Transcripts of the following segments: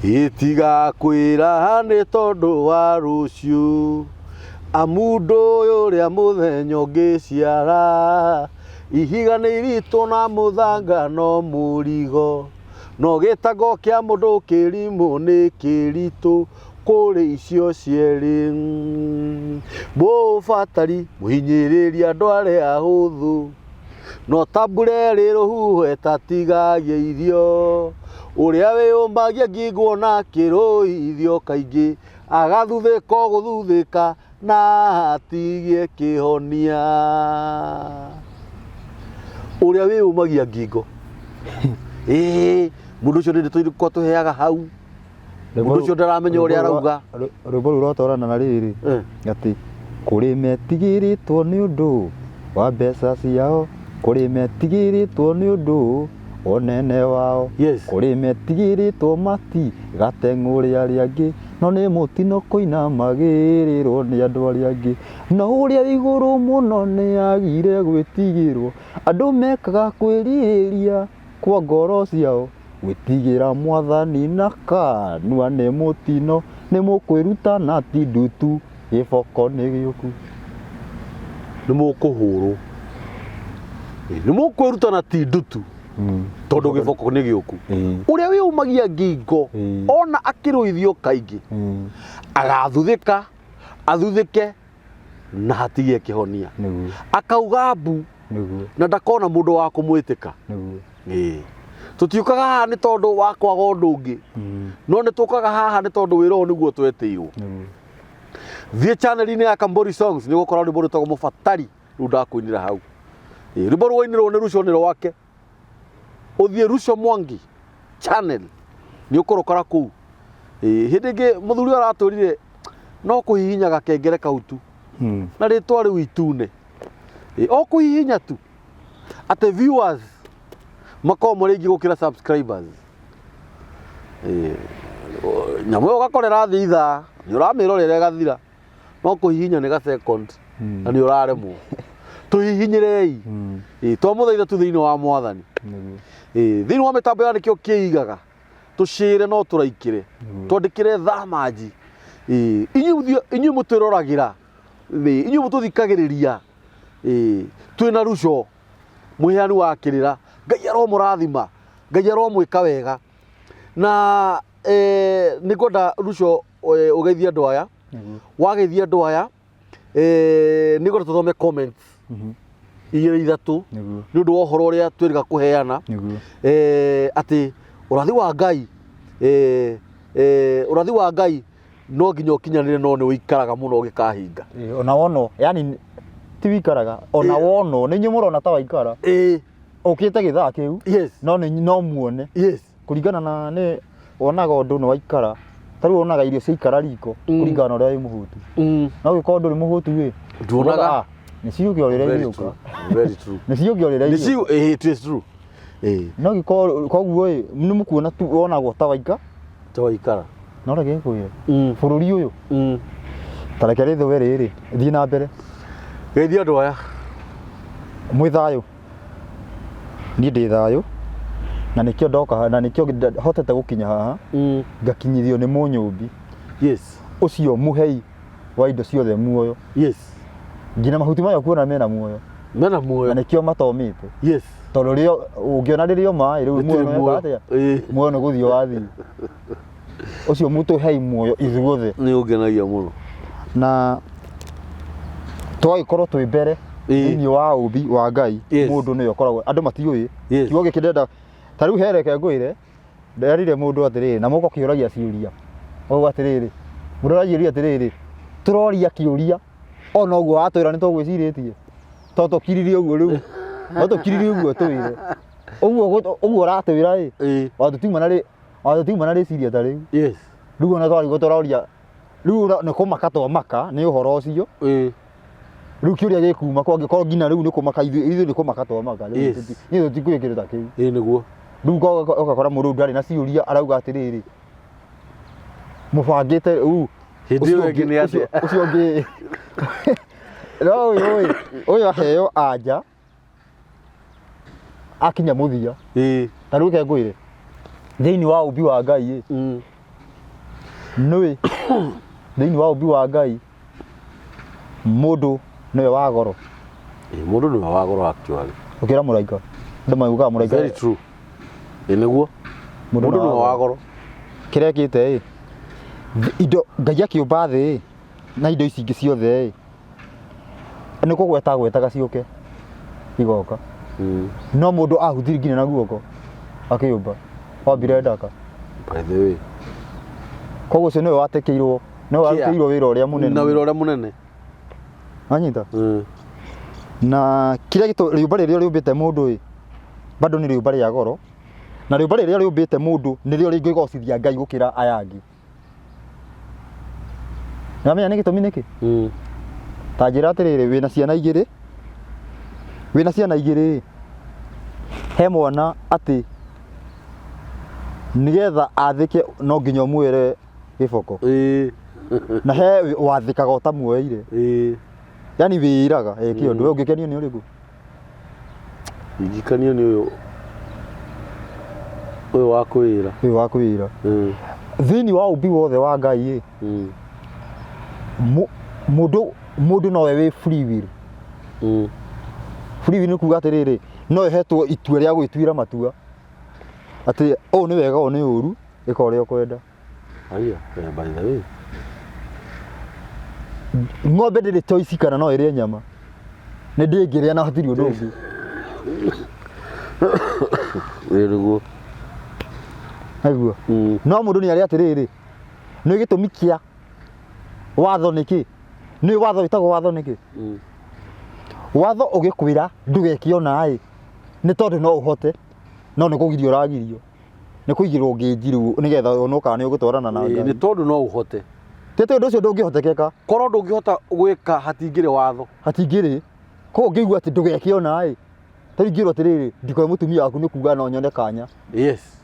Itiga kwĩraha nĩ tondũ wa rũciũ, amu ndũĩ ũrĩa mũthenya ũngĩciara. Ihiga nĩ iritũ na mũthanga no mũrigo, no gĩtango kĩa mũndũ kĩrimũ nĩ kĩritũ kũrĩ icio cierĩ. Mũbatari mũhinyĩrĩria andũ arĩa ahũthũ, no ta mbura ĩrĩ rũhuho ĩtatigagia irio. Ũrĩa wĩyũmagia ngingo na akĩrũithio kaingĩ, agathuthĩka o gũthuthĩka na atigie kĩhonia. Ũrĩa wĩyũmagia ngingo, ĩĩ mũndũ ũcio nĩ ndeto irĩkũ atũheaga hau? Mũndũ ũcio ndaramenya ũrĩa arauga. Rwĩmbo rũu rwatwarana na rĩrĩ atĩ kũrĩ metigĩrĩtwo nĩ ũndũ wa mbeca ciao, kũrĩ metigĩrĩtwo nĩ ũndũ wa ũnene wao, kũrĩ metigĩrĩtwo matigateng'ũre arĩa angĩ, no nĩ mũtino kũinamagĩrĩrwo nĩ andũ arĩa angĩ. No ũrĩa wĩ igũrũ mũno nĩ agire gwĩtigĩrwo, andũ mekaga kwĩrirĩria kwa ngoro ciao. Gwĩtigĩra Mwathani na kanua nĩ mũtino, nĩ mũkwĩruta na ti ndutu, gĩboko nĩ gĩũku. Nĩ mũkũhũrwo. Nĩ mũkwĩruta na ti ndutu tondũ gĩboko nĩ gĩũku. Ũrĩa wĩyũmagia ngingo ona akĩrũithio kaingĩ agathuthĩka, athuthĩke na hatigĩe kĩhonia. Akauga mbu na ndakona mũndũ wa kũmwĩtĩka. Ĩĩ. Tũtiũkaga haha nĩ tondũ wa kwaga ũndũ ũngĩ, no nĩ tũkaga haha nĩ tondũ wĩra ũyũ nĩguo twetĩirwo. Thiĩ channel-inĩ ya Kambori Songs nĩ ũgũkora rwĩmbo rwĩtagwo Mũbatari, rũu ndakũinĩra hau. Ĩĩ, rwĩmbo rwainĩrwo nĩ Ruco nĩ rwake. Ũthiĩ Ruco Mwangi channel nĩ ũkũrũkora kũu. Ĩĩ, hĩndĩ ĩngĩ mũthuri ũyũ aratwĩrire no kũhihinya gakengere kau tu na rĩtwa rĩu itune. Ĩĩ, o kũhihinya tu atĩ viewers makorwo marĩ aingĩ gũkĩra subscribers. Ĩĩ, nyamũ ĩyo ũgakorera thĩ ithaa nĩ ũramĩrorera ĩgathira no kũhihinya nĩ ga second na nĩ ũraremwo. Tũhihinyĩrei. Ĩĩ, twamũthaitha tu thĩinĩ wa Mwathani. Ĩĩ, thĩinĩ wa mĩtambo ya nĩkĩo kĩigaga tũcĩre no tũraikĩre twandĩkĩre thamanji. Ĩĩ, inyuĩ mũtwĩroragĩra, ĩĩ, inyuĩ mũtũthikagĩrĩria. Ĩĩ, twĩna Ruco mũheani wa kĩrĩra, Ngai aromũrathima, Ngai aromwĩka wega. Na nĩ ngwenda Ruco ũgeithie andũ aya, wageithia andũ aya nĩ ngwenda tũthome comments igĩrĩ ithatũ nĩ ũndũ wa ũhoro ũrĩa twĩrĩga kũheana atĩ ũrathi wa Ngai, ũrathi wa Ngai no nginya ũkinyanĩre no nĩ ũikaraga mũno ũgĩkahinga. Ĩĩ, ona wonwo yani ti wikaraga ona wonwo nĩ inyuĩ mũrona ta waikara ũkĩte gĩthaa kĩu no nĩ no muone kũringana na nĩ wonaga ũndũ nĩ waikara ta rĩu wonaga irio ciaikara riko kũringana na ũrĩa wĩ mũhũtu no ũngĩkorwo ndũrĩ mũhũtu ĩ Nduonaga. ugaga, nĩ ciũke o rĩrĩa Very iriũka true. Very true. nĩ ciũke o rĩrĩa Nĩ iriũka it is true. No gĩkorwo koguo ĩ nĩ mũkuona tu wonagwo ta waika Ta waikara. No reke ngwĩre bũrũri ũyũ ta reke rĩthũe rĩrĩ thiĩ na mbere. Geithia andũ aya. Mwĩ thayũ? Niĩ ndĩ thayũ na nĩkĩo ndoka haha na nĩkĩo hotete gũkinya haha ngakinyithio nĩ mũnyũmbi ũcio mũhei wa indo ciothe muoyo. Nginya mahuti maya ũkuona mena muoyo. Mena muoyo. Na nĩkĩo matomĩte. Tondũ rĩo ũngĩona rĩrĩ maĩ rĩu Rĩtirĩ muoyo nĩ muoyo. weka atĩa? Ĩĩ. Muoyo nĩ gũthiĩ wathiĩ. Ũcio mũtũhei muoyo ithuothe. Nĩ ũngenagia mũno. Na twagĩkorwo twĩ mbere Ĩĩ. thĩinĩ wa ũmbi wa Ngai mũndũ nĩwe ũkoragwo andũ matiũĩ. Kiugo gĩkĩ ndĩrenda ta rĩu he reke ngwĩre nderire mũndũ atĩrĩrĩ na mũka ũkĩũragia ciũria ũguo atĩrĩrĩ mũndũ aragiũria atĩrĩrĩ tũroria kĩũria ona ũguo watwĩra nĩ tũgwĩcirĩtie to tũkiririe ũguo rĩu no tũkiririe ũguo twĩre ũguo ũguo ũratwĩra ĩ watũtiuma na rĩ watũtiuma na rĩciria ta rĩu rĩu ona twarigwo tũroria rĩu nĩ kũmaka twamaka nĩ ũhoro ũcio rĩu kĩũria gĩkuma kwangĩkorwo nginya rĩu nĩ kũmaka ithuĩ nĩ kũmaka twamaka rĩu ithuĩ tũtikũĩ kĩndũ ta kĩu Ĩĩ nĩguo. Rĩu ũgakora mũndũ ndarĩ na ciũria arauga atĩrĩrĩ mũbangĩte rĩu Hĩndĩ ĩyo ĩngĩ nĩ atĩa? Ũcio ũngĩ no ũyũ ĩ ũyũ aheo anja akinya mũthia. Ta rĩu reke ngwĩre thĩinĩ wa ũmbi wa Ngai ĩ Nĩũĩ thĩinĩ wa ũmbi wa Ngai mũndũ nĩwe wa goro. Ĩĩ, mũndũ nĩwe wa goro actually. Ũkĩra mũraika. Andũ maugaga mũraika. Very true. Ĩĩ nĩguo. Mũndũ Mũndũ nĩwe wa goro. Kĩrĩa ekĩte ĩ, indo Ngai akĩũmba thĩ ĩ, na indo ici ingĩ ciothe ĩ, nĩ kũgweta agwetaga ciũke igoka. No mũndũ ahutirie nginya na guoko akĩũmba, ombire ndaka. By the way. Koguo ũcio nĩwe watekeirwo, nĩwe warutĩirwo wĩra ũrĩa mũnene. Na wĩra ũrĩa mũnene. Wanyita? Na kĩrĩa gĩtũ rĩũmba rĩrĩa rĩũmbĩte mũndũ ĩ, bado nĩ rĩũmba rĩa goro. Na rĩũmba rĩrĩa rĩũmbĩte mũndũ nĩrĩo rĩngĩgocithia Ngai gũkĩra aya angĩ. Nĩwamenya nĩ gĩtũmi nĩkĩ? Ta njĩra atĩrĩrĩ, wĩna ciana igĩrĩ, wĩna ciana igĩrĩ ĩ, he mwana atĩ nĩgetha athĩke no nginya ũmwĩre gĩboko. Na he wathĩkaga ũtamuoeire. Yaani wĩiraga eke ũndũ, we ũngĩkenio nĩ ũrĩkũ? Ingĩkenio nĩ ũyũ ũyũ wa kwĩra. Ũyũ wa kwĩra. Thĩinĩ wa ũmbi wothe wa Ngai ĩ, mũndũ mũndũ nowe wĩ free will. Free will nĩ kuga atĩrĩrĩ, no ĩhetwo itua rĩa gwĩtuĩra matua atĩ ũũ nĩ wega ũũ nĩ ũru, ĩka ũrĩa ũkwenda. Haya, eh, by the way. Ng'ombe ndĩrĩ choice kana no ĩrĩe nyama. Nĩ ndĩngĩrĩa na hatirĩ ũndũ ũngĩ. Ĩĩ nĩguo. Naiguo. No mũndũ nĩ arĩa atĩrĩrĩ, nĩ gĩtũmi kĩa watho nĩkĩ? Nĩ watho wĩtagwo watho nĩkĩ? Watho ũgĩkwĩra ndũgeke ona ĩ, nĩ tondũ no ũhote, no nĩ kũgirio ũragirio. Nĩ kũigĩrwo ngĩnji rĩu nĩgetha wonwo kana nĩ ũgũtwarana na Ĩĩ, Ngai. nĩ tondũ no ũhote. Ti atĩ ũndũ ũcio ndũngĩhotekeka. Korwo ndũngĩhota gwĩka hatingĩrĩ watho. Hatingĩrĩ. Koguo ũngĩigua atĩ ndũgeke ona ĩ, ta rĩu ingĩrwo atĩrĩrĩ, ndikoe mũtumia waku nĩ kuga no nyone kanya. Yes.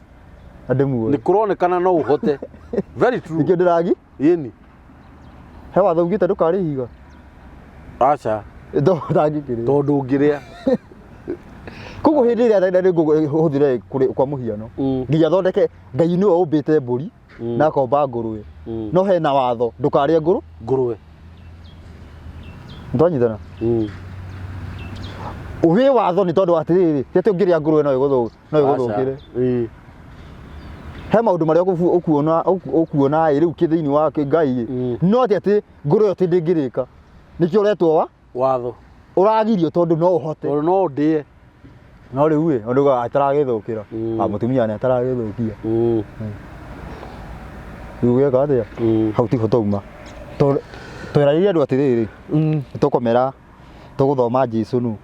Na ndĩmuoe. Nĩ kũronekana no ũhote. Very true. Nĩkĩo ndĩragi. Ĩni. He watho ugĩte ndũkarĩe ihiga. Aca. Ndangĩkĩrĩa. Tondũ ũngĩrĩa. Koguo hĩndĩ ĩrĩa ndenda hũthĩre kwa mũhiano. Nginya thondeke Ngai nĩwe ũmbĩte mbũri na akomba ngũrwe. No hena watho ndũkarĩe ngũrũ. Ngũrwe. Nĩtwanyitana? Wĩ watho nĩ tondũ atĩrĩrĩ, ti atĩ ũngĩrĩa ngũrwe no ĩgũthũkĩre. He maũndũ marĩa ũkuona ũkuona ĩ rĩu thĩinĩ wa Ngai ĩ. No ti atĩ ngũrwe ĩyo atĩ ndĩngĩrĩka. Nĩkĩo ũretwo wa? Watho. Ũragirio tondũ no ũhote. Tondũ no ũndĩe. No rĩu ĩ, ũndũ ataragĩthũkĩra. Ah, mũtumia nĩ ataragĩthũkia. Rĩu ũgeka atĩa? Hau tiho twauma. Twerarĩire andũ atĩrĩrĩ, nĩtũkũmera tũgũthoma Jesu nũ.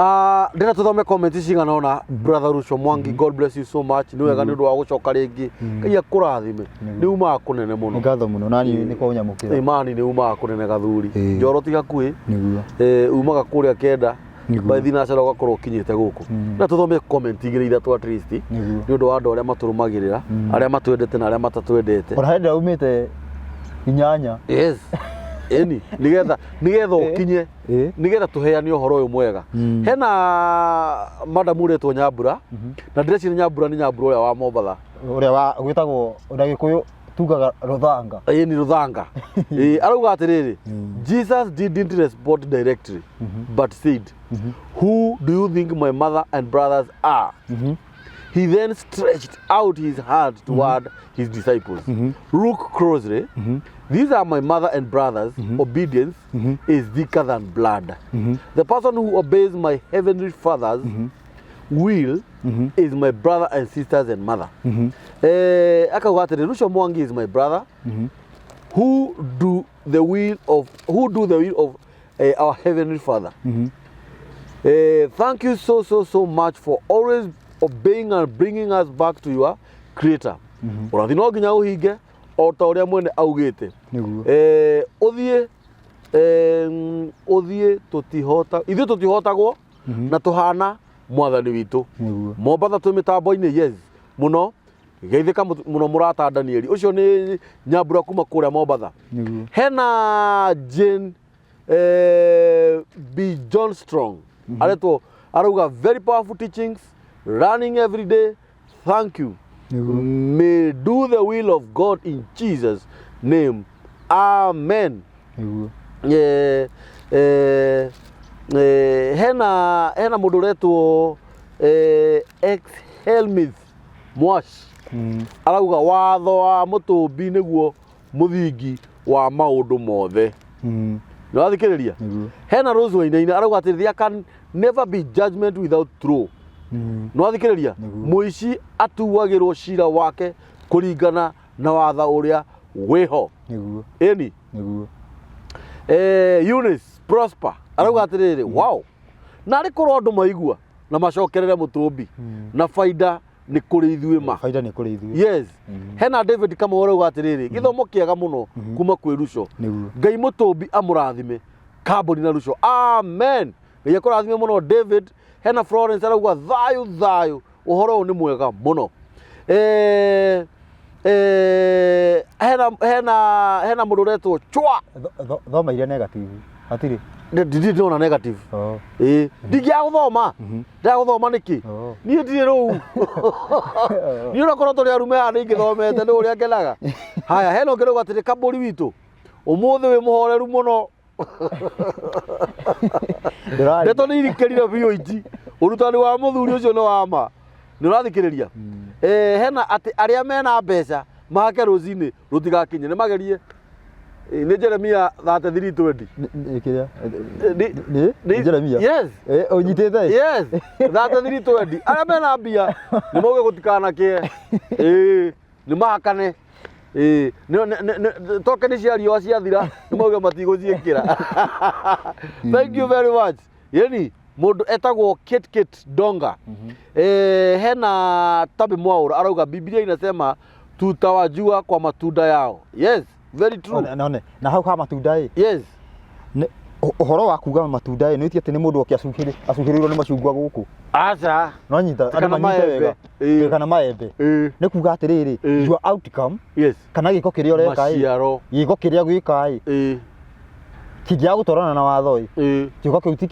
Ah, ndĩrenda tũthome comment cigana ũna brother Ruco Mwangi God bless you so much nĩ wega nĩ ũndũ wa gũcoka rĩngĩ Ngai akũrathime nĩ umaga kũnene mũno Nĩ ngatho mũno nani nĩ kũnyamũkĩra. Imani nĩ umaga kũnene gathuri njoro ti hakuhĩ Nĩguo. Eh, umaga kũrĩa kenda Nĩguo. by thinacara ũgakorwo ũkinyĩte gũkũ na tũthome comment igĩrĩ ithatũ at least Nĩguo. nĩ ũndũ wa andũ arĩa matũrũmagĩrĩra arĩa matwendete na arĩa matatwendete Ona hĩndĩ ĩrĩa umĩte inyanya. Yes. Ĩni, nĩgetha nĩgetha ũkinye nĩgetha tũheane ũhoro ũyũ mwega. Hena madamu ũretwo Nyambura na ndĩreciria Nyambura nĩ Nyambura ũrĩa wa Mombatha. Ũrĩa wa gwĩtagwo na Gĩkũyũ tugaga rũthanga. Ĩni rũthanga. Ĩ arauga atĩrĩrĩ, Jesus didn't respond directly but said, Who do you think my mother and brothers are? He then stretched out his hand toward his disciples. Look closely. These are my mother and brothers. Obedience is thicker than blood. The person who obeys my heavenly Father's will is my brother and sisters and mother. Eh, akauga atĩrĩ, Ruco Mwangi is my brother who do the will of who do the will of our heavenly Father. Thank you so so so much for always obeying and bringing us back to your creator. Ũrathi no nginya ũhinge o ta ũrĩa mwene augĩte. Nĩguo. Ũthiĩ ũthiĩ tũtihota ithuĩ tũtihotagwo na tũhana mwathani witũ. Nĩguo. Mombatha twĩ mĩtambo-inĩ yes mũno geithĩka mũno mũrata Danieli ũcio nĩ Nyambura kuma kũrĩa Mombatha. Nĩguo. Hena Jane B John Strong aretwo arauga very powerful teachings running every day thank you. Nĩguo. May do the will of God in Jesus name, amen. Nĩguo. Hena mũndũ ũretwo ex Helmith Mwash arauga watho wa mũtũmbi nĩguo mũthingi wa maũndũ mothe. Nĩwathikĩrĩria? Nĩguo. Hena Rose Wainaina arauga atĩ there can never be judgment without throw. Nĩwathikĩrĩria? Nĩguo. Mũici atuagĩrwo cira wake kũringana na watho ũrĩa wĩho. Nĩguo. Ĩni. Nĩguo. Eunice Prosper arauga atĩrĩrĩ, wow, narĩ korwo andũ maigua na macokerere mũtũmbi na baida nĩ kũrĩ ithuĩ ma. Baida nĩ kũrĩ ithuĩ. Yes. Hena David Kamau arauga atĩrĩrĩ, gĩthomo kĩega mũno kuma kwĩ Ruco. Nĩguo. Ngai mũtũmbi amũrathime kambuni na Ruco, amen. Ngai akũrathime mũno David. Hena Florence arauga thayũ thayũ, ũhoro ũyũ nĩ mwega mũno. Hena mũndũ ũretwo Chwa. Thoma iria negative. Hatirĩ. Ndirĩ ndĩrona negative. Oh. Ĩĩ, ndingĩaga gũthoma. Ndĩraga gũthoma nĩkĩ? Oh. Niĩ ndirĩ rũu. Niĩ onakorwo tũrĩ arume haha nĩ ingĩthomete nĩ ũrĩa ngenaga. Haya, hena ũngĩ ũrauga atĩrĩ, kambũri witũ ũmũthĩ wĩ mũhoreru mũno. Ndĩrarĩ. Ndeto nĩ irikĩrire biũ inji. Ũrutani wa mũthuri ũcio nĩ wa ma. Nĩ ũrathikĩrĩria? Hena atĩ arĩa mena mbeca mahake rũcinĩ rũtigakinye, nĩ magerie. Nĩ Jeremia 33:20. Nĩ kĩrĩa? Nĩ Nĩ Jeremia? Yes. Ũnyitĩte? Yes. 33:20. Arĩa mena mbia nĩ mauge gũtikanakĩe. Ĩĩ, nĩ mahakane. Ĩĩ, tokeni cia riũa ciathira nĩ mauge matigũciĩkĩra. Thank you very much. Yeni mũndũ etagwo Kate Kate Donga. Hena Tabi Mwaura arauga Biblia inasema tutawajua kwa matunda yao. Yes, very true. One, one. Na hau ha matunda ĩ. Yes. Ũhoro wa kuga matunda ĩ, nĩ ti atĩ nĩ mũndũ oke acuhĩrĩirwo nĩ macungwa gũkũ. Aca. No nyita, andũ Kana manyite maembe. wega. Ĩĩ. Kana maembe. Ĩĩ. Nĩ kuga atĩrĩrĩ, Ĩĩ. your outcome, Yes. kana gĩko kĩrĩa ũreka ĩ, Maciaro. gĩko kĩrĩa gwĩka ĩ, Ĩĩ. kĩngĩaga gũtwarana na watho ĩ, Ĩĩ. gĩko kĩu ti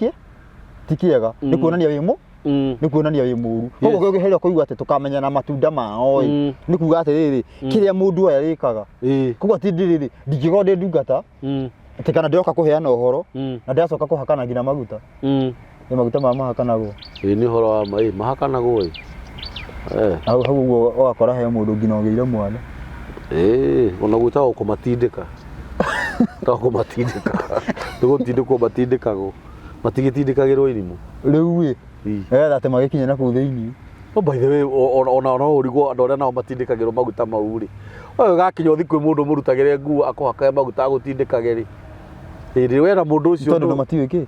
kĩega. Nĩ kuonania wĩ nĩ kuonania wĩ mũru. Koguo kĩo kũigua atĩ tũkamenya na matunda mao ĩ, nĩ kuga atĩrĩrĩ, kĩrĩa mũndũ ũyũ arĩkaga. Koguo ti ndĩrĩrĩ, ndingĩkorwo ndĩ ndungata, atĩ kana ndĩroka kũheana ũhoro, na ndĩracoka kũhakana nginya maguta. Nĩ maguta maya mahakanagwo. Ĩĩ, nĩ ũhoro wa ma, ĩ, mahakanagwo ĩ. Hau hau ũguo ũgakora he mũndũ nginya ũgĩire mwana. Ĩĩ, ona gwĩtagwo kũmatindĩka. Gwĩtagwo kũmatindĩka. Nĩ gũtindĩkwo matindĩkagwo. Matigĩtindĩkagĩrwo irimũ. Rĩu ĩ, Ĩ. nĩgetha atĩ magĩkinye na kũu thĩinĩ. No by the way, ona no ũrigwo andũ arĩa nao matindĩkagĩrwo maguta mau rĩ. We ũgakinya ũthiĩ kwĩ mũndũ ũmũrutagĩre nguo akũhakage maguta agũtindĩkage rĩ. Ĩrĩ we na mũndũ ũcio Tondũ na matiũĩ kĩ?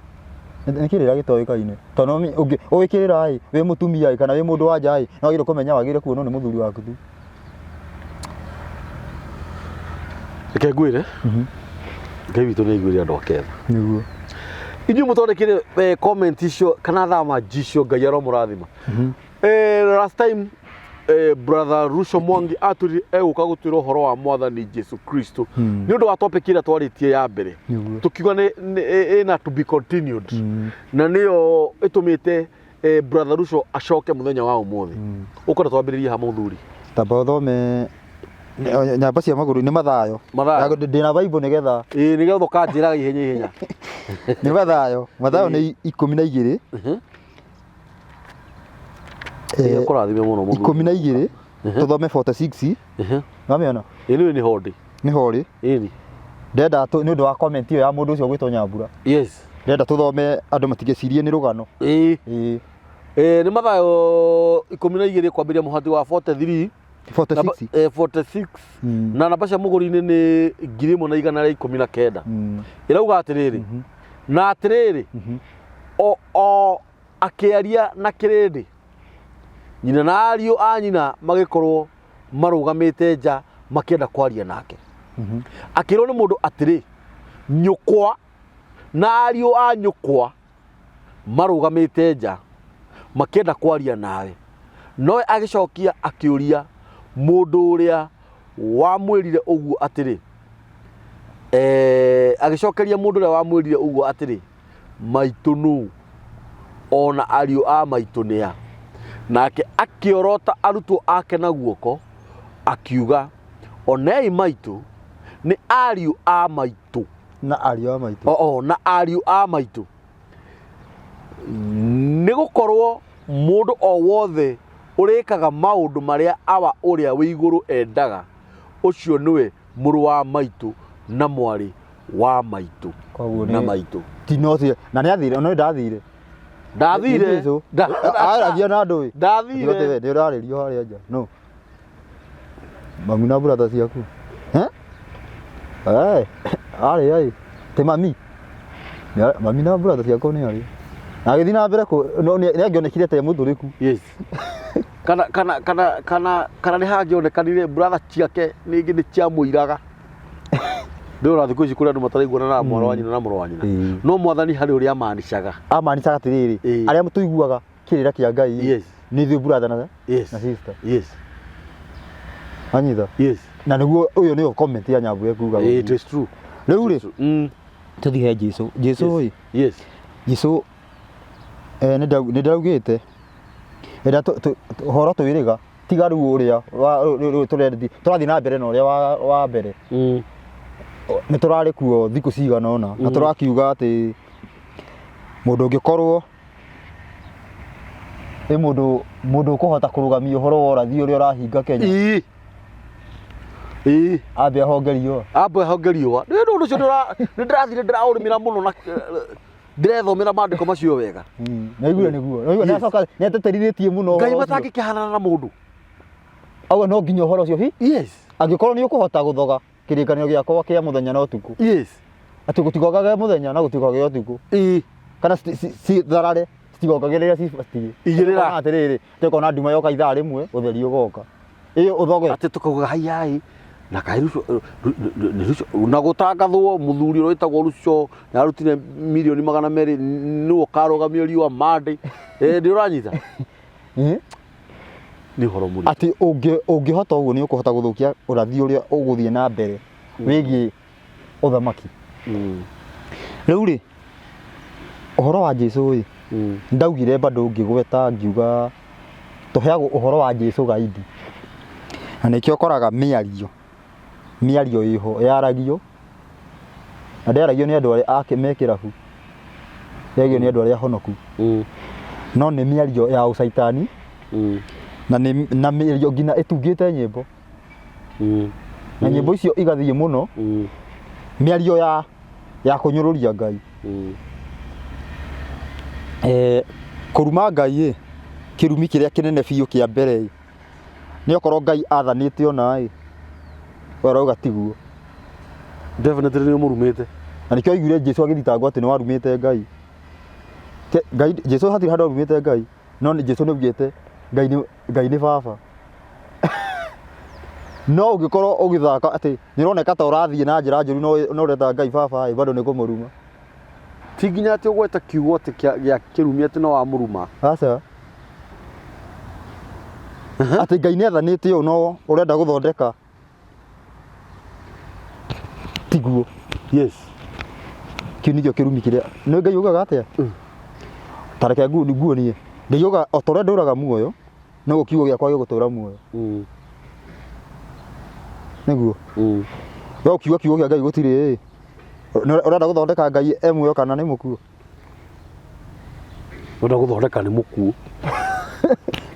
Nĩ kĩrĩra gĩtoĩkaine. Tondũ no ũgĩkĩrĩra ĩ, wĩ mũtumia ĩ, kana wĩ mũndũ wa nja ĩ, no wagĩrĩirwo kũmenya wagĩrĩire kuonwo nĩ mũthuri waku tu. Reke ngwĩre, Ngai witũ nĩ aiguĩre andũ ake tha. Nĩguo. Inyuĩ mũtwandĩkĩre comment icio kana thama icio, Ngai aromũrathima. Last time brother Ruco Mwangi atwĩrire egũka gũtwĩra ũhoro wa Mwathani Jesu Kristo. Nĩ ũndũ wa topic ĩrĩa twarĩtie ya mbere. Nĩguo. Tũkiuga nĩ ĩna to be continued. Na nĩyo ĩtũmĩte brother Ruco acoke mũthenya wa ũmũthĩ. Ũkwenda twambĩrĩrie ha mũthuri? Tamba ũthome nyamba cia magũrũ nĩ Mathayo. Mathayo. Ndĩna Bible nĩgetha. Ĩĩ, nĩgetha ũkanjĩraga ihenya ihenya. Nĩ Mathayo. Mathayo nĩ 12. Kũrathime mũno mũthuri. 12, tũthome 46. Wamĩona? Ĩĩ, nĩ hondĩ. Nĩ horĩ. Ĩni. Ndenda nĩ ũndũ wa comment ĩyo ya mũndũ ũcio ũgwĩtwo Nyambura. Yes. Ndenda tũthome andũ matigecirie nĩ rũgano. Ĩĩ. Ĩĩ. Ĩĩ, nĩ Mathayo 12 kwambĩrĩria mũhati wa 43. 46. 46. Na namba cia mũgũri-inĩ nĩ 1119. Ĩrauga atĩrĩrĩ. Na atĩrĩrĩ, o akĩaria na kĩrĩndĩ, nyina na ariũ a nyina magĩkorwo marũgamĩte nja makĩenda kwaria nake. Akĩrwo nĩ mũndũ atĩrĩ, nyũkwa na ariũ a nyũkwa marũgamĩte nja makĩenda kwaria nawe. Nowe agĩcokia akĩũria mũndũ ũrĩa wamwĩrire ũguo atĩrĩ, agĩcokeria mũndũ ũrĩa wamwĩrire ũguo atĩrĩ, maitũ nũ, ona ariũ a maitũ nĩa. Nake akĩorota arutwo ake na guoko, akiuga, Onei maitũ, nĩ ariũ a maitũ. Na ariũ a maitũ. O, o, na ariũ a maitũ. Nĩ gũkorwo mũndũ o wothe ũrĩkaga maũndũ marĩa Awa ũrĩa wĩ igũrũ endaga, ũcio nĩwe mũrũ wa maitũ na mwarĩ wa maitũ Koguo na nĩ maitũ. ti no ti na nĩ athire no ndathire. Ndathire. Nĩ Jesũ. Aragia na andũ ĩ. Ndathire. Nĩ ũrarĩrio harĩa nja. No. Mami na brother ciaku. Eh? Eh, arĩ ai. Ti mami. Mami na brother ciaku nĩ arĩ. Na agĩthiĩ na mbere kũ no nĩ angĩonekire ta e mũthũrĩku. Yes. Kana kana kana kana kana nĩ hangĩonekanire brother ciake ningĩ nĩ ciamũiraga. Ndĩrona thikũ ici kũrĩ andũ mataraiguana na mwana wa nyina na mũrũ wa nyina. No mwathani harĩ ũrĩa amanicaga. Amanicaga atĩrĩrĩ, arĩa tũiguaga kĩrĩra kĩa Ngai Yes. nĩ ithuĩ brother na Yes. na sister. Yes. Anyita. Yes. Na nĩguo ũyũ nĩyo comment ya Nyambura ekuga. It is true. Rĩu rĩ Mm. tũthiĩ he Jesu. Jesu ĩ Yes. Jesu eh, nĩ ndĩraugĩte ĩrĩa ũhoro twĩrĩga tiga rĩu ũrĩa wa- rĩu- rĩu tũrethi- tũrathiĩ na mbere na ũrĩa wa, wa mbere nĩ tũrarĩ kuo thikũ cigana ũna na tũrakiuga atĩ mũndũ ũngĩkorwo ĩ mũndũ mũndũ ũkũhota kũrũgamia ũhoro wa ũrathi ũrĩa ũrahinga Kenya Ĩĩ. Ĩĩ. ambe ahonge riũa Ambe ahonge riũa. Nĩ ũndũ ũcio nĩ ndĩrathire ndĩraũrĩmĩra mũno na ndĩrethomera maandĩko macio wega. Naiguire nĩguo. Naigua Yes. nĩacoka nĩateterithĩtie mũno Ngai ũhoro ũcio. matangĩkĩhanana na mũndũ. Auga no nginya ũhoro ũcio hi Yes. angĩkorwo nĩ ũkũhota gũthoga kĩrĩkanĩro gĩakwa kĩa mũthenya na ũtukũ Yes. atĩ gũtigokage mũthenya na gũtigokage ũtukũ Ĩĩ. kana citharare citigokage rĩrĩa cibatiĩ Igĩrĩra. Ũkona atĩrĩrĩ tũkona nduma yoka ithaa rĩmwe ũtheri ũgoka ĩyo ũthoge Atĩ tũkauga hayai na kaĩ Ruco nĩ Ruco na gũtangathwo mũthuri ũrĩa wĩtagwo Ruco nĩ arutire mirioni 200 nĩwe ũkarũgamia riũa Monday. Eh, nĩ ũranyita? Ĩ? Nĩ ũhoro mũritũ. Atĩ ũngĩhota ũguo nĩ ũkũhota gũthũkia ũrathi ũrĩa ũgũthiĩ na mbere wĩgiĩ ũthamaki. Rĩu rĩ ũhoro wa Jesu ĩ ndaugire bado ngĩgweta ngiuga tũheagwo ũhoro wa Jesu gaidi na nĩkĩo ũkoraga mĩario mĩario ĩho yaragio na ndĩaragio nĩ andũ arĩa me kĩrabu yaragio nĩ andũ arĩa honoku no nĩ mĩario ya ũcaitani na nĩ na mĩario nginya ĩtungĩte nyĩmbo na nyĩmbo icio igathiĩ mũno mĩario ya ya kũnyũrũria Ngai eh, kũruma Ngai ĩ kĩrumi kĩrĩa kĩnene biũ kĩa mbere ĩ nĩ okorwo Ngai athanĩte ona ĩ we ũrauga tiguo Definitely nĩ ũmũrumĩte. Na nĩkĩo aiguire Jesu agĩthitangwo atĩ nĩ warumĩte Ngai. Ngai Jesu hatirĩ handũ arumĩte Ngai no nĩ Jesu nĩ augĩte Ngai nĩ Ngai nĩ baba. No ũngĩkorwo ũgĩthaka atĩ nĩ ũroneka ta ũrathiĩ na njĩra njũru no no ũreta Ngai baba ĩ bado nĩ kũmũruma. Ti nginya atĩ ũgwete kiugo atĩ gĩa kĩrumi atĩ no wamũruma. Aca. Atĩ Ngai nĩ athanĩte ũũ no ũrenda gũthondeka tiguo. Yes. Kĩu nĩkĩo kĩrumi kĩrĩa nĩ Ngai ugaga atĩa? Ta reke nguonie. Ngai ugaga o ta ũrĩa ndũraga muoyo noguo kiugo gĩakwa gĩgũtũra muoyo. Nĩguo. We ũkiuga kiugo kĩa Ngai gũtirĩ ĩ ũrenda gũthondeka Ngai e muoyo kana nĩ mũkuũ? Ũrenda gũthondeka nĩ mũkuũ.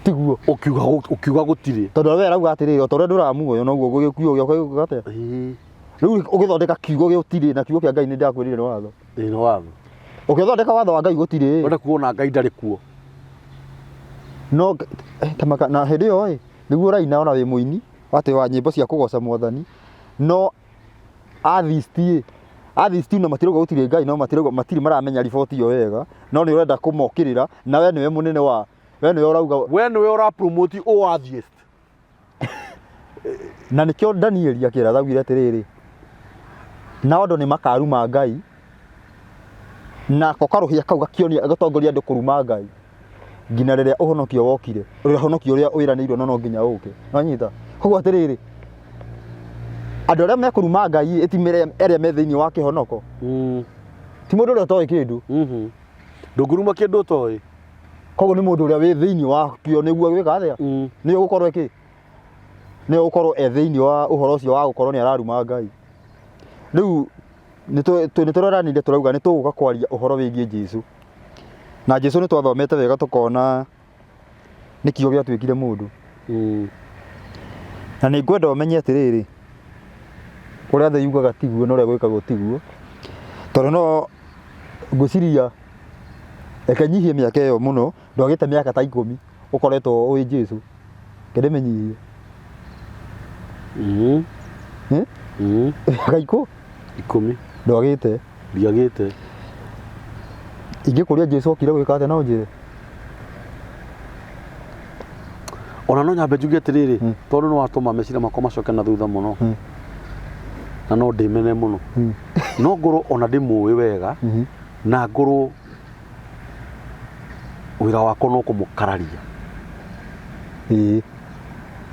Tiguo. Ũkiuga ũkiuga gũtirĩ. Tondũ we arauga atĩrĩrĩ o ta ũrĩa ndũraga muoyo noguo kiugo gĩakwa gĩgũka atĩa? Ĩĩ. Rĩu ũgĩthondeka kiugo gĩtirĩ na kiugo kĩa Ngai nĩ ndakwĩrire nĩ watho. Ĩĩ nĩ watho. Ũgĩthondeka watho wa Ngai gũtirĩ. Ũrenda kuona Ngai ndarĩ kuo. No tamaka na hĩndĩ ĩyo ĩ nĩguo ũraina ona wĩ mũini atĩ wa nyĩmbo cia kũgoca mwathani no atheist ĩ atheist na matirauga gũtirĩ Ngai no matirauga matirĩ maramenya riboti ĩyo wega no nĩ ũrenda kũmokĩrĩra na we nĩwe mũnene wa we nĩwe ũrauga We nĩwe ũra promote ũ atheist. Na nĩkĩo Danieli akĩratha augire atĩrĩrĩ nao andũ nĩ makaruma Ngai nako karũhĩa kau gakĩonia gatongoria andũ kũruma Ngai nginya rĩrĩa ũhonokio wokire ũrĩa ũhonokio ũrĩa wĩranĩirwo no no nginya ũke wanyita koguo atĩrĩrĩ andũ arĩa mekũruma Ngai ĩ ti arĩa me thĩinĩ wa kĩhonoko ti mũndũ ũrĩa ũtoĩ kĩndũ Ndũngĩruma kĩndũ ũtoĩ. Koguo nĩ mũndũ ũrĩa wĩ thĩinĩ wakĩo nĩguo gwĩka atĩa? Nĩwe gũkorwo ĩkĩ? Nĩwe gũkorwo e thĩinĩ wa ũhoro ũcio wa gũkorwo nĩ araruma Ngai. Rĩu nĩ tũreranire tũrauga nĩ tũgũka kwaria ũhoro wĩgiĩ Jesu. Na Jesu nĩ twathomete wega tũkona nĩ kiugo gĩatuĩkire mũndũ. Na nĩ ngwenda ũmenye atĩrĩrĩ, ũrĩa thĩ yugaga tiguo na ũrĩa gwĩkagwo tiguo. Tondũ no ngwĩciria reke nyihie mĩaka ĩyo mũno, ndwagĩte mĩaka ta ikũmi ũkoretwo ũĩ Jesu. Reke ndĩmĩnyihie. Eh? Mĩaka 10. Ndwagĩte. Ndiagĩte. Ingĩkũria Jesu okire gwĩka atĩa no ũnjĩre? Ona no nyambe njuge atĩrĩrĩ, tondũ nĩ watũma meciria makwa macoke na thutha mũno. Na no ndĩmene mũno. No ngorwo ona ndĩmũĩ wega, na ngorwo wĩra wakwa no kũmũkararia. Ĩĩ.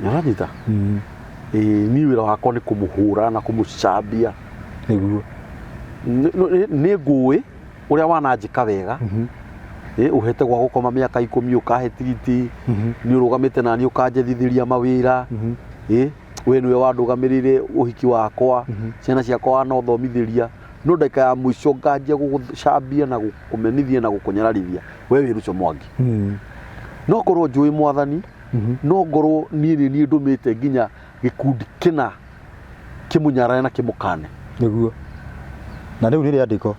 Nĩũranyita? Ĩĩ, niĩ wĩra wakwa nĩ kũmũhũra na kũmũcambia. Nĩguo. Nĩ ngũĩ ũrĩa wananjĩka wega. Ĩ, ũhete gwa gũkoma mĩaka 10 ũkahe tigiti, nĩ ũrũgamĩte naniĩ ũkanjethithĩria mawĩra. Ĩ, we nĩwe wandũgamĩrĩire ũhiki wakwa, ciana ciakwa wanothomithĩria. No ndagĩka ya mũico nganjia gũgũcambia na gũkũmenithia na gũkũnyararithia, we wĩ Ruco Mwangi. No ngorwo njũĩ Mwathani, no ngorwo niĩ nĩ niĩ ndũmĩte nginya gĩkundi kĩna kĩmũnyarare na kĩmũkane. Nĩguo. Na rĩu nĩ rĩandĩko.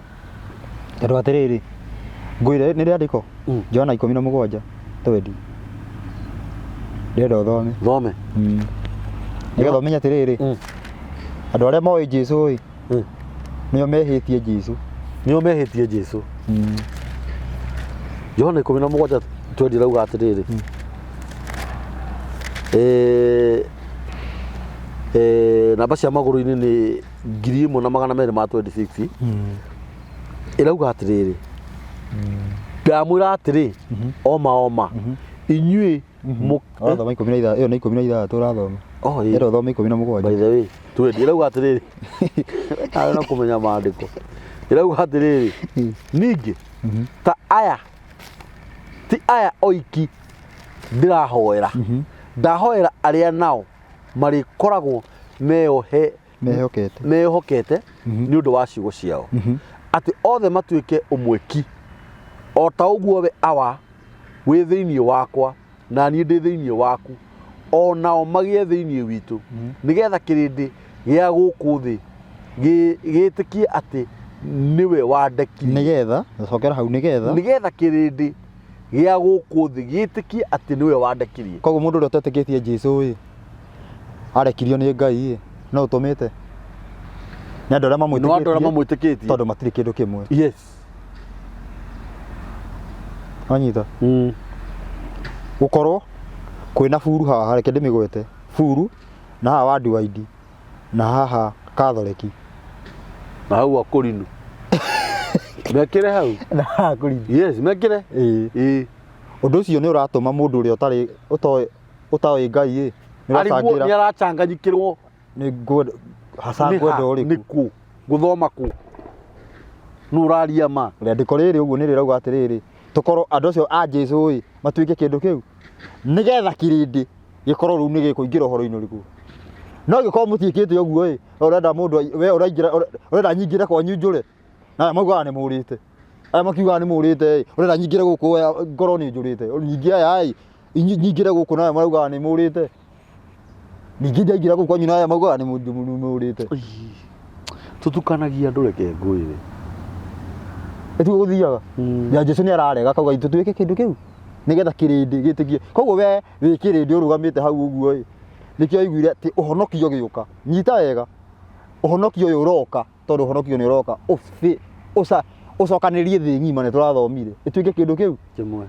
Tondũ atĩrĩrĩ, ngwĩre nĩ rĩandĩko. Johana 17 twendi. Ndĩrenda ũthome. Thome. Nĩgetha ũmenye atĩrĩrĩ, andũ arĩa moĩ Jesu ĩ, nĩo mehĩtie Jesu. Nĩo mehĩtie Jesu. Johana 17 twendi rauga atĩrĩrĩ, namba cia magũrũ-inĩ nĩ 1226. Ĩrauga atĩrĩrĩ, ndamwĩra atĩrĩ, oma oma, inyuĩ Ũrathoma 16, ĩyo nĩ 16 ũrathoma. Oh, ĩĩ. Ĩra ũthome 17. By the way, twendi ĩrauga atĩrĩrĩ, nawe no kũmenya maandĩko. Ĩrauga atĩrĩrĩ, ningĩ ta aya ti aya oiki ndĩrahoera, ndahoera arĩa nao marĩkoragwo mehokete mehokete nĩ ũndũ wa ciugo ciao, atĩ othe matuĩke ũmwe ki, o ta ũguo we Awa wĩ thĩinĩ wakwa na niĩ ndĩ thĩinĩ waku, o nao magĩe thĩinĩ witũ, nĩgetha kĩrĩndĩ gĩa gũkũ thĩ gĩĩtĩkie atĩ nĩwe wandekirie. Nĩgetha, cokera hau, nĩgetha. Nĩgetha kĩrĩndĩ gĩa gũkũ thĩ gĩĩtĩkie atĩ nĩwe wandekirie. Koguo mũndũ ũrĩa ũtetĩkĩtie Jesu ĩ, arekirio nĩ Ngai ĩ, no ũtũmĩte nĩ andũ arĩa No andũ arĩa mamwĩtĩkĩtie, mamwĩtĩkĩtie, tondũ matirĩ kĩndũ kĩmwe. Yes. Wanyita? Gũkorwo kwĩna buru haha, reke ndĩmĩgwete, buru na haha wanduaindi na haha katholeki Na hau akũrinu mekĩre hau. Na haha kũrinu. Yes, mekĩre. Ĩĩ. Ĩĩ. Ũndũ ũcio nĩ ũratũma mũndũ ũrĩa ũtarĩ ũtoĩ ũtoĩ Ngai ĩ, nĩ Arigwo ũracangĩra. Nĩ arachanganyikĩrwo. Nĩ ngwenda hasa Nĩ ngwenda ha, ũrĩkũ? Nĩ kũ gũthoma kũ nũ ũraria ma? Rĩandĩko rĩrĩ ũguo nĩ rĩrauga atĩrĩrĩ, tũkorwo andũ acio a Jesu ĩ matuĩke kĩndũ kĩu, nĩgetha kĩrĩndĩ gĩkorwo rĩu nĩ gĩkũingĩra ũhoro-inĩ ũrĩkũ. No gĩkorwo mũtiĩkĩte ũguo ĩ, ũrenda mũndũ we ũraingĩra, ũrenda nyingĩre kwanyu njũre, na aya maugaga nĩ mũrĩte, aya makiugaga nĩ mũrĩte ĩ, ũrenda nyingĩre gũkũ aya ngorwo nĩ njũrĩte, ningĩ aya ĩ nyingĩre gũkũ na aya maraugaga nĩ mũrĩte, ningĩ ndaingĩra gũkũ kwanyu na aya maugaga nĩ mũrĩte. Tũtukanagia andũ, reke ngwĩre. Ĩtiguo gũthiaga. Ya Jesu nĩ ararega akauga tũtuĩke kĩndũ kĩu nĩgetha kĩrĩndĩ gĩtĩkie. Koguo we wĩ kĩrĩndĩ ũrũgamĩte hau ũguo ĩ, nĩkĩo aiguire atĩ ũhonokio ũgĩũka. Nyita wega, ũhonokio ũyũ ũroka, tondũ ũhonokio nĩ ũroka ũcokanĩrĩrie thĩ ng'ima, nĩ tũrathomire, ĩtuĩke kĩndũ kĩu kĩmwe.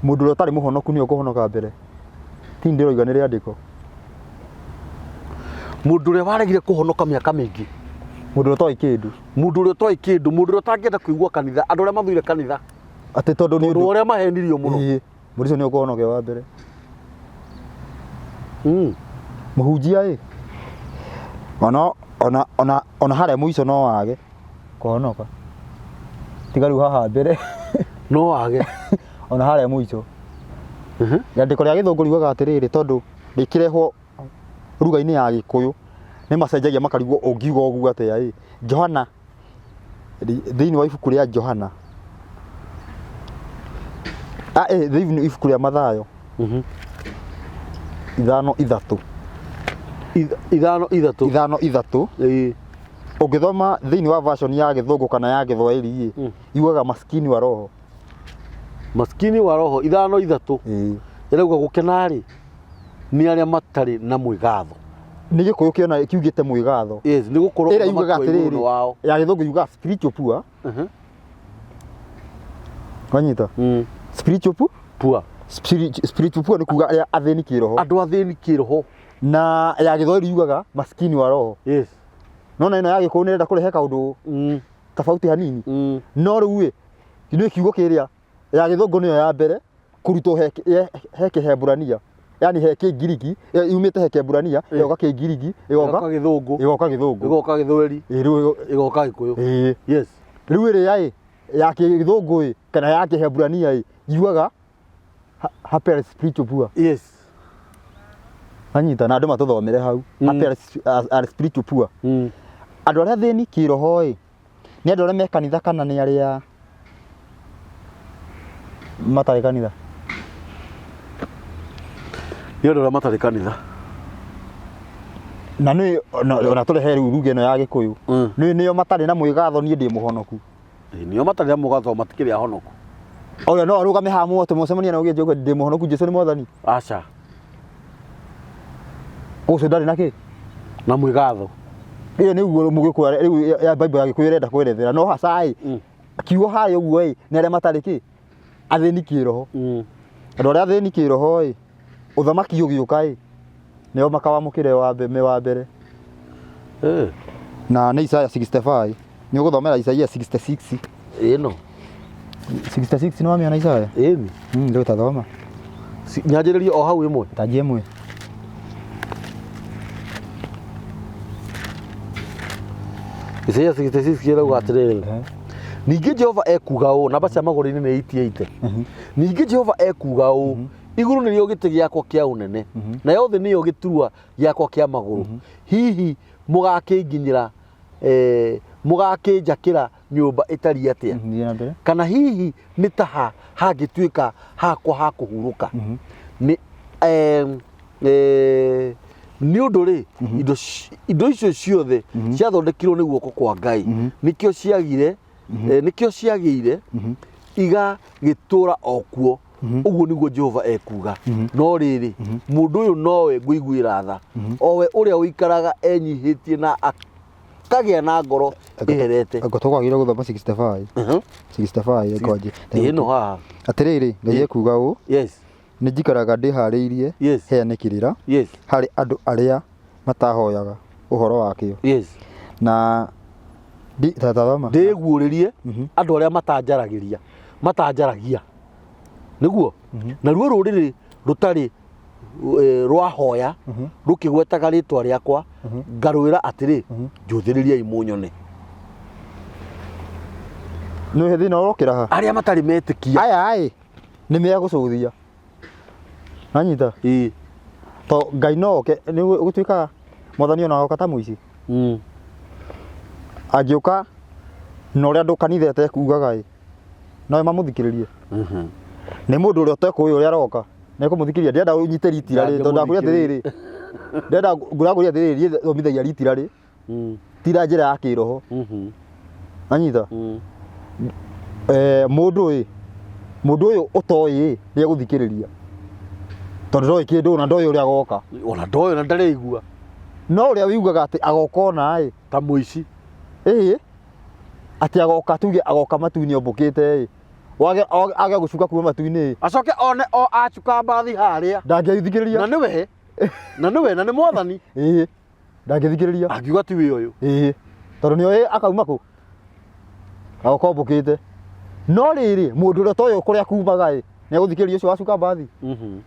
Mũndũ ũrĩa ũtarĩ mũhonoku nĩwe ũkũhonoka mbere. Ti ndĩroiga, nĩ rĩandĩko. Mũndũ ũrĩa waregire kũhonoka mĩaka mĩingĩ, mũndũ ũrĩa ũtoĩ kĩndũ, mũndũ ũrĩa ũtoĩ kĩndũ, mũndũ ũrĩa ũtangĩenda kũigua kanitha, andũ arĩa mathũire kanitha, atĩ tondũ nĩ ũndũ ũrĩa mahenirio mũno. Ĩĩ, mũndũ ũcio nĩwe ũkũhonoka wa mbere. Mũhunjia ĩ, ona harĩa mũico no wage kũhonoka, tiga rĩu haha mbere. No wage. Ona harĩa mũico. Rĩandĩko rĩa gĩthũngũ riugaga atĩrĩrĩ tondũ rĩkĩrehwo ruga-inĩ ya gĩkũyũ nĩ macenjagia makarigwo ũngiuga ũguo atĩa ĩ. Johana thĩinĩ wa ibuku rĩa Johana ah, eh, thĩinĩ wa ibuku rĩa Mathayo 5:3 5:3 5:3 Ũngĩthoma thĩinĩ wa version ya gĩthũngũ kana ya gĩthwaĩri ĩ yugaga maskini wa roho. Maskini wa roho 5:3 ĩrauga gũkena rĩ nĩ arĩa matarĩ na mwĩgatho. Nĩ gĩkũyũ kĩona kiugĩte mwĩgatho. Yes, nĩ gũkorwo Ĩrĩa yugaga ũthamaki wa igũrũ atĩrĩrĩ nĩ wao. ya gĩthũngũ yugaga spiritual poor. Wanyita? Spiritual poor? Poor. Spiritual poor nĩ kuga arĩa athĩni kĩroho. Andũ athĩni kĩroho. Na ya gĩthwaĩri yugaga maskini wa roho. Yes. Nona ĩno ya gĩkũyũ nĩ ĩrenda kũrehe kaũndũ tofauti hanini. No rĩu ĩ nĩ kiugo kĩrĩa ya gĩthũngũ nĩyo ya mbere kũrutwo he he kĩhemburania yani he kĩngiriki yumĩte he kĩhemburania ĩgoka kĩngiriki ĩgoka gĩthũngũ ĩgoka gĩthũngũ ĩgoka gĩthweri rĩu ĩgoka gĩkũyũ. Yes. Rĩu ĩrĩa ĩ ya kĩthũngũ ĩ kana ya kĩhemburania ĩ yugaga happy are spiritual poor. Yes. Anyita na andũ matũthomere hau. Happy are spiritual poor. Andũ arĩa athĩni kĩroho ĩ nĩ andũ arĩa me kanitha kana nĩ arĩa matarĩ kanitha? Nĩ andũ arĩa matarĩ kanitha. Na nĩ ona tũrehe rĩu ruga ĩno ya gĩkũyũ. Nĩ nĩo matarĩ na mwĩgatho niĩ ndĩ mũhonoku. Nĩo matarĩ na mũgatho matikĩrĩ ahonoku. Oya no arũgame haha muote mũcemania na ũgĩe ndĩ mũhonoku Jesu nĩ mwathani. Aca. Ũcio ndarĩ na kĩ? Na mwĩgatho. Ĩyo nĩguo mũgĩkũyũ rĩu ya Bible ya gĩkũyũ ĩrenda kwerethera no haca ĩ kiugo harĩa ũguo ĩ nĩ arĩa matarĩ kĩ? Athĩni kĩroho. Andũ arĩa athĩni kĩroho ĩ ũthamaki ũgĩũka ĩ nĩo makawamũkĩra me wa mbere. Na nĩ Isaiah 65. Nĩ ũgũthomera Isaiah 66. Ĩno. 66 nĩ wamĩona Isaiah? Ĩni. Rĩu ta thoma. Nyanjĩrĩrie o hau ĩmwe. Tanjia ĩmwe. Isaiah 66 ĩrauga atĩrĩrĩ. Ningĩ Jehova ekuga ũũ, namba cia magũrũ-inĩ nĩ 88. Ningĩ Jehova ekuga ũũ, igũrũ nĩrĩo gĩtĩ gĩakwa kĩa ũnene, nayo thĩ nĩyo gĩturwa gĩakwa kĩa magũrũ. Hihi mũgakĩnginyĩra mũgakĩnjakĩra nyũmba ĩtariĩ atĩa? Thiĩ na mbere. Kana hihi nĩ ta ha hangĩtuĩka hakwa ha kũhurũka? Nĩ nĩ ũndũ rĩ, indo icio ciothe ciathondekirwo nĩ guoko kwa Ngai, nĩkĩo ciagire, nĩkĩo ciagĩire igagĩtũra o kuo. Ũguo nĩguo Jehova ekuga. No rĩrĩ, mũndũ ũyũ nowe ngũiguĩra tha, o we ũrĩa ũikaraga enyihĩtie na akagĩa na ngoro ĩherete. Anga tũkwagĩrĩirwo gũthoma 65. 65 ngwanjie. Ĩno haha. Atĩrĩrĩ, Ngai ekuga ũũ. Yes. Nĩ njikaraga ndĩhaarĩirie Yes. heane kĩrĩra Yes. harĩ andũ arĩa matahoyaga ũhoro wakĩo. Yes. Na tathoma. Ndĩguũrĩrie andũ arĩa matanjaragĩria, matanjaragia. Nĩguo? Naruo rũrĩrĩ rũtarĩ rwahoya rũkĩgwetaga rĩtwa rĩakwa, ngarwĩra atĩrĩ, njũthĩrĩriai mũnyone. Nĩ thĩna ũrokĩra ha? Arĩa matarĩ metĩkia. Aya ĩ nĩ megũcũthia. Wanyita? Ĩĩ. To Ngai no oke nĩ gũtuĩkaga mwathani ona oka ta mũici. Angĩũka na ũrĩa andũ kanitha ĩtekugaga ĩ no mamũthikĩrĩrie. Nĩ mũndũ ũrĩa ũtekũĩ ũrĩa aroka nĩ ekũmũthikĩrĩria. Ndĩrenda ũnyite ritirarĩ tondũ ndakwĩra atĩrĩrĩ, ndĩrenda ngũrakwĩra atĩrĩrĩ, niĩ thomithagia ritirarĩ ti na njĩra ya kĩroho. Wanyita? Mũndũ ĩ, mũndũ ũyũ ũtoĩ ĩ, nĩ egũthikĩrĩria tondũ ndoĩ kĩndũ na ndoĩ ũrĩa agoka. Ona ndoĩ na ndareigua. No ũrĩa wĩugaga atĩ agoka ona ĩ. Ta mũici. Ĩĩ, atĩ agoka tuge agoka matu-inĩ ombũkĩte ĩ, wage age gũcuka kuma matu-inĩ ĩ. Acoke one o acuka mbathi harĩa. Ndangĩthikĩrĩria. Na nĩwe, na nĩwe, na nĩ mwathani. Ĩĩ, ndangĩthikĩrĩria. Angiuga ti we ũyũ. Ĩĩ, tondũ nĩoĩ akauma kũ? Agoka ombũkĩte. No rĩrĩ, mũndũ ũrĩa ũtoĩ kũrĩa kumaga ĩ, nĩ egũthikĩrĩria ũcio wacuka mbathi.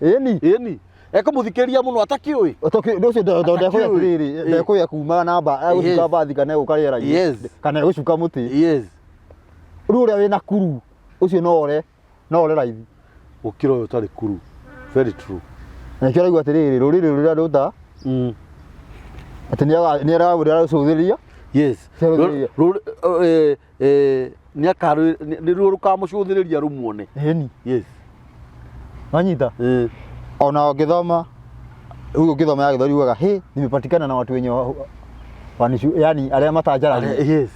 Ĩni. Ĩni. Ekũmũthikĩrĩria mũno atakĩũĩ. Ũcio ndekũĩ Atakĩũĩ. atĩrĩrĩ, ndekũĩ akumaga na egũcuka mbathi kana egũka rĩera-inĩ. Yes. Kana egũcuka mũtĩ. Yes. Rĩu ũrĩa wĩna kuru, ũcio no ore, no ore raithi. Gũkĩra ũyũ ũtarĩ kuru. Very true. Na nĩkĩo araigua atĩrĩrĩ, rũrĩrĩ rũrĩa rũta atĩ nĩ ararũcũthĩrĩria. Yes. Cũthĩrĩria. Nĩ akarũ nĩruo rũkamũcũthĩrĩria rũmuone. Ĩni. Yes. Wanyita? Ona ũngĩthoma rĩu, ũngĩthoma ya Gĩthweri yugaga hĩ, nimepatikana na watu wenye wanishu, yani arĩa matanjaragia.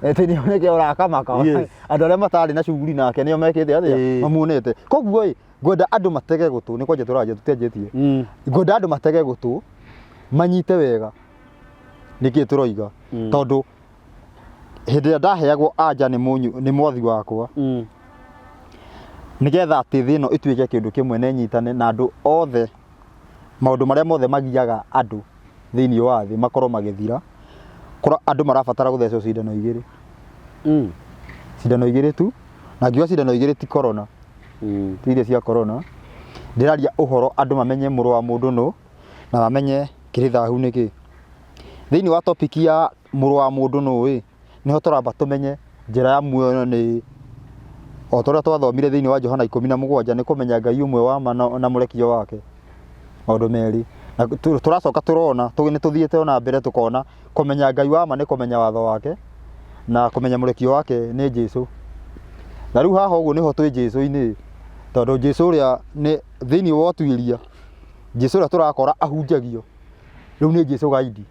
Atĩ nĩo nĩkĩo ũrakamaka. Andũ arĩa matarĩ na shughuli nake nĩo mekĩte atĩa? Mamuonete. Koguo ĩ, ngwenda andũ matege gũtũ, nĩ kwanja tũranjia, tũtianjĩtie. Ngwenda andũ matege gũtũ manyite wega nĩkĩ tũroiga, tondũ hĩndĩ ĩrĩa ndaheagwo anja nĩ mũnyu nĩ mwathi wakwa, nĩgetha atĩ thĩ ĩno ĩtuĩke kĩndũ kĩmwe na ĩnyitane na andũ othe, maũndũ marĩa mothe magiaga andũ thĩinĩ wa thĩ makorwo magĩthira, andũ marabatara gũthecwo cindano igĩrĩ. Cindano igĩrĩ tu, na ngiuga cindano igĩrĩ ti corona, ti iria cia corona. Ndĩraria ũhoro andũ mamenye mũrũ wa mũndũ nũ, na mamenye kĩrĩ thahu nĩ kĩ. Thĩinĩ wa topic ya mũrũ wa mũndũ nũ ĩ, nĩho tũramba tũmenye njĩra ya muoyo nĩ o ta ũrĩa twathomire thĩinĩ wa Johana 17, nĩ kũmenya Ngai ũmwe wa ma na mũrekio wake, maũndũ merĩ. Na tũracoka tũrona nĩ tũthiĩte ona mbere tũkona kũmenya Ngai wa ma nĩ kũmenya watho wake, na kũmenya mũrekio wake nĩ Jesu. Na rĩu haha ũguo nĩho twĩ Jesu-inĩ, tondũ Jesu ũrĩa nĩ thĩinĩ wa ũtuĩria, Jesu ũrĩa tũrakora ahunjagio rĩu nĩ Jesu gaidi.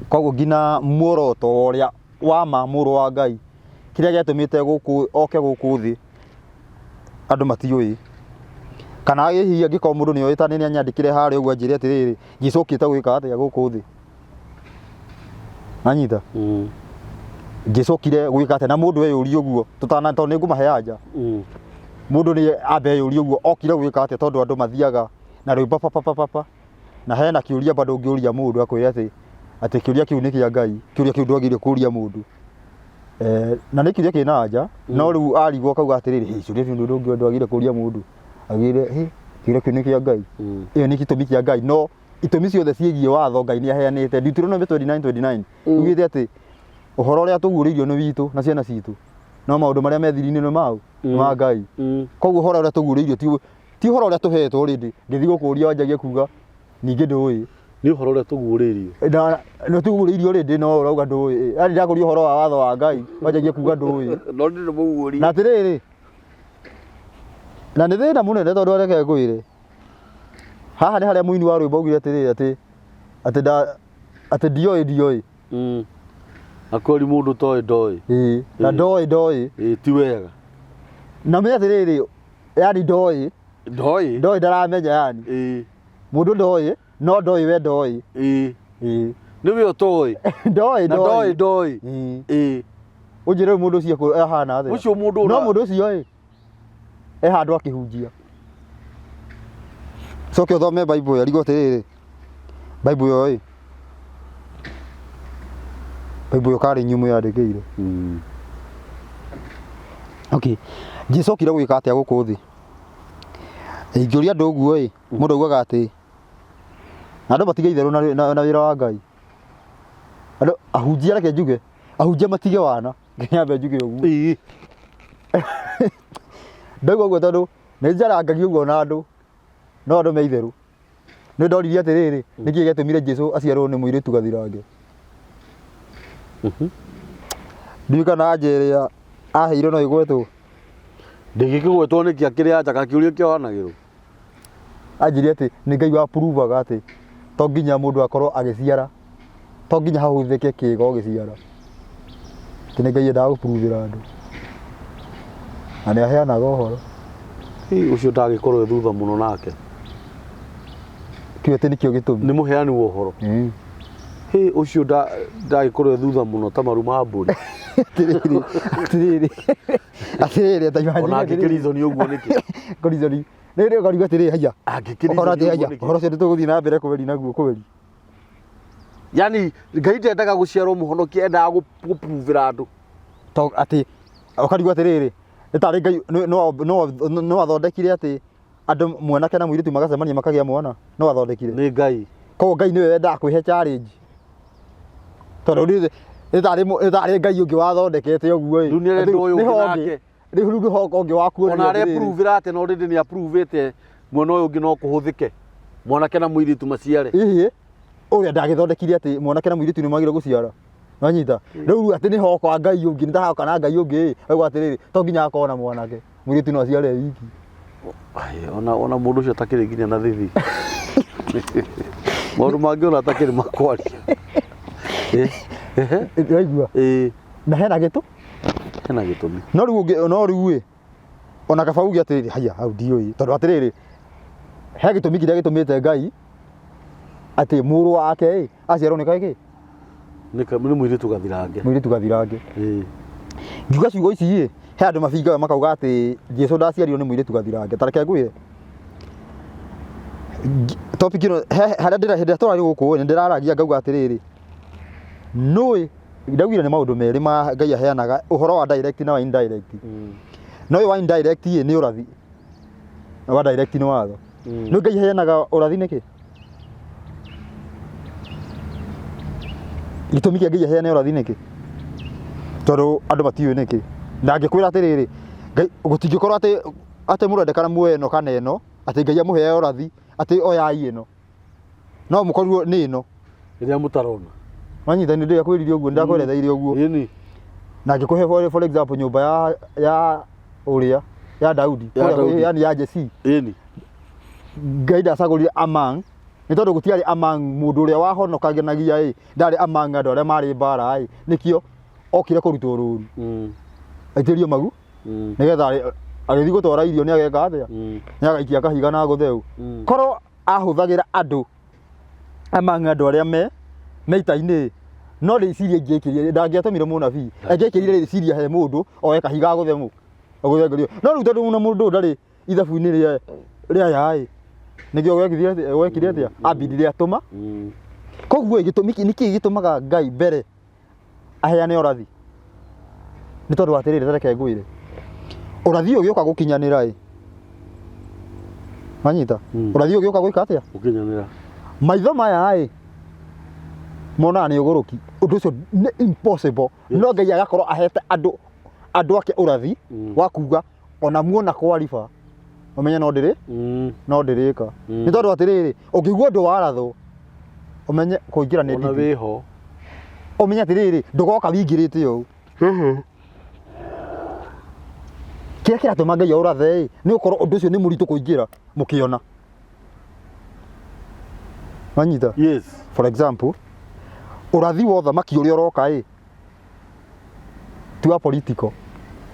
Koguo nginya muoroto wa ũrĩa wa ma mũrũ wa Ngai, kĩrĩa gĩatũmĩte gũkũ oke gũkũ thĩ, andũ matiũĩ. Kana hihi angĩkorwo mũndũ nĩ oĩ, ta nĩ anyandĩkĩre harĩa ũguo anjĩre atĩrĩrĩ, Jesu okĩte gwĩka atĩa gũkũ thĩ? Nanyita? Jesu okire gwĩka atĩa? Na mũndũ eyũrie ũguo tũtana, tondũ nĩ ngũmahe anja. Mũndũ nĩ ambe eyũrie ũguo, okire gwĩka atĩa? Tondũ andũ mathiaga na rwĩmbo papapapapa, na hena kĩũria bado ũngĩũria mũndũ akwĩre atĩ kĩũria kĩu nĩ kĩa Ngai, kĩũria kĩu ndwagĩrĩire kũũria mũndũ. Na nĩ kĩũria kĩna anja, no rĩu arigwo akauga atĩrĩrĩ, "Hĩ, kĩũria kĩu ndwagĩrĩire kũũria mũndũ." Agĩrĩire, "Hĩ, kĩũria kĩu nĩ kĩa Ngai." Ĩyo nĩ gĩtũmi kĩa Ngai, no itũmi ciothe ciĩgiĩ watho Ngai nĩ aheanĩte. Deuteronomy 29:29 yugĩte atĩ ũhoro ũrĩa tũguũrĩirio nĩ witũ na ciana citũ, no maũndũ marĩa me thiri-inĩ nĩ mau nĩ ma Ngai. Koguo ũhoro ũrĩa tũguũrĩirio ti ũhoro ũrĩa tũhetwo already. Ngĩthiĩ gũkũria wanjagie kuga ningĩ ndũĩ. Nĩ ũhoro ũrĩa tũguũrĩirio. Na nĩ tũguũrĩirio already, no ũrauga ndũĩ. Yaani ndakũria ũhoro wa watho wa Ngai wanjagie kuga ndũĩ. No ndĩrĩ mũguũrie. Na atĩrĩrĩ, na nĩ thĩna mũnene, tondũ reke ngwĩre, haha nĩ harĩa mũini wa rwĩmbo augire atĩrĩrĩ, atĩ nda atĩ ndioĩ ndioĩ. Na kweri mũndũ toĩ ndoĩ. Ĩĩ, na ndoĩ ndoĩ. Ĩĩ, ti wega. Na menya atĩrĩrĩ, yani ndoĩ. Ndoĩ. Ndoĩ, ndaramenya yani. Mũndũ ndoĩ, no ndoĩ we ndoĩ. Ĩĩ. Nĩwe ũtoĩ. Ndoĩ. Na ndoĩ ndoĩ. Ĩĩ. Ũnjĩre rĩu mũndũ ũcio ahana atĩa? Ũcio mũndũ No mũndũ ũcio ĩ, e handũ akĩhunjia. Coke ũthome Bible ĩyo, arigwo atĩrĩrĩ, Bible ĩyo ĩ, Bible ĩyo karĩ inyuĩ mwĩyandĩkĩire. Okay. Jesu okire gwĩka atĩa gũkũ thĩ? Ingĩũria andũ ũguo ĩ, mũndũ augaga atĩ na andũ matige itherũ na wĩra wa Ngai. Andũ ahunjia, reke njuge, ahunjia matige wana, nyambe njuge ũguo. Ndauga ũguo tondũ nĩ njarangagia ũguo na andũ, no andũ me itherũ. Nĩ ndoririe atĩrĩrĩ, nĩkĩ gĩatũmire Jesu aciarwo nĩ mũirĩtu gathirange? Ndiũĩ kana anja ĩrĩa aheirwo no ĩgwetwo. Ndĩngĩkĩgwetwo nĩkĩ akĩrĩ anja ka kĩũria kĩohanagĩrwo? Anjĩrire atĩ nĩ Ngai wa approvaga atĩ to nginya mũndũ akorwo agĩciara, to nginya hahũthĩke kĩĩga ũgĩciara. Atĩ nĩ Ngai endaga gũpuruvĩra andũ. Na nĩ aheanaga ũhoro. Ũcio ndagĩkorwo e thutha mũno nake. Kĩu atĩ nĩkĩo gĩtũmi. Nĩ mũheani wa ũhoro. Hĩ, ũcio ndagĩkorwo e thutha mũno ta maru ma mbũri. Atĩrĩrĩ, atĩrĩrĩ, atĩrĩrĩ, ta imagine Ona atĩrĩrĩ. angĩkĩrizoni ũguo nĩkĩ? Kũrizoni. Rĩrĩ ũkarigwo atĩrĩrĩ, haiya. Angĩkĩrizoni Ũkona atĩ ũguo haiya, nĩkĩ? ũhoro ũcio nĩtũgũthiĩ na mbere kũgeria naguo kweri. Yani Ngai ndendaga gũciarwo mũhonokia, endaga gũpruvĩra andũ. To atĩ ũkarigwo atĩrĩrĩ, nĩ tarĩ Ngai no athondekire atĩ andũ mwanake na mũirĩtu magacemania makagĩa mwana, no athondekire. Nĩ Ngai. Koguo Ngai nĩwe wendaga kwĩhe challenge. Tondũ nĩ tarĩ Ngai ũngĩ wathondekete ũguo ĩ. Rĩu nĩarenda ũyũ Nĩho ũngĩ ũngĩ. nake. Rĩu rĩu nĩho ũngĩ wa kuonania Ona arĩa atĩrĩrĩ. approve atĩ no rĩndĩ nĩ approve mwena ũyũ ũngĩ no kũhũthĩke mwanake na mũirĩtu maciare. Ĩhĩ, ũrĩa ndagĩthondekire atĩ mwanake na mũirĩtu nĩ magĩrĩirwo gũciara. Wanyita? Rĩu atĩ nĩho kwa Ngai ũngĩ, nĩ ta kana Ngai ũngĩ ĩ, auga atĩrĩrĩ, to nginya akorwo na mwanake, mũirĩtu no aciare e wiki. Ai, ona ona mũndũ ũcio atakĩrĩ nginya na thithi. Maũndũ mangĩ ona atakĩrĩ makwaria. Eh, ehe, Waigua? ĩĩ, Na hena gĩtũ? Hena gĩtũmi. No rĩu ũngĩ, no rĩu ĩ, ona kaba uge atĩrĩrĩ, haiya, hau ndiũĩ, tondũ atĩrĩrĩ, he gĩtũmi kĩrĩa gĩtũmĩte Ngai atĩ mũrũ wake ĩ, aciarwo nĩ kaĩ kĩ? Nĩ mũirĩtu gathirange. Mũirĩtu gathirange. Ĩĩ. Ngiuga ciugo ici ĩ, he andũ mabingaga makauga atĩ Jesu ndaciarirwo nĩ mũirĩtu gathirange. Ta reke ngwĩre. Topic ĩno harĩa ndĩra hĩndĩ ĩrĩa tũrarĩ gũkũ nĩ ndĩraragia ngauga atĩrĩrĩ, nũĩ ndaugire nĩ maũndũ merĩ ma Ngai aheanaga ũhoro wa direct na wa indirect. No ũyũ wa indirect ĩ nĩ ũrathi. Na wa direct nĩ watho. Nĩ Ngai aheanaga ũrathi nĩkĩ? Gĩtũmi kĩa Ngai aheane ũrathi nĩkĩ? Tondũ andũ matiũĩ nĩkĩ. Na angĩkwĩra atĩrĩrĩ, Ngai gũtingĩkorwo atĩ atĩ mũrendekana muoye ĩno kana ĩno, atĩ Ngai amũhe ũrathi atĩ oyai ĩno. No mũkorirwo nĩ ĩno. Rĩrĩa mũtarona. Wanyita nĩ ndĩrakwĩrire ũguo, nĩndakweretheire ũguo. Ĩni. Na ngĩkũhe for example nyũmba ya ũrĩa ya Daudi, Ya kũrĩa- Daudi. yani ya Jesse. Ĩni. Ngai ndacagũrire among nĩ tondũ gũtiarĩ among mũndũ ũrĩa wahonokanagia ĩ ndarĩ among andũ arĩa marĩ mbara ĩ nĩkĩo okire kũrutwo rũru aitĩrio magu nĩgetha agĩthiĩ gũtwara irio nĩ ageka atĩa nĩ agaikia kahiga na gũtheu korwo ahũthagĩra andũ among andũ arĩa me ita-inĩ no rĩciria ingĩekĩrire ndangĩatũmire mũnabii angĩekĩrire rĩciria he mũndũ oe kahiga agũthe mũ agũthe ngũrio no rĩu tondũ ona mũndũ ũyũ ndarĩ ithabu-inĩ rĩa yaĩ nĩkĩo gwekire atĩa gwekire atĩa ambindire atũma koguo ĩ, gĩtũmi nĩkĩ gĩtũmaga Ngai mbere aheane ũrathi nĩ tondũ atĩrĩrĩ ta reke ngwĩre ũrathi ũyũ ũgĩũka gũkinyanĩra ĩ wanyita ũrathi ũyũ ũgĩũka gwĩka atĩa Gũkinyanĩra. Maitho maya ĩ monaga nĩ ũgũrũki ũndũ ũcio nĩ impossible no Ngai agakorwo ahete andũ ake ũrathi wa kuga ona muona kwariba ũmenye no ndĩrĩ no ndĩrĩka nĩ tondũ atĩrĩrĩ ũngĩigua ũndũ warathwo ũmenye kũingĩra nĩ Ona nditi wĩho. Ũmenye atĩrĩrĩ ndũgoka wingĩrĩte ũũ kĩrĩa kĩratũma Ngai aũrathe ĩ nĩ gũkorwo ũndũ ũcio nĩ mũritũ kũingĩra mũkĩona wanyita. Yes. For example, ũrathi wa ũthamaki ũrĩa ũroka ĩ ti wa political.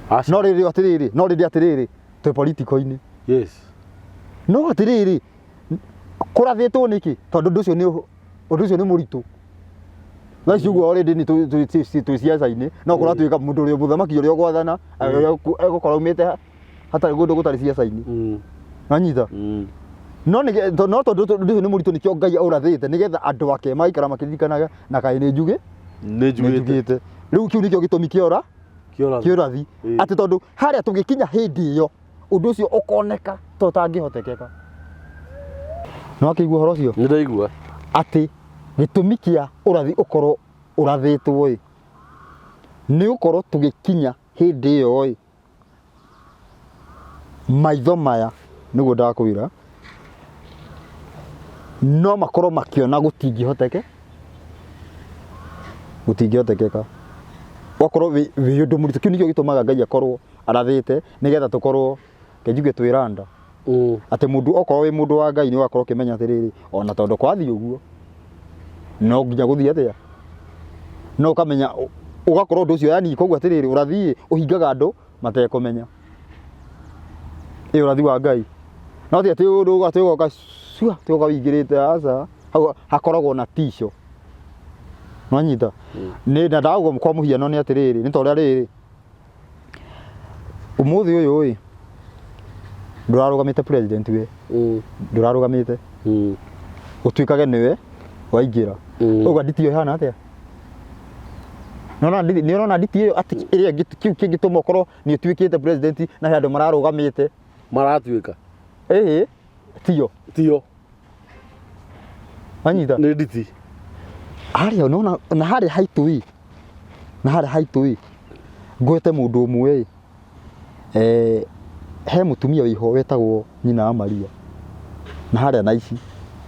Aca. No rĩrĩ atĩrĩrĩ, no rĩrĩ atĩrĩrĩ, twĩ political-inĩ. No atĩrĩrĩ, kũrathĩtwo nĩkĩ? Tondũ ũndũ ũcio nĩ mũritũ. Thaa ici ũguo already nĩ twĩ ciaca-inĩ, no kũratuĩka mũndũ ũrĩa mũthamaki ũrĩa ũgwathana egũkorwo aumĩte hatarĩ kũndũ gũtarĩ ciaca-inĩ. Wanyita? No no tondũ ũndũ ũcio nĩ mũritũ nĩkĩo Ngai aũrathĩte nĩgetha andũ ake magaikara makĩririkanaga na kaĩ nĩ njuge Nĩ nĩ njugĩte. Njugĩte. Rĩu kĩu nĩkĩo gĩtũmi kĩa ũra Kĩũrathi. Kĩũrathi. Ĩĩ. Atĩ tondũ harĩa tũgĩkinya hĩndĩ ĩyo ũndũ ũcio ũkoneka ta ũtangĩhotekeka. Nĩ wakĩigua ũhoro ũcio? Nĩ ndaigua. Atĩ gĩtũmi kĩa ũrathi ũkorwo ũrathĩtwo ĩ nĩ gũkorwo tũgĩkinya hĩndĩ ĩyo ĩ maitho maya nĩguo ndakwĩra no makorwo makĩona gũtingĩhoteke gũtingĩhotekeka wakorwo wĩ ũndũ mũritũ. Kĩu nĩkĩo gĩtũmaga Ngai akorwo arathĩte nĩgetha tũkorwo ke njuge twĩranda atĩ mũndũ okorwo wĩ mũndũ wa Ngai nĩ ũgakorwo ũkĩmenya atĩrĩrĩ ona tondũ kwathiĩ ũguo no nginya gũthiĩ atĩa no ũkamenya ũgakorwo ũndũ ũcio yani koguo atĩrĩrĩ ũrathiĩ ũhingaga andũ matekũmenya ĩ ũrathi wa Ngai no ti atĩ ũndũ atĩ ũgoka cua atĩ ũgoka wĩingĩrĩte aca hau hakoragwo na tico nwanyita nĩ na ndauga kwa mũhiano nĩ atĩrĩrĩ nĩ ta ũrĩa rĩrĩ ũmũthĩ ũyũ ĩ ndũrarũgamĩte president we ndũrarũgamĩte ũtuĩkage nĩwe waingĩra ũguo nditi ĩyo ĩhana atĩa nĩ ũrona nditi ĩyo atĩ ĩrĩa ĩngĩ kĩu kĩngĩtũma ũkorwo nĩ ũtuĩkĩte president na he andũ mararũgamĩte Maratuĩka. Ĩĩ tiyo Tiyo. Wanyita? Nĩ nditi. Harĩa nona na harĩa haitũ ĩ na harĩa haitũ ĩ ngwete mũndũ ũmwe ĩ Eh, he mũtumia wĩho wetagwo nyina wa Maria na harĩa na ici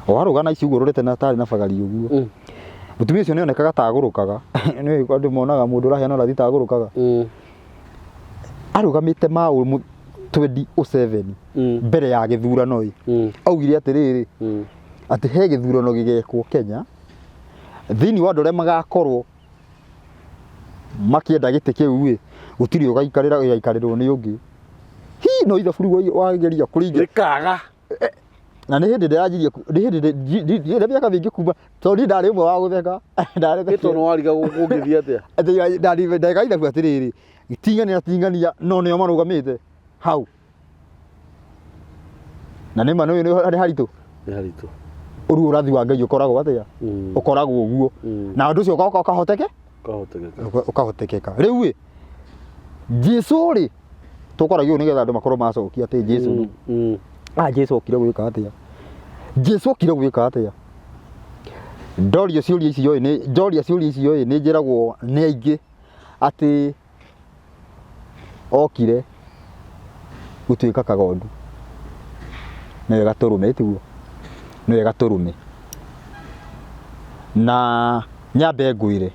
o warũga na ici ũguo ũrorete na tarĩ na bagari ũguo Mũtumia ũcio nĩonekaga ta agũrũkaga nĩ andũ monaga mũndũ ũraheana ũrathi ta agũrũkaga Arũgamĩte maũ 2007 mbere ya gĩthurano ĩ augire atĩrĩrĩ atĩ he gĩthurano gĩgekwo Kenya thĩinĩ wa andũ arĩa magakorwo makĩenda gĩtĩ kĩu ĩ gũtirĩ ũgaikarĩra gĩgaikarĩrwo nĩ ũngĩ hi no ithabu rĩu wageria kũringa Rĩkaga. Na nĩ hĩndĩ ndĩranjirie nĩ hĩndĩ ndĩ mĩaka mĩingĩ kuma tondũ niĩ ndarĩ ũmwe wa gũtheka ndarĩ Ĩ tondũ wariga kũngĩthiĩ atĩa? Atĩ ndeka ithabu atĩrĩrĩ tingania tingania no nĩo marũgamĩte hau na nĩ ma nĩ nĩ haritũ. Nĩ haritũ. Ũrĩu ũrathi wa Ngai ũkoragwo atĩa? Ũkoragwo ũguo. Na ũndũ ũcio ũkahoteke Ũkahotekeka. Ũkahotekeka. Rĩu ĩ Jesu rĩ tũkoragio nĩgetha andũ makorwo macokia atĩ Jesu nũ? Ah, Jesu okire gwĩka atĩa? Jesu okire gwĩka atĩa? Ndorio ciũria icio ĩ nĩ ndoria ciũria icio ĩ nĩ njĩragwo nĩ aingĩ atĩ okire gũtuĩka kagondu. Nĩwe gatũrũme tiguo? Nĩwe gatũrũme. Na nyambe ngwĩre,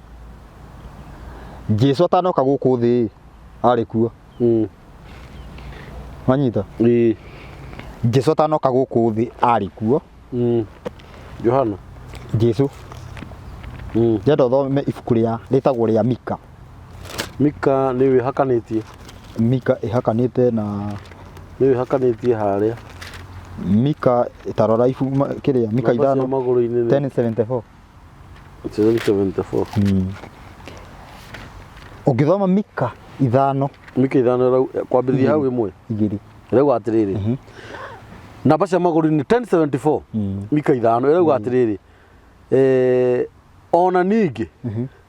Jesu atanoka gũkũ thĩ ĩ, arĩ kuo. Wanyita? Ĩĩ. Jesu atanoka gũkũ thĩ arĩ kuo. Johana. Jesu. Ndĩrenda ũthome ibuku rĩa rĩtagwo rĩa Mika. Mika nĩ wĩhakanĩtie. Mika ĩhakanĩte na Nĩ wĩhakanĩtie harĩa. Mika tarora ibu kĩrĩa Mika Namba cia ithano magũrũ-inĩ nĩ 1074. 1074. Ũngĩthoma Mika ithano Mika ithano kwambĩrĩria hau ĩmwe. Igĩrĩ. Ĩrauga atĩrĩrĩ. Namba cia magũrũ-inĩ 1074. Mika ithano ĩrauga atĩrĩrĩ. Ona ningĩ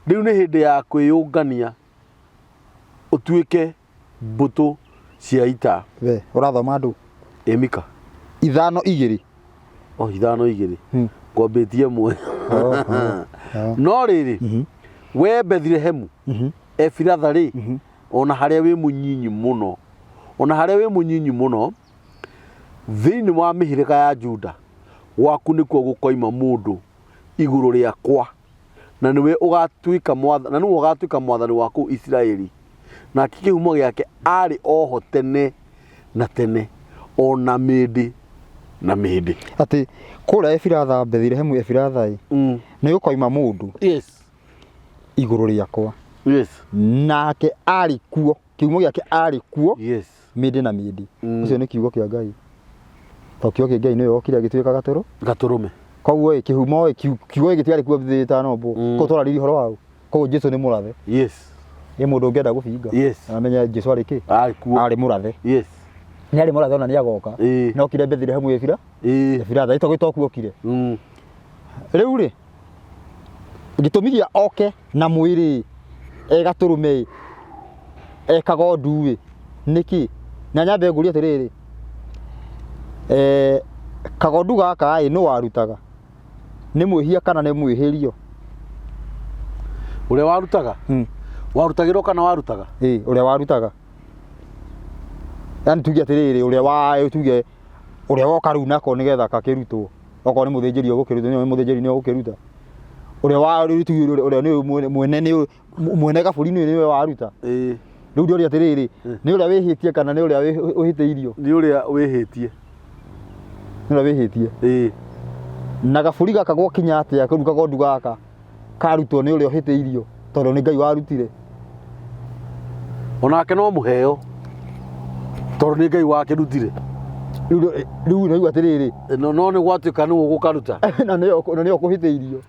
rĩu nĩ hĩndĩ ya kwĩyũngania ũtuĩke mbũtũ cia ita. We ũrathoma ndũ? Ĩ Mika. Ithano igĩrĩ. O ithano igĩrĩ. Ngwambĩtie ĩmwe. No rĩrĩ, we Bethilehemu Efiratha rĩ, ona harĩa wĩ mũnyinyi mũno, ona harĩa wĩ mũnyinyi mũno thĩinĩ wa mĩhĩrĩga ya Juda, gwaku nĩkuo gũkoima mũndũ igũrũ rĩakwa, na nĩwe ũgatuĩka mwathani, na nĩwe ũgatuĩka mwathani wa kũu Isiraeli. Nake kĩhumo gĩake arĩ oho tene na tene, o na mĩndĩ na mĩndĩ. Atĩ kũrĩa Efiratha, Bethilehemu Efiratha ĩ, nĩ gũkoima mũndũ igũrũ rĩakwa. Nake arĩ kuo, kĩhumo gĩake arĩ kuo mĩndĩ na mĩndĩ. Ũcio nĩ kiugo kĩa Ngai. To kiugo kĩa Ngai nĩwe wokire agĩtuĩka gatũrũ. Gatũrũme. Koguo ĩ kĩhumo ĩ kiugo gĩkĩ gĩtiarĩ kuo thĩ ĩtanombwo. Koguo twararĩria ũhoro wa ũ? Koguo Jesu nĩ mũrathe. Ĩ mũndũ ũngĩenda gũbinga. Amenya Jesu arĩ kĩ? Arĩ kuo. Arĩ mũrathe. Nĩ arĩ mũrathe ona nĩ agoka. No okire Bethilehemu Efira. Efiratha ĩtagwo ĩtokuo okire. Rĩu rĩ gĩtũmi gĩa oke na mwĩrĩ e gatũrũme ĩ e kagondu ĩ nĩkĩ? Na nyambe ngũrie atĩrĩrĩ, eh, kagondu gaka ĩ nũ warutaga? Nĩ mwĩhia kana nĩ mwĩhĩrio? Ũrĩa warutaga? Warutagĩrwo kana warutaga? Ĩ, ũrĩa warutaga. Yaani tuge atĩrĩrĩ, ũrĩa wa tuge ũrĩa woka rĩu nako nĩgetha gakĩrutwo. Okorwo nĩ mũthĩnjĩri ũgũkĩruta, nĩ mũthĩnjĩri nĩ ũgũkĩruta. Ũrĩa wa rĩu tuge ũrĩa nĩ mwene nĩ mwene gabũri nĩ nĩwe waruta. Ĩĩ. Rĩu ndĩroria atĩrĩrĩ, nĩ ũrĩa wĩhĩtie kana nĩ ũrĩa ũhĩtĩirio? Nĩ ũrĩa wĩhĩtie. Nĩ ũrĩa wĩhĩtie. Ĩĩ. Na gabũri gaka gwakinya atĩa kũu kagondu gaka karutwo nĩ ũrĩa ũhĩtĩirio tondũ nĩ Ngai warutire. Onake no mũheo tondũ nĩ Ngai wakĩrutire. Rĩu rĩu naigua atĩrĩrĩ. No no nĩ gwatuĩka nĩwe ũgũkaruta. Na nĩwe na nĩwe ũkũhĩtĩirio.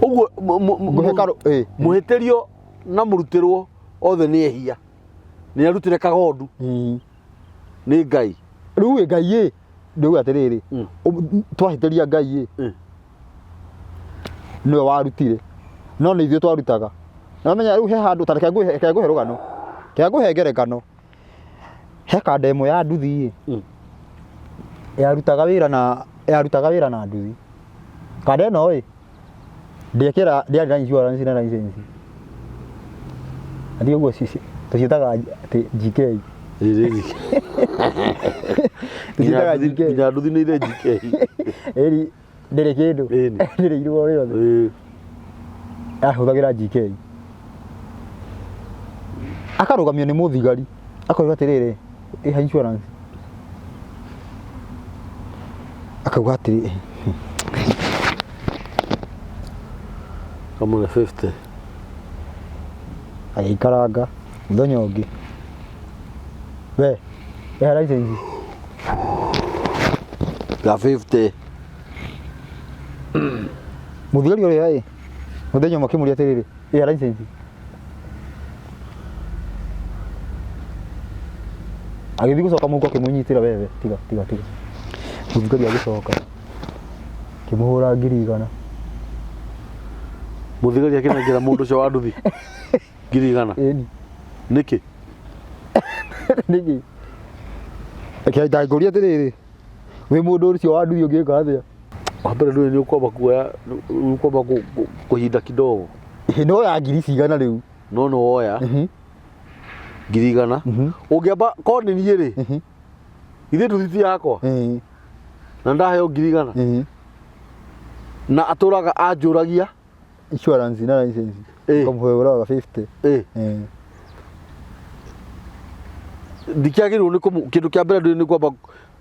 Ũguo Ngũhe karũ ĩĩ. Mũhĩtĩrio na mũrutĩrwo othe nĩ ehia. Nĩ arutire kagondu. Nĩ Ngai. Rĩu ĩ Ngai ĩ ndauga atĩrĩrĩ, twahĩtĩria Ngai ĩ, nĩwe warutire, no nĩ ithuĩ twarutaga. Na ũmenye rĩu he handũ, ta reke ngũhe reke ngũhe rũgano, reke ngũhe ngerekano. He kanda ĩmwe ya nduthi ĩ, yarutaga wĩra na yarutaga wĩra na nduthi. Kanda ĩno ĩ, ndĩekĩra ndĩarĩ na insurance na license. Na ndiũĩ ũguo Tũciĩtaga atĩ GK. Tũciĩtaga GK. Nginya nduthi nĩ irĩ GK. Ĩri ndĩrĩ kĩndũ. Ĩni. Ndĩrĩ irũa rĩothe. Ahũthagĩra GK. Akarũgamio nĩ mũthigari. Akoiga atĩrĩrĩ, ĩha insurance. Akauga atĩrĩ, Kamũne 50. Agĩikaranga mũthenya ũngĩ. We, ĩha license. Ga 50. Mũthigari ũrĩa ĩ, mũthenya ũmwe akĩmũria atĩrĩrĩ, ĩha license. Agĩthiĩ gũcoka mũhuko akĩmũnyitĩra wewe, tiga tiga tiga. Mũthigari agĩcoka akĩmũhũra 100,000. Mũthigari akĩnengera mũndũ ũcio wa nduthi 100,000. Ĩni. Nĩkĩ? Nĩkĩ? Reke ndangũria atĩrĩrĩ, wĩ mũndũ ũcio wa nduthi ũngĩka atĩa? Wa mbere ndũĩ nĩ ũkwamba kuoya, nĩ ũkwamba kũhinda kidogo. Ĩĩ no ya ngiri cigana rĩu? No nĩ woya 100,000. Ũngĩamba korwo nĩ niĩ rĩ, githĩ nduthi ti yakwa? Na ndaheo 100,000. Na atũraga anjũragia Insurance na license. Ũkamũhe ũraga 50. Ndikĩagĩrĩirwo nĩ kũmũ kĩndũ kĩa mbere ndũĩ nĩ kwamba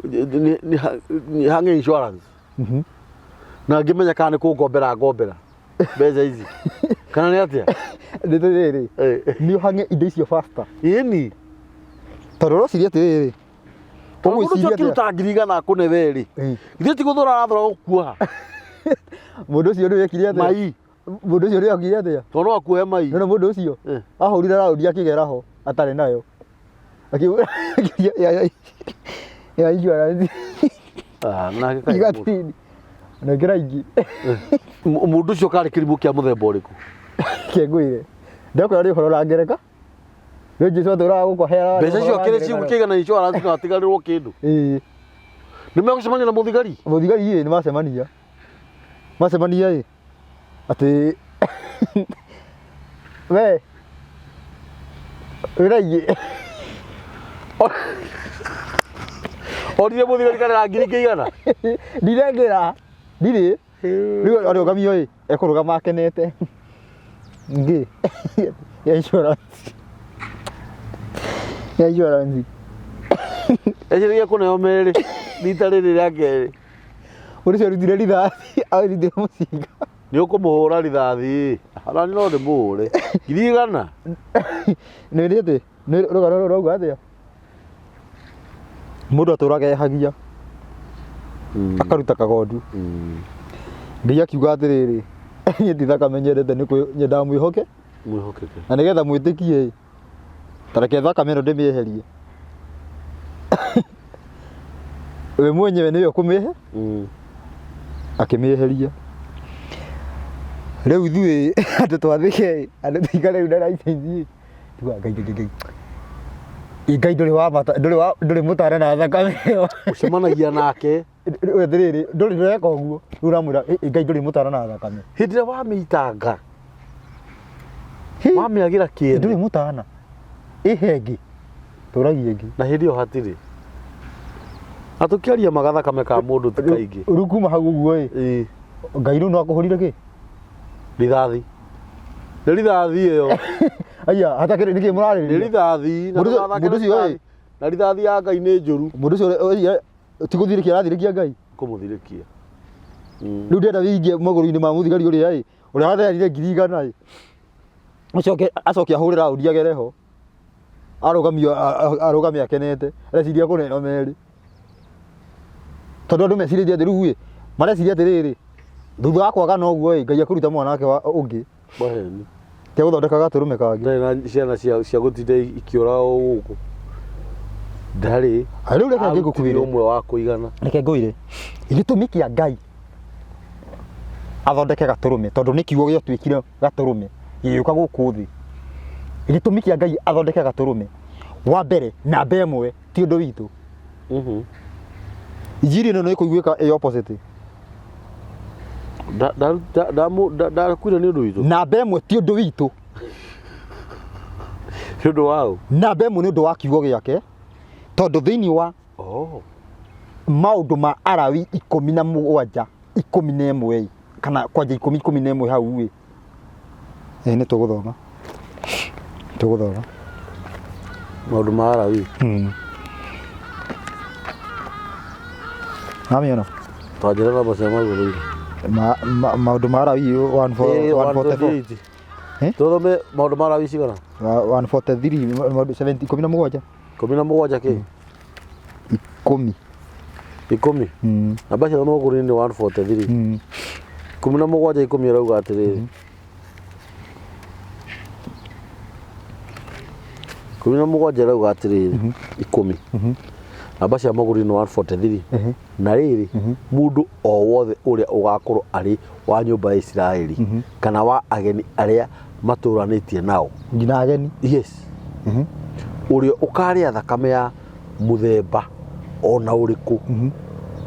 nĩ hange insurance. Na ngĩmenya kana nĩ kũngombera ngombera mbeca ici kana nĩ atĩa? Nĩ rĩrĩ, nĩ ũhange indo icio faster. Ĩni. Tondũ ũreciria atĩrĩrĩ, Tondũ mũndũ ũcio ũgwĩciria atĩa? akĩruta 100,000 akũne werĩ. Githĩ ti gũthũra arathũra gũkuoha? Mũndũ ũcio rĩu ekire atĩa? Mai. Mũndũ ũcio rĩu ekire atĩa? Tondũ no akuohe mai. Nĩwona mũndũ ũcio ahũrire raũndi akĩgera ho atarĩ nayo. Akiuga ya insurance. Ah, nake kaĩ Iga mũndũ. tini. Nengera ingĩ. Mũndũ ũcio karĩ kĩrimũ kĩa mũthemba ũrĩkũ? Kĩngũire. Ndakwĩra nĩ ũhoro ũrangereka. Rĩu Jesu atũraga gũkũ aheanaga Mbeca icio ũhoro wa akĩrĩ ngerekano. cigũkĩigana insurance no atigarĩrwo kĩndũ. Ĩĩ. Nĩ megũcemania na mũthigari? Mũthigari ĩ nĩ macemania. Macemania ĩ atĩ we wĩra ingĩ Orire mũthigari kana na ngiri kĩigana? ndirengera ndirĩ rĩu arũgamio ĩ ekũrũgama akenete ngĩ ya insurance ya insurance Eciragia kũneo merĩ rita rĩrĩ rĩa kerĩ. Mũndũ ũcio arutire rithathi arutire mũcinga. Nĩ ũkũmũhũra rithathi. Ona niĩ no ndĩmũhũre. 100,000. Nĩ nĩ atĩ nĩ rũgano rũrũ rauga atĩa? Mũndũ atũraga ehagia akaruta kagondu. Ngai akiuga atĩrĩrĩ, niĩ ti thakame nyendete nĩ nyendaga mwĩhoke Mwĩhokeke. na nĩgetha mwĩtĩkie ĩ, ta reke thakame ĩno ndĩmĩeherie. We mwenyewe nĩwe ũkũmĩhe akĩmĩeheria. Rĩu ithuĩ andũ twathĩke andũ tũikare rĩu na license ĩ, tugaga Ngai Ngai Ngai Ĩ Ngai ndũrĩ wa bata ndũrĩ wa ndũrĩ mũtare na thakame ĩyo. Ũcemanagia nake. Rĩu atĩrĩrĩ ndũrĩ ndũreka ũguo rĩu ũramwĩra "Ĩ, Ngai ndũrĩ mũtara na thakame. Hĩndĩ ĩrĩa wamĩitanga wamĩagĩra kĩene. Ndũrĩ mũtana. Ĩhe ĩngĩ. Tũragia ĩngĩ. Na hĩndĩ ĩyo hatirĩ. Na tũkĩaria ma gathakame ka mũndũ ti kaingĩ. Rĩu kuma hau ũguo ĩ. Ĩĩ. Ngai rĩu no akũhũrire kĩ? Rithathi. Nĩ rithathi ĩyo. Aya, hatakĩrĩ nĩkĩ Nĩ mũrarĩrĩria? rithathi. Na Mũndũ ũcio- ndũgathake mũndũ na ũcio ĩ. rithathi. Na rithathi ya Ngai nĩ njũru. Mũndũ ũcio ti gũthirĩkia arathirĩkia Ngai. Kũmũthirĩkia. Rĩu ndĩrenda wĩingie magũrũ-inĩ ma mũthigari ũrĩa ĩ, ũrĩa watheanire 100,000 ĩ. Ũcoke acoke ahũre raũndi agere ho. Arũgamio arũgame akenete. Areciria kũneo merĩ. Tondũ andũ mecirĩtie atĩ rĩu ĩ, mareciria atĩrĩrĩ, thutha wa kwaga na ũguo ĩ, Ngai ekũruta mwana wake wa ũngĩ. Maheni. Tia gũthondeka gatũrũme kangĩ. Ndarĩ na ciana cia cia gũtinda ikĩũra o gũkũ. Ndarĩ. Rĩu reke Arutire ngĩgũkuĩre. ũmwe wa kũigana. Reke ngwĩre. Gĩtũmi kĩa Ngai athondeke gatũrũme tondũ nĩ kiugo gĩatuĩkire gatũrũme gĩgĩũka gũkũ thĩ. Gĩtũmi kĩa Ngai athondeke gatũrũme wa mbere namba ĩmwe ti ũndũ witũ. Injiri ĩno nĩ ĩkũiguĩka ĩ opposite. Ndakuire nĩ ũndũ witũ. Namba ĩmwe ti ũndũ witũ. Nĩ ũndũ wa ũ? Namba ĩmwe nĩ ũndũ wa kiugo gĩake, tondũ thĩinĩ wa Oh. maũndũ ma Alawi 17 11 kana kwanja 10 11 hau ĩ ĩ nĩ tũgũthoma tũgũthoma Maũndũ ma Alawi. Namĩona Twanjĩra namba cia magũrũ-inĩ. Maũndũ ma Alawi 144. 128. Eh? Tũthome maũndũ ma Alawi cigana? 143 maũndũ 70 17. 17 kĩ? 10. 10. Namba cia magũrũ-inĩ nĩ 143. 17 10 ĩrauga atĩrĩrĩ. 17 ĩrauga atĩrĩrĩ 10. Namba cia magũrũ-inĩ nĩ 143. Na rĩrĩ, mũndũ o wothe ũrĩa ũgakorwo arĩ wa nyũmba ya Isiraeli kana wa ageni arĩa matũranĩtie nao. Nginya ageni. Yes. Ũrĩa ũkarĩa thakame ya mũthemba ona ũrĩkũ,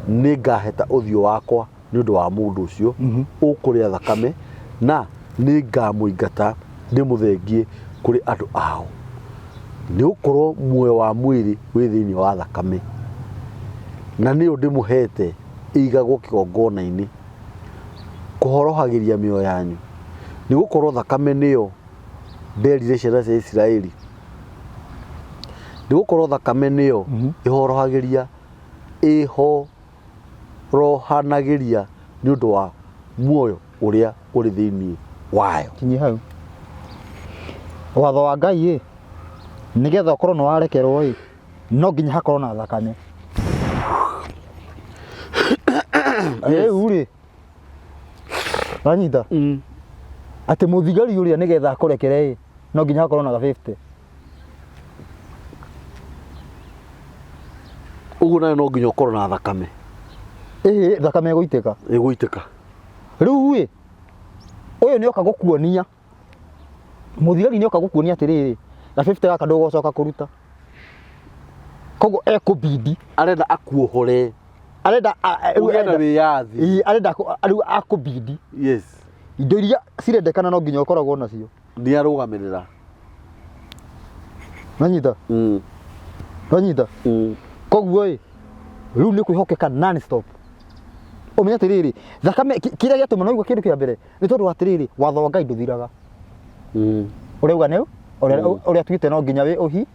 nĩ ngaheta ũthiũ wakwa nĩ ũndũ wa mũndũ ũcio ũkũrĩa thakame, na nĩ ngamũingata ndĩmũthengie kũrĩ andũ ao. Nĩ gũkorwo muoyo wa mwĩrĩ wĩ thĩinĩ wa thakame, na nĩyo ndĩmũhete ĩigagwo kĩgongona-inĩ kũhorohagĩria mĩoyo yanyu. Nĩ gũkorwo thakame nĩyo nderire ciana cia Isiraeli. Nĩ gũkorwo thakame nĩyo ĩhorohagĩria ĩhorohanagĩria nĩ ũndũ wa muoyo ũrĩa ũrĩ thĩinĩ wayo. Kinyia hau. Watho wa Ngai ĩ, nĩgetha ũkorwo nĩ warekerwo ĩ, no nginya hakorwo na thakame. Rĩu rĩ, wanyita atĩ mũthigari ũrĩa nĩgetha akũrekere ĩ, no nginya hakorwo na ga 50. Ũguo nayo no nginya ũkorwo na thakame. Ĩhĩ, thakame ĩgũitĩka. Ĩgũitĩka. Rĩu ĩ, ũyũ nĩ oka gũkuonia, mũthigari nĩ oka gũkuonia atĩrĩrĩ, ga 50 gaka ndũgũcoka kũruta. Koguo ekũbidi. Arenda akuohore. Arenda rĩu Ũgĩe na arenda wĩyathi. Ĩĩ, arenda rĩu akũbidi. Yes. Indo iria cirendekana no nginya ũkoragwo nacio. Nĩ arũgamĩrĩra. Wanyita? Wanyita? Koguo ĩ, rĩu nĩ kwĩhokeka non stop. Ũmenye atĩrĩrĩ, thakame kĩrĩa gĩatũma no igua kĩndũ kĩa mbere nĩ tondũ atĩrĩrĩ, watho wa Ngai ndũthiraga. Ũrauga nĩ ũrĩa ũrĩa tuĩte no nginya wĩ ũhi.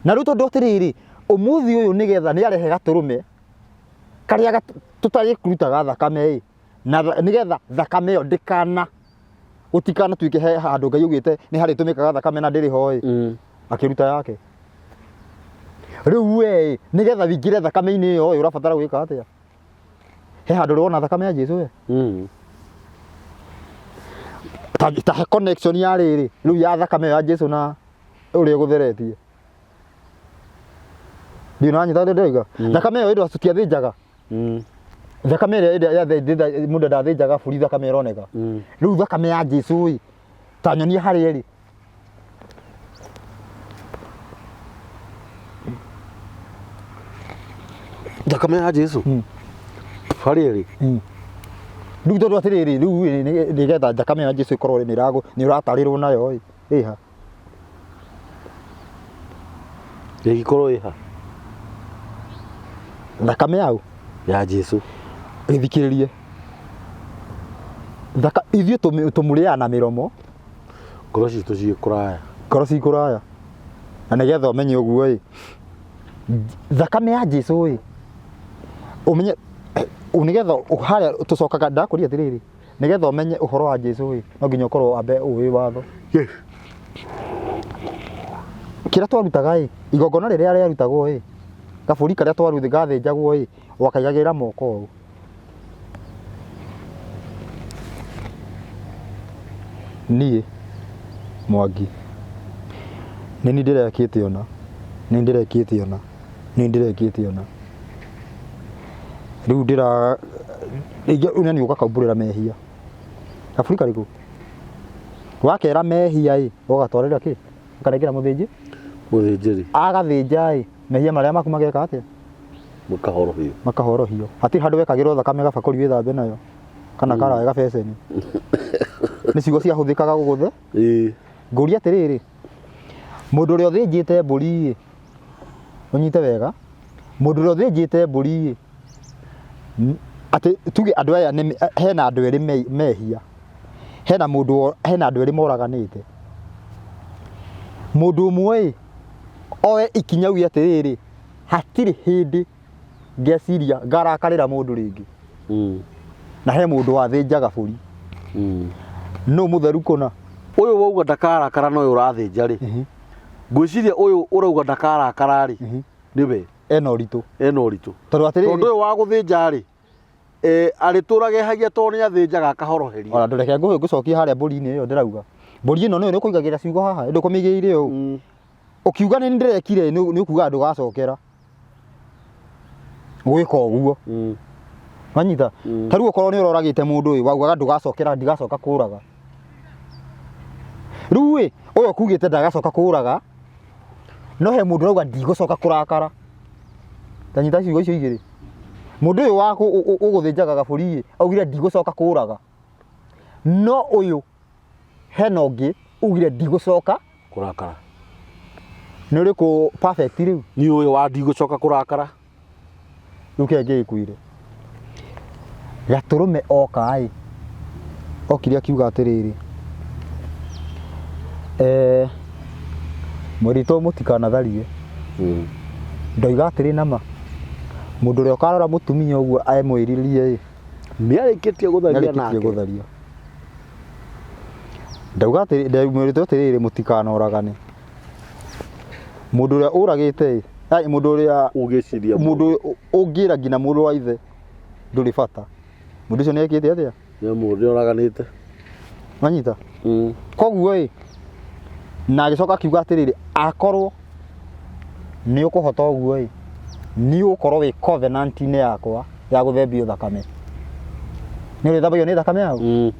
Na rĩu tondũ atĩrĩrĩ, ũmũthĩ ũyũ nĩgetha nĩ arehe gatũrũme karĩa tũtarĩrutaga thakame ĩ, na nĩgetha thakame ĩyo ndĩkana gũtikanatuĩke he handũ Ngai augĩte nĩ harĩtũmĩkaga thakame na ndĩrĩ ho ĩ, akĩruta yake. Rĩu we ĩ, nĩgetha wĩingĩre thakame-inĩ ĩyo ĩ, ũrabatara gwĩka atĩa? He handũ ũrĩ wona thakame ya Jesu we? Ta he connection ya rĩrĩ, rĩu ya thakame ya Jesu na ũrĩa ĩgũtheretie. Ndiũĩ nĩwanyita ũrĩa ndĩroiga? Thakame ĩyo ĩndũ tũtiathĩnjaga. Thakame ĩrĩa ĩrĩa yathĩnjĩte mũndũ ndathĩnjaga bũri thakame ĩroneka. Rĩu thakame ya Jesu ĩ, ta nyonia harĩa ĩrĩ. Thakame ya Jesu harĩa ĩrĩ. Rĩu tondũ atĩrĩrĩ, rĩu ĩ, nĩgetha thakame ya Jesu ĩkorwo nĩ ũratarĩrwo nayo ĩ, ĩha. Ĩngĩkorwo ĩha? Thakame yau? Ya Jesu. Gĩthikĩrĩrie. Thaka, ithuĩ tũmũrĩaga na mĩromo. Ngoro citũ ciĩ kũraya. Ngoro ciĩ kũraya. Na nĩgetha ũmenye ũguo ĩ, thakame ya Jesu ĩ, ũmenye, nĩgetha harĩa tũcokaga, ndakũria atĩrĩrĩ, nĩgetha ũmenye ũhoro wa Jesu ĩ, no nginya ũkorwo wambe ũĩ watho. Yes. Kĩrĩa twarutaga ĩ, igongona rĩrĩa rĩarutagwo ĩ, gabũri karĩa twaruthi gathĩnjagwo ĩ, wakaigagĩrĩra moko ũũ. Niĩ Mwangi nĩ niĩ ndĩrekĩte ũna, nĩ niĩ ndĩrekĩte ũna, nĩ niĩ ndĩrekĩte ũna. Rĩu ndĩra rĩngĩ ũna nĩ ũgakaumbũrĩra mehia. Gaburi karĩkũ? Wakera mehia ĩ, ũgatwarĩra kĩ? Ũkanengera mũthĩnji? Mũthĩnjĩri. Agathĩnja ĩ, mehia marĩa maku mageka atĩa? Makahorohio. Makahorohio. Hatirĩ handũ wekagĩrwo thakame gabakũri wĩthambe nayo kana karaĩ gabeceni. Nĩ ciugo ciahũthĩkaga gũgũthe. Ĩĩ. Ngũria atĩrĩrĩ, Mũndũ ũrĩa ũthĩnjĩte mbũri ĩ, ũnyite wega, mũndũ ũrĩa ũthĩnjĩte mbũri ĩ, atĩ tuge andũ aya nĩ hena andũ erĩ mehia, hena mũndũ hena andũ erĩ moraganĩte. Mũndũ ũmwe ĩ, oe ikinya auge atĩrĩrĩ, hatirĩ hĩndĩ ngeciria ngarakarĩra mũndũ rĩngĩ. Na he mũndũ wathĩnjaga bũri. Nũ mũtheru kũna? Ũyũ wauga ndakarakara na ũyũ ũrathĩnja rĩ, ngwĩciria ũyũ ũrauga ndakarakara rĩ, nĩwe Ena ũritũ. Ena ũritũ. Tondũ atĩrĩrĩ, Tondũ ũyũ wa gũthĩnja rĩ, arĩtũraga ehagia tondũ nĩ athĩnjaga akahoroheria. Ona ndũreke ngũcokie harĩa mbũri-inĩ ĩyo ndĩrauga. Mbũri ĩno nĩyo nĩũkũigagĩra ciugo haha, ndũkũmĩigĩrĩire ũũ. Ũkiuga nĩ ndĩrekire nĩ ũkuga ndũgacokera gwĩka ũguo. Wanyita? Ta rĩu okorwo nĩ ũroragĩte mũndũ ĩ, waugaga ndũgacokera ndigacoka kũraga. Rĩu ĩ, ũyũ ũkugĩte ndagacoka kũraga, no he mũndũ ũrauga ndigũcoka kũrakara. Ta nyita ciugo icio igĩrĩ. Mũndũ ũyũ wa ũgũthĩnjaga gabũri ĩ, augire ndigũcoka kũraga. No ũyũ hena ũngĩ ugire ndigũcoka Kũrakara. Nĩ ũrĩkũ perfect rĩu? Nĩ ũyũ wa ndigũcoka kũrakara. Rĩu kĩrĩa ngĩgĩkwĩre, gatũrũme oka ĩ, okire akiuga atĩrĩrĩ, eh, mwĩritũ mũtikanatharie. Ndoiga atĩrĩ nama, mũndũ ũrĩa ũkarora mũtumia ũguo emwĩrirĩrie ĩ, Nĩarĩkĩtie gũtharia nĩarĩkĩtie nake. Gũtharia. Ndauga atĩrĩ, ndamwĩrĩte atĩrĩrĩ mũtikanoragane. Mũndũ ũrĩa ũragĩte ĩ, ai, mũndũ ũrĩa Ũgĩciria mũndũ ũngĩra nginya mũrũ wa ithe ndũrĩ bata. Mũndũ ũcio nĩekĩte atĩa? Nĩ mũndũ ũraganĩte. Wanyita? Koguo ĩ, na agĩcoka akiuga atĩrĩrĩ, akorwo nĩ ũkũhota ũguo ĩ, nĩ ũgũkorwo wĩ covenant-inĩ yakwa ya gũthembio thakame. Nĩ ũrĩthambagio nĩ thakame yaku?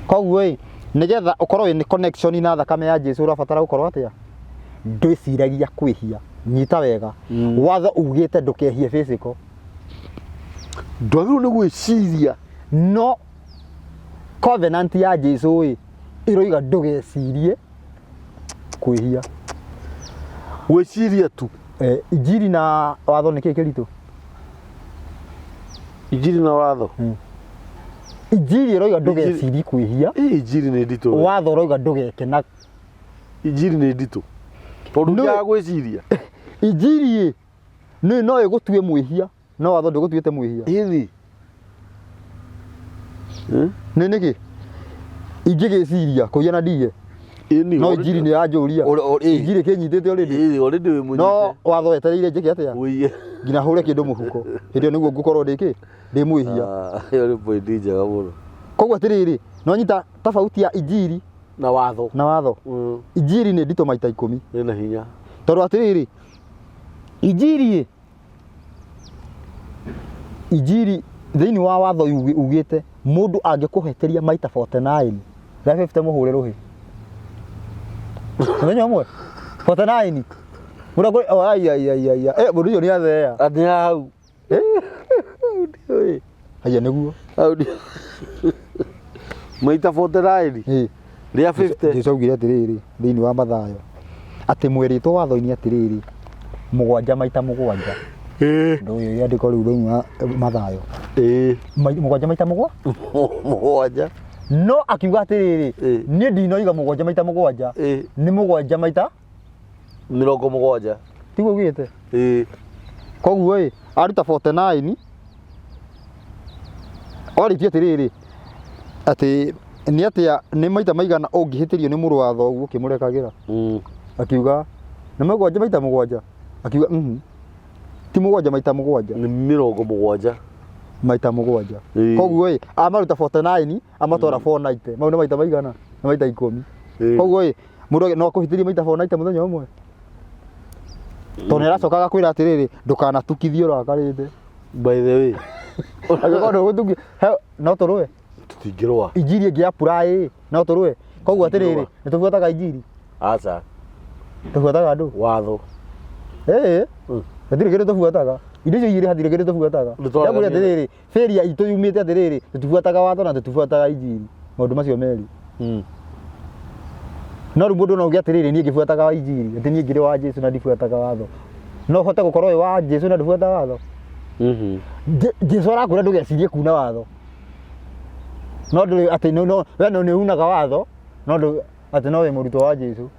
Koguo ĩ, nĩgetha ũkorwo wĩ connection na thakame ya Jesu ũrabatara gũkorwo atĩa? Ndwĩciragia kwĩhia. Nyita wega. Watho ugĩte ndũkehie physical. Ndwagĩrĩirwo nĩ gwĩciria. No covenant ya Jesu ĩ, ĩroiga ndũgecirie kwĩhia. Gwĩciria tu. Injiri na watho nĩ kĩĩ kĩritũ? Injiri na watho. Injiri ĩroiga ndũgecirie kwĩhia. Ĩ, injiri nĩ nditũ. We. Watho ũroiga ndũgeke na Injiri nĩ nditũ. Tondũ ndiaga gwĩciria. Injiri ĩ, nĩ no ĩgũtue mwĩhia, no watho ndũgũtuĩte mwĩhia. Ĩni. Nĩ nĩkĩ? Ingĩgĩciria kũiya na ndiye. Ĩni. No injiri nĩ yanjũria. Ĩ. Injiri ĩkĩnyitĩte already. Ĩni, already wĩ mũnyite. No watho wetereire njĩke atĩa? Ũiye. Nginya hũre kĩndũ mũhuko. Hĩndĩ ĩyo nĩguo ngũkorwo ndĩ kĩ? Ndĩ mwĩhia. Ah, ĩyo nĩ point njega mũno. Koguo atĩrĩrĩ, no nyita tofauti ya injiri Na watho. Na watho. Injiri nĩ nditũ maita 10. Ĩna hinya. Tondũ atĩrĩrĩ, injiri ĩ, injiri thĩinĩ wa watho ugĩte mũndũ angĩkũhĩtĩria maita 49, rĩa 50 mũhũre rũhĩ. Mũthenya ũmwe 49. Mũndũ oh, ai ai ai ai. Eh, mũndũ ũcio nĩ athea. Nĩ hau. Ndiũĩ. Haya nĩguo. Hau maita 49. Ĩ. Rĩa 50. Jesu augire atĩrĩrĩ thĩinĩ wa Mathayo atĩ mwerĩtwo watho-inĩ atĩrĩrĩ 7 maita 7. Ndũĩ rĩandĩko rĩu thĩinĩ wa Mathayo. 7 maita 7. No akiuga atĩrĩrĩ, niĩ ndinoiga 7 maita 7. Nĩ 7 maita 70. Tiguo ugĩte? Koguo ĩ, aruta 49 orĩtie atĩrĩrĩ atĩ nĩ atĩa nĩ maita maigana ũngĩhĩtĩrio nĩ mũrũ wa thoguo ũkĩmũrekagĩra? Akiuga nĩ 7 maita 7. Akiuga ti 7 maita 7. Nĩ 70. Maita 7. Koguo ĩ, amaruta 49 amatwara 490. Mau nĩ maita maigana? Nĩ maita 10. Koguo ĩ, mũndũ no akũhĩtĩrie maita 490 mũthenya ũmwe? Tondũ nĩ aracoka agakwĩra atĩrĩrĩ, ndũkanatukithie ũrakarĩte. By the way. Angĩkorwo ndũgũtukia, no tũrũe. Tũtingĩrũa. Injiri ĩngĩ apply ĩ, no tũrũe. Koguo atĩrĩrĩ, nĩ tũbuataga injiri? Aca. Tũbuataga andũ? Watho. Ĩĩ. Hatirĩ kĩndũ tũbuataga. Indo icio igĩrĩ hatirĩ kĩndũ tũbuataga. Ndakũria atĩrĩrĩ, failure itũ yumĩte atĩrĩrĩ, tũtibuataga watho na tũtibuataga injiri. Maũndũ macio merĩ. No rĩu mũndũ no auge atĩrĩrĩ, niĩ ngĩbuataga wa injiri, atĩ niĩ ngĩrĩ wa Jesu na ndibuataga watho. No ũhote gũkorwo wĩ wa Jesu na ndũbuataga watho? Jesu arakwĩra ndũgecirie kuna watho. No ndũrĩ atĩ no no we no nĩ unaga watho, no ndũ atĩ no wĩ mũrutwo wa Jesu.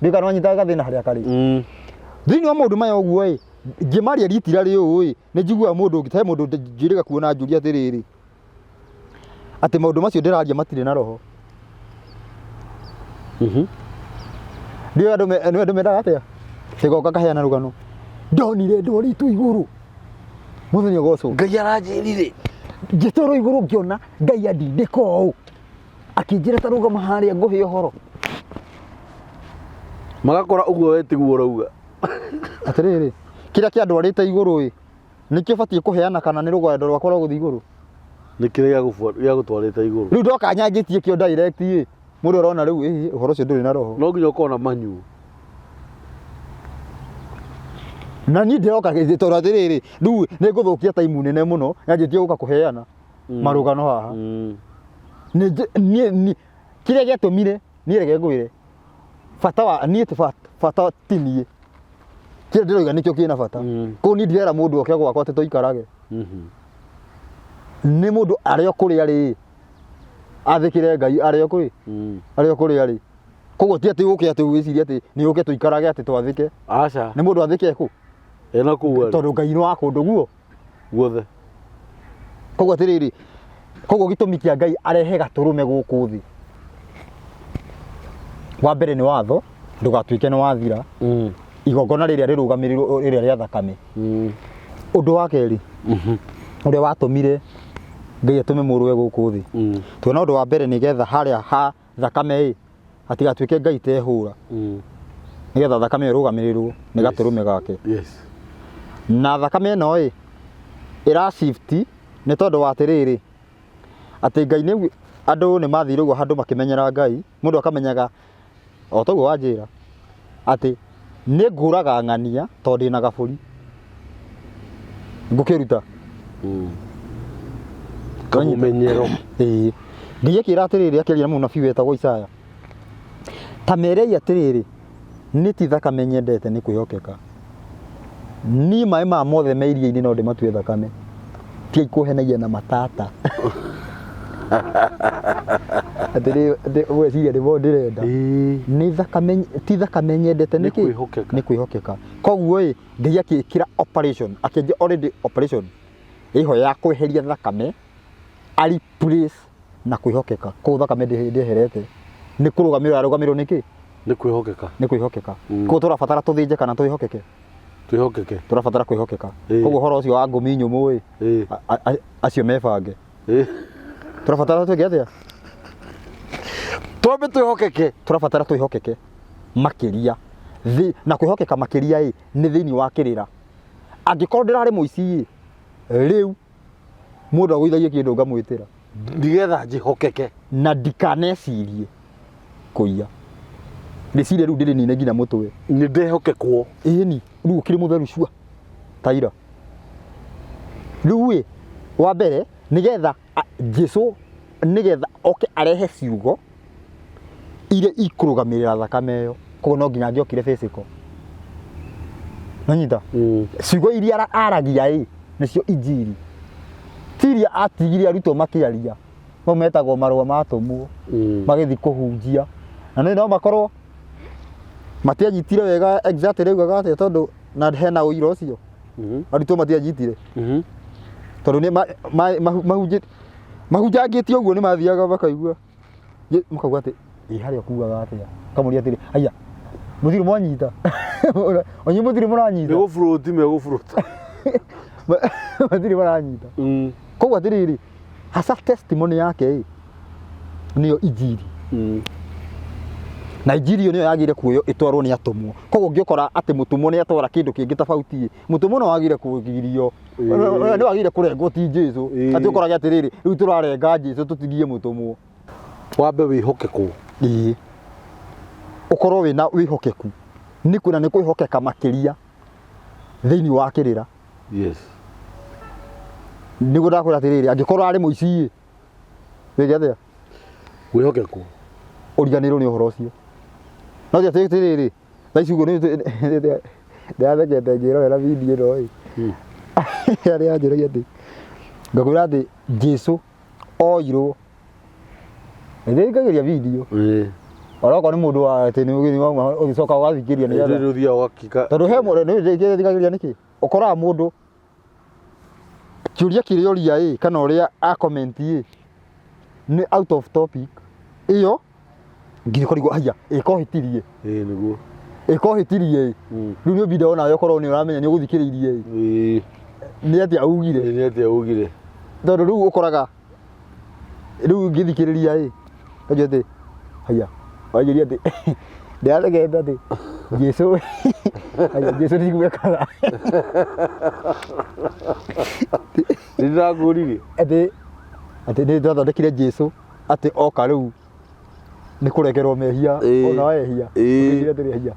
Ndiũĩ kana wanyita gathĩna harĩa karĩ. Thĩinĩ wa maũndũ maya ũguo ĩ, ngĩmaria ritira rĩ ũũ ĩ, nĩ njiguaga mũndũ ũngĩ, he mũndũ njĩrĩga kuona anjũria atĩrĩrĩ, atĩ maũndũ macio ndĩraria matirĩ na roho. Ndiũĩ andũ nĩ andũ mendaga atĩa? Kĩgoka kaheana rũgano. Ndonire ndwarĩtwo igũrũ. Mũthenya ũgocwo. Ngai aranjĩrire. Ngĩtwarwo igũrũ ngĩona Ngai andindĩka ũũ. Akĩnjĩra ta rũgama harĩa ngũhe ũhoro. Magakora ũguo we tiguo ũrauga. Atĩrĩrĩ, kĩrĩa kĩandwarĩte igũrũ ĩ, nĩkĩo batiĩ kũheana kana nĩ rũgendo rwakwa rwa gũthiĩ igũrũ? Nĩ kĩrĩa gĩagũtwarĩte igũrũ. Rĩu ndoka nyanjĩtie kĩo direct ĩ, mũndũ arona rĩu ĩ, ũhoro ũcio ndũrĩ na roho. No nginya ũkorwo na manyu. Na niĩ ndĩroka tondũ atĩrĩrĩ, rĩu nĩ ngũthũkia time nene mũno nyanjĩtie gũka kũheana marũgano haha. Niĩ kĩrĩa gĩatũmire niĩ reke ngwĩre, bata wa niĩ ti bata ti niĩ. Kĩrĩa ndĩroiga nĩkĩo kĩna bata. Koguo niĩ ndirera mũndũ oke gwakwa atĩ tũikarage. Nĩ mũndũ arĩ o kũrĩa arĩ, athĩkĩre Ngai arĩ o kũrĩ, arĩ o kũrĩa arĩ. Koguo ti atĩ ũke atĩ wĩcirie atĩ nĩ ũke tũikarage atĩ twathĩke. Aca. Nĩ mũndũ athĩke kũ? Ena kũu arĩ. Tondũ Ngai nĩ wa kũndũ guo. Guothe. Koguo atĩrĩrĩ, koguo gĩtũmi kĩa Ngai arehe gatũrũme gũkũ thĩ. Wa mbere nĩ watho, ndũgatuĩke nĩ wathira. Igongona rĩrĩa rĩrũgamĩrĩirwo rĩrĩa rĩa thakame. Ũndũ wa kerĩ, ũrĩa watũmire Ngai atũme mũrũwe gũkũ thĩ. Tuona ũndũ wa mbere nĩgetha harĩa ha thakame ĩ, hatigatuĩke Ngai tehũra. Nĩgetha thakame ĩyo ĩrũgamĩrĩrwo nĩ gatũrũme gake. Na thakame ĩno ĩ, ĩra shift nĩ tondũ wa atĩrĩrĩ, atĩ Ngai nĩ andũ nĩ mathire ũguo handũ makĩmenyera Ngai, mũndũ akamenyaga o toguo wanjĩra atĩ nĩ ngũraga ng'ania tondũ ndĩna gabũri ngũkĩruta. Kamũmenyero. Ĩĩ. Ngai akĩra atĩrĩrĩ, akĩaria na mũnabii wetagwo Isaya, ta merei atĩrĩrĩ, nĩ ti thakame nyendete nĩ kwĩhokeka. Niĩ maĩ ma mothe me iria-inĩ no ndĩmatue thakame. Tigai kũhenagia na matata. Atĩrĩ, ũgeciria nĩmo ndĩrenda. Nĩ thakame, ti thakame nyendete Nĩ nĩkĩ? kwĩhokeka. Nĩ kwĩhokeka. Koguo ĩ, Ngai akĩĩkĩra operation, akĩanjia already operation ĩho ya kweheria thakame, a replace na kwĩhokeka. Koguo thakame ndĩeherete. Nĩ kũrũgamĩrĩrwo yarũgamĩrĩrwo nĩkĩ? Nĩ kwĩhokeka. Nĩ kwĩhokeka. Koguo tũrabatara tũthĩnje kana twĩhokeke? Twĩhokeke. Tũrabatara kwĩhokeka. Koguo ũhoro ũcio wa ngũmi nyũmũ ĩ, acio mebange. Tũrabatara twĩke atĩa? Twambe twĩhokeke. Tũrabatara twĩhokeke makĩria. Na kwĩhokeka makĩria ĩ, nĩ thĩinĩ wa kĩrĩra. Angĩkorwo ndĩrarĩ mũici ĩ, rĩu mũndũ agũithagie kĩndũ ngamwĩtĩra. Nĩgetha njĩhokeke. Na ndikanecirie kũiya. Rĩciria rĩu ndĩrĩnine nginya mũtwe. Nĩ ndehokekwo. Ĩni, rĩu ũkĩrĩ mũtheru cua. Taira. Rĩu ĩ, wa mbere, nĩgetha Jesu, nĩgetha oke arehe ciugo iria ikũrũgamĩrĩra thakame ĩyo. Koguo no nginya angĩokire physical. Nanyita? Ciugo iria aragia ĩ, nĩcio injiri. Ti iria atigire arutwo makĩaria. Mau metagwo marũa ma atũmwo. Magĩthiĩ kũhunjia. Na nĩ no makorwo matianyitire wega exactly rĩugaga atĩa tondũ na hena ũira ũcio. Arutwo matianyitire. Tondũ nĩ mahunjangĩtie ũguo nĩ mathiaga makaigua. Makauga atĩ, ĩ harĩa ũkuaga atĩa? Kamũria atĩrĩ, aya, mũtirĩ mwanyita. Onye mũtirĩ mũranyita. Nĩ gũburũti megũburuta. Matirĩ maranyita. Koguo atĩrĩrĩ, hasa testimony yake ĩ, nĩyo injiri. Na injiri ĩyo nĩyo yagĩrĩire kuoywo ĩtwarwo nĩ atũmwo. Koguo ũngĩkora atĩ mũtũmwo nĩ atwara kĩndũ kĩngĩ tofauti ĩ, mũtũmwo no wagĩrĩire kũgirio. Nĩ wagĩrĩire kũrengwo ti Jesũ. Atĩ ũkorage atĩrĩrĩ, rĩu tũrarenga Jesũ tũtigie mũtũmwo. Wambe wĩhokekwo. Ĩĩ. Ũkorwo wĩna wĩhokeku. Nĩ kwĩna nĩ kwĩhokeka makĩria thĩinĩ wa kĩrĩra. Nĩguo ndakwĩra atĩrĩrĩ, angĩkorwo arĩ mũici ĩ, wĩke atĩa? Wĩhokekwo. Ũriganĩrwo nĩ ũhoro ũcio. No ti atĩ rĩrĩ thaa ici ũguo nĩ ndĩrathekete ngĩrorera video ĩno ĩ. Arĩa anjĩragia atĩ ngakwĩra atĩ Jesu oirwo nĩthikagĩria video onokorwo nĩ mũndũ wa atĩ nĩ ũgĩ wauma ũgĩcoka ũgathikĩria nĩgetha Rĩrĩ ũthiaga ũgakika tondũ he mũndũ nĩ thikagĩria nĩkĩ ũkoraga mũndũ kĩũria kĩrĩa oria ĩ kana ũrĩa a comment ĩ nĩ out of topic ĩyo nginya ũkarigwo haiya ĩka ũhĩtirie Ĩĩ nĩguo ĩka ũhĩtirie ĩ rĩu nĩ ũbinda onawe ũkorwo nĩ ũramenya nĩ ũgũthikĩrĩirie ĩ Ĩĩ nĩ atĩa ugire nĩ atĩa ugire tondũ rĩu ũkoraga rĩu ngĩthikĩrĩria ĩ kanjũ atĩ haiya wanjĩria atĩ ndĩrathekete atĩ Jesu haiya Jesu ndigwekaga Nĩ ndĩrakũririe atĩ atĩ nĩ twathondekire Jesu atĩ oka rĩu nĩ kũrekerwo mehia Ĩĩ. ona wehia Ĩĩ. ũkĩnjĩra atĩrĩ haiya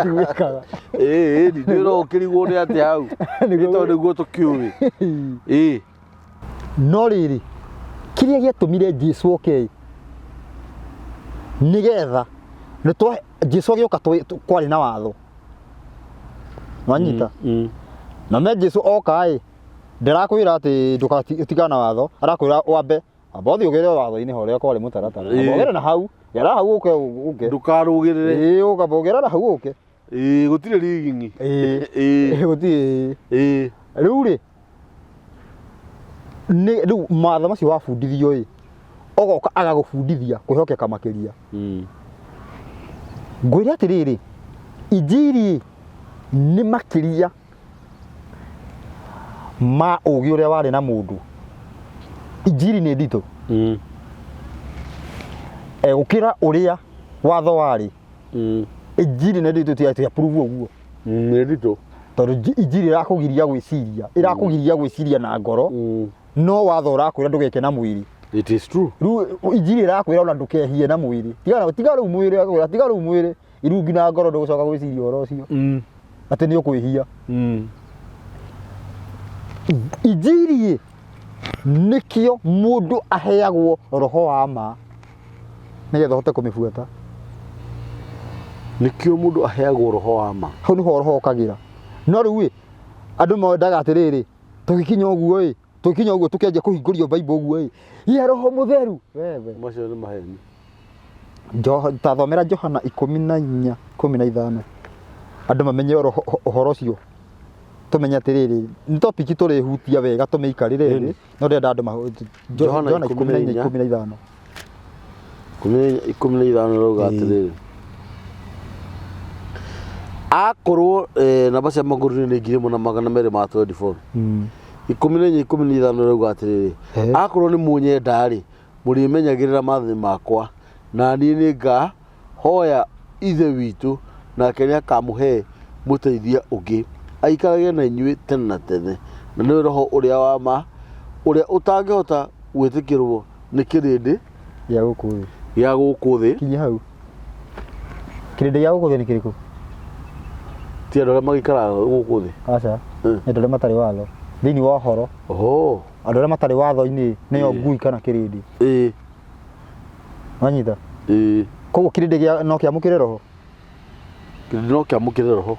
ndigwĩkaga Ĩĩ ĩĩ ndĩrona ũkĩrigwo nĩ atĩa hau nĩ tondũ nĩguo tũkĩũĩ Ĩĩ no rĩrĩ kĩrĩa gĩatũmire Jesu oke nĩgetha nĩ twa Jesu agĩũka kwarĩ na watho wanyita na me Jesu oka ĩ ndarakwĩra atĩ ndũgatigana na watho arakwĩra wambe amba ũthiĩ ũgere watho-inĩ horĩa kwarĩ mũtaratara amba ũgere na hau gera hau ũke ũke Ndũkarũgĩrĩre ĩĩ ũkamba ũgera na hau ũke Ĩĩ gũtirĩ riging'i ĩĩ Ĩĩ gũtirĩ ĩĩ rĩu rĩ nĩ rĩu mawatho macio wabundithio ĩ ogoka agagũbundithia kwĩhokeka makĩria ngwĩre atĩrĩrĩ injiri nĩ makĩria ma ũgĩ ũrĩa warĩ na mũndũ injiri nĩ nditũ e, gũkĩra ũrĩa watho warĩ injiri nĩ nditũ ti approve ũguo Nĩ nditũ tondũ injiri ĩrakũgiria gwĩciria ĩrakũgiria gwĩciria na ngoro no watho ũrakwĩra ndũgeke na mwĩrĩ It is true rĩu injiri ĩrakwĩra ona ndũkehie na mwĩrĩ tiga tiga rĩu mwĩrĩ ĩrakwĩra tiga rĩu mwĩrĩ rĩu nginya ngoro ndũgũcoka gwĩciria ũhoro ũcio atĩ nĩ ũkwĩhia injiri nĩkĩo mũndũ aheagwo roho wa ma nĩgetha ũhote kũmĩbuata Nĩkĩo mũndũ aheagwo roho wa ma hau nĩho roho ũkagĩra no rĩu ĩ andũ mendaga atĩrĩrĩ tũgĩkinya ũguo ĩ tũgĩkinya ũguo tũkĩanjia kũhingũrio Bible ũguo ĩ ya roho mũtheru wewe macio nĩ maheni tathomera Johana 14 15 andũ mamenye ũhoro ũcio tũmenye atĩrĩrĩ nĩ topic tũrĩhutia wega tũmĩikarĩre thĩ no ndĩrenda andũ Johana Johana 14 15 15 rauga atĩrĩrĩ akorwo namba cia magũrũ nĩ 1224 14 15 rauga atĩrĩrĩ akorwo nĩ mũnyenda rĩ mũrĩmenyagĩrĩra maathani makwa na niĩ nĩ ngahoya ithe witũ nake nĩ akamũhe mũteithia ũngĩ aikarage na inyuĩ tene na tene na nĩwe roho ũrĩa wa ma ũrĩa ũtangĩhota gwĩtĩkĩrwo nĩ kĩrĩndĩ gĩa gũkũ thĩ gĩa gũkũ thĩ kinyia hau kĩrĩndĩ gĩa gũkũ thĩ nĩ kĩrĩkũ ti andũ arĩa magĩikaraga gũkũ thĩ aca nĩ andũ arĩa matarĩ watho thĩinĩ wa ũhoro oho andũ arĩa matarĩ watho-inĩ nĩo ngui kana kĩrĩndĩ ĩĩ wanyita ĩĩ koguo kĩrĩndĩ gĩa no kĩamũkĩre roho kĩrĩndĩ no kĩamũkĩre roho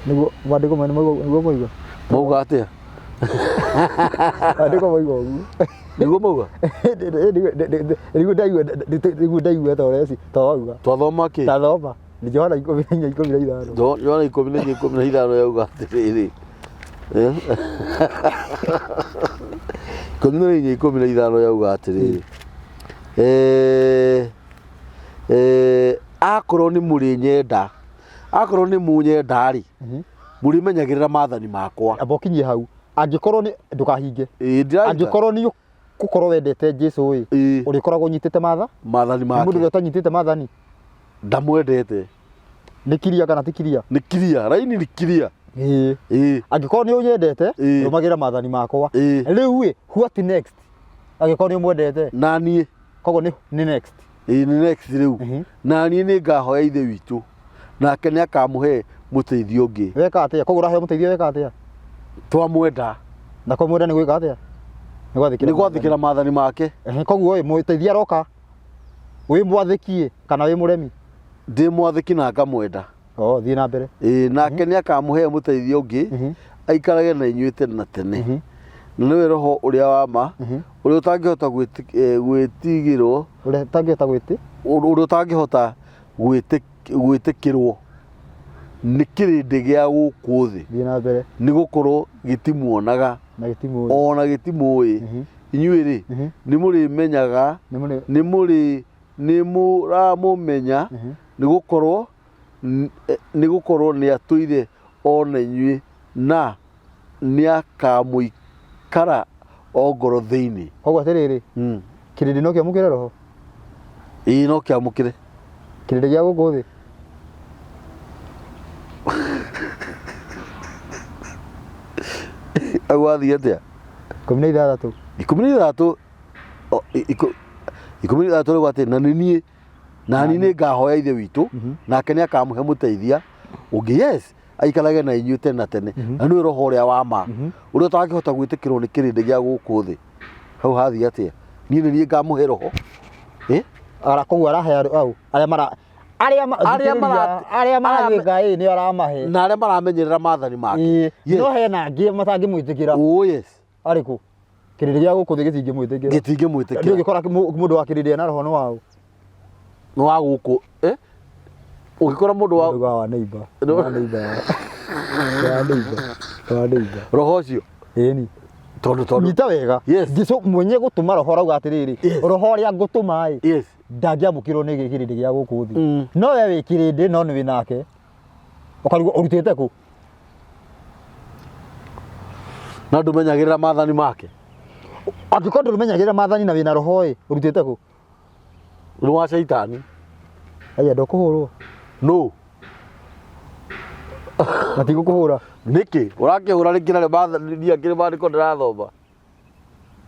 nĩguo maandĩko mene nĩguo moiga mauga atĩa maandĩko moiga ũguo nĩguo mauga nĩguo ndaigua nĩguo ndaigua ta ũrĩa ta wauga twathoma kĩ tathoma nĩ Johana 14 15 Johana 14 15 yauga atĩrĩrĩ 14 15 yauga atĩrĩrĩ akorwo nĩ mũrĩnyenda akorwo nĩ mũnyenda rĩ mũrĩmenyagĩrĩra maathani makwa amba ũkinyie hau angĩkorwo nĩ ndũkahinge Ĩĩ, ndĩrahinga. angĩkorwo nĩ ũgũkorwo wendete Jesu ĩ Ĩĩ. ũrĩkoragwo ũnyitĩte matha maathani nĩ mũndũ make ũrĩa ũtanyitĩte maathani ndamwendete nĩ kiria kana ti kiria nĩ kiria raini nĩ kiria ĩĩ ĩĩ angĩkorwo nĩ ũnyendete Ĩĩ. rũmagĩrĩra maathani makwa Ĩĩ. rĩu ĩ what next angĩkorwo nĩ ũmwendete na niĩ koguo nĩ nĩ next ĩĩ nĩ next rĩu Mhm. na niĩ nĩ ngahoya ithe witũ nake nĩ akamũhe mũteithio ũngĩ weka atĩa koguo ũraheo mũteithio weka atĩa twamwenda na kwamwenda nĩ gwĩka atĩa nĩ gwathĩkĩra nĩ gwathĩkĩra maathani make Ehe, koguo ĩ mũteithia aroka wĩ mwathĩki ĩ kana wĩ mũremi Ndĩ mwathĩki na ngamwenda. Oh, thiĩ na mbere. Ĩĩ, nake nĩ akamũhe mũteithia ũngĩ aikarage na inyuĩ tene na tene. Na nĩwe Roho ũrĩa wa ma, ũrĩa ũtangĩhota gwĩtigĩrwo, Ũrĩa ũtangĩhota gwĩtĩ? Ũrĩa ũtangĩhota gwĩtĩkĩrwo nĩ kĩrĩndĩ gĩa gũkũ thĩ. Thiĩ na mbere. Nĩ gũkorwo gĩtimuonaga. Na gĩtimũĩ. Ona gĩtimũĩ. Inyuĩ-rĩ, nĩ mũrĩmenyaga, nĩ mũrĩ nĩ mũramũmenya, nĩ gũkorwo nĩ gũkorwo nĩ atũire o na inyuĩ na nĩakamũikara o ngoro thĩinĩ. Koguo atĩrĩrĩ, kĩrĩndĩ no kĩamũkĩre roho? Ĩĩ no kĩamũkĩre. Kĩrĩndĩ gĩa gũkũ thĩ? Hau wathiĩ atĩa? 16. 16 16 rĩu atĩ na nĩ niĩ na niĩ nĩ ngahoya ithe witũ nake nĩ akamũhe mũteithia ũngĩ yes aikarage na inyuĩ tene na tene na nĩwe roho ũrĩa wa ma ũrĩa ũtangĩhota gwĩtĩkĩrwo nĩ kĩrĩndĩ gĩa gũkũ thĩ hau hathiĩ atĩa niĩ nĩ niĩ ngamũhe roho Eh? Ara koguo arahe andũ au arĩa mara arĩa ma- Arĩa mara- arĩa maragĩka ĩ nĩo aramahe. Na arĩa maramenyerera maathani make. Ĩĩ, Yes. no hena angĩ matangĩmwĩtĩkĩra. Oh, yes. Arĩkũ? Kĩrĩndĩ gĩa gũkũ thĩ gĩtingĩmwĩtĩkĩra. Gĩtingĩmwĩtĩkĩra. Ndũngĩkora mũndũ wa kĩrĩndĩ ena roho nĩ waũ? Nĩ wa gũkũ. Eh? Ũngĩkora mũndũ wa Mũndũ wa neighbor. Wa neighbor. Wa neighbor. Wa neighbor. Roho ũcio. Ĩni. Tondũ tondũ. Nyita wega. Yes. Jesu mwenye gũtũma roho arauga atĩrĩrĩ, Yes. roho ũrĩa ngũtũma ĩ, Yes. ndangĩamũkĩrwo nĩ kĩrĩndĩ gĩa gũkũ thĩ. Mm. No we wĩ kĩrĩndĩ no nĩ wĩ nake. Ũkarigwo ũrutĩte kũ? Na ndũmenyagĩrĩra maathani make. Angĩkorwo ndũmenyagĩrĩra maathani na wĩna roho ĩ, ũrutĩte kũ? Nĩ wa caitani. Aya ndũkũhũrwo. No. Matigũkũhũra. Nĩkĩ? Ũrakĩhũra nĩkĩ na nĩ maathani niĩ akĩrĩ maandĩko ndĩrathoma.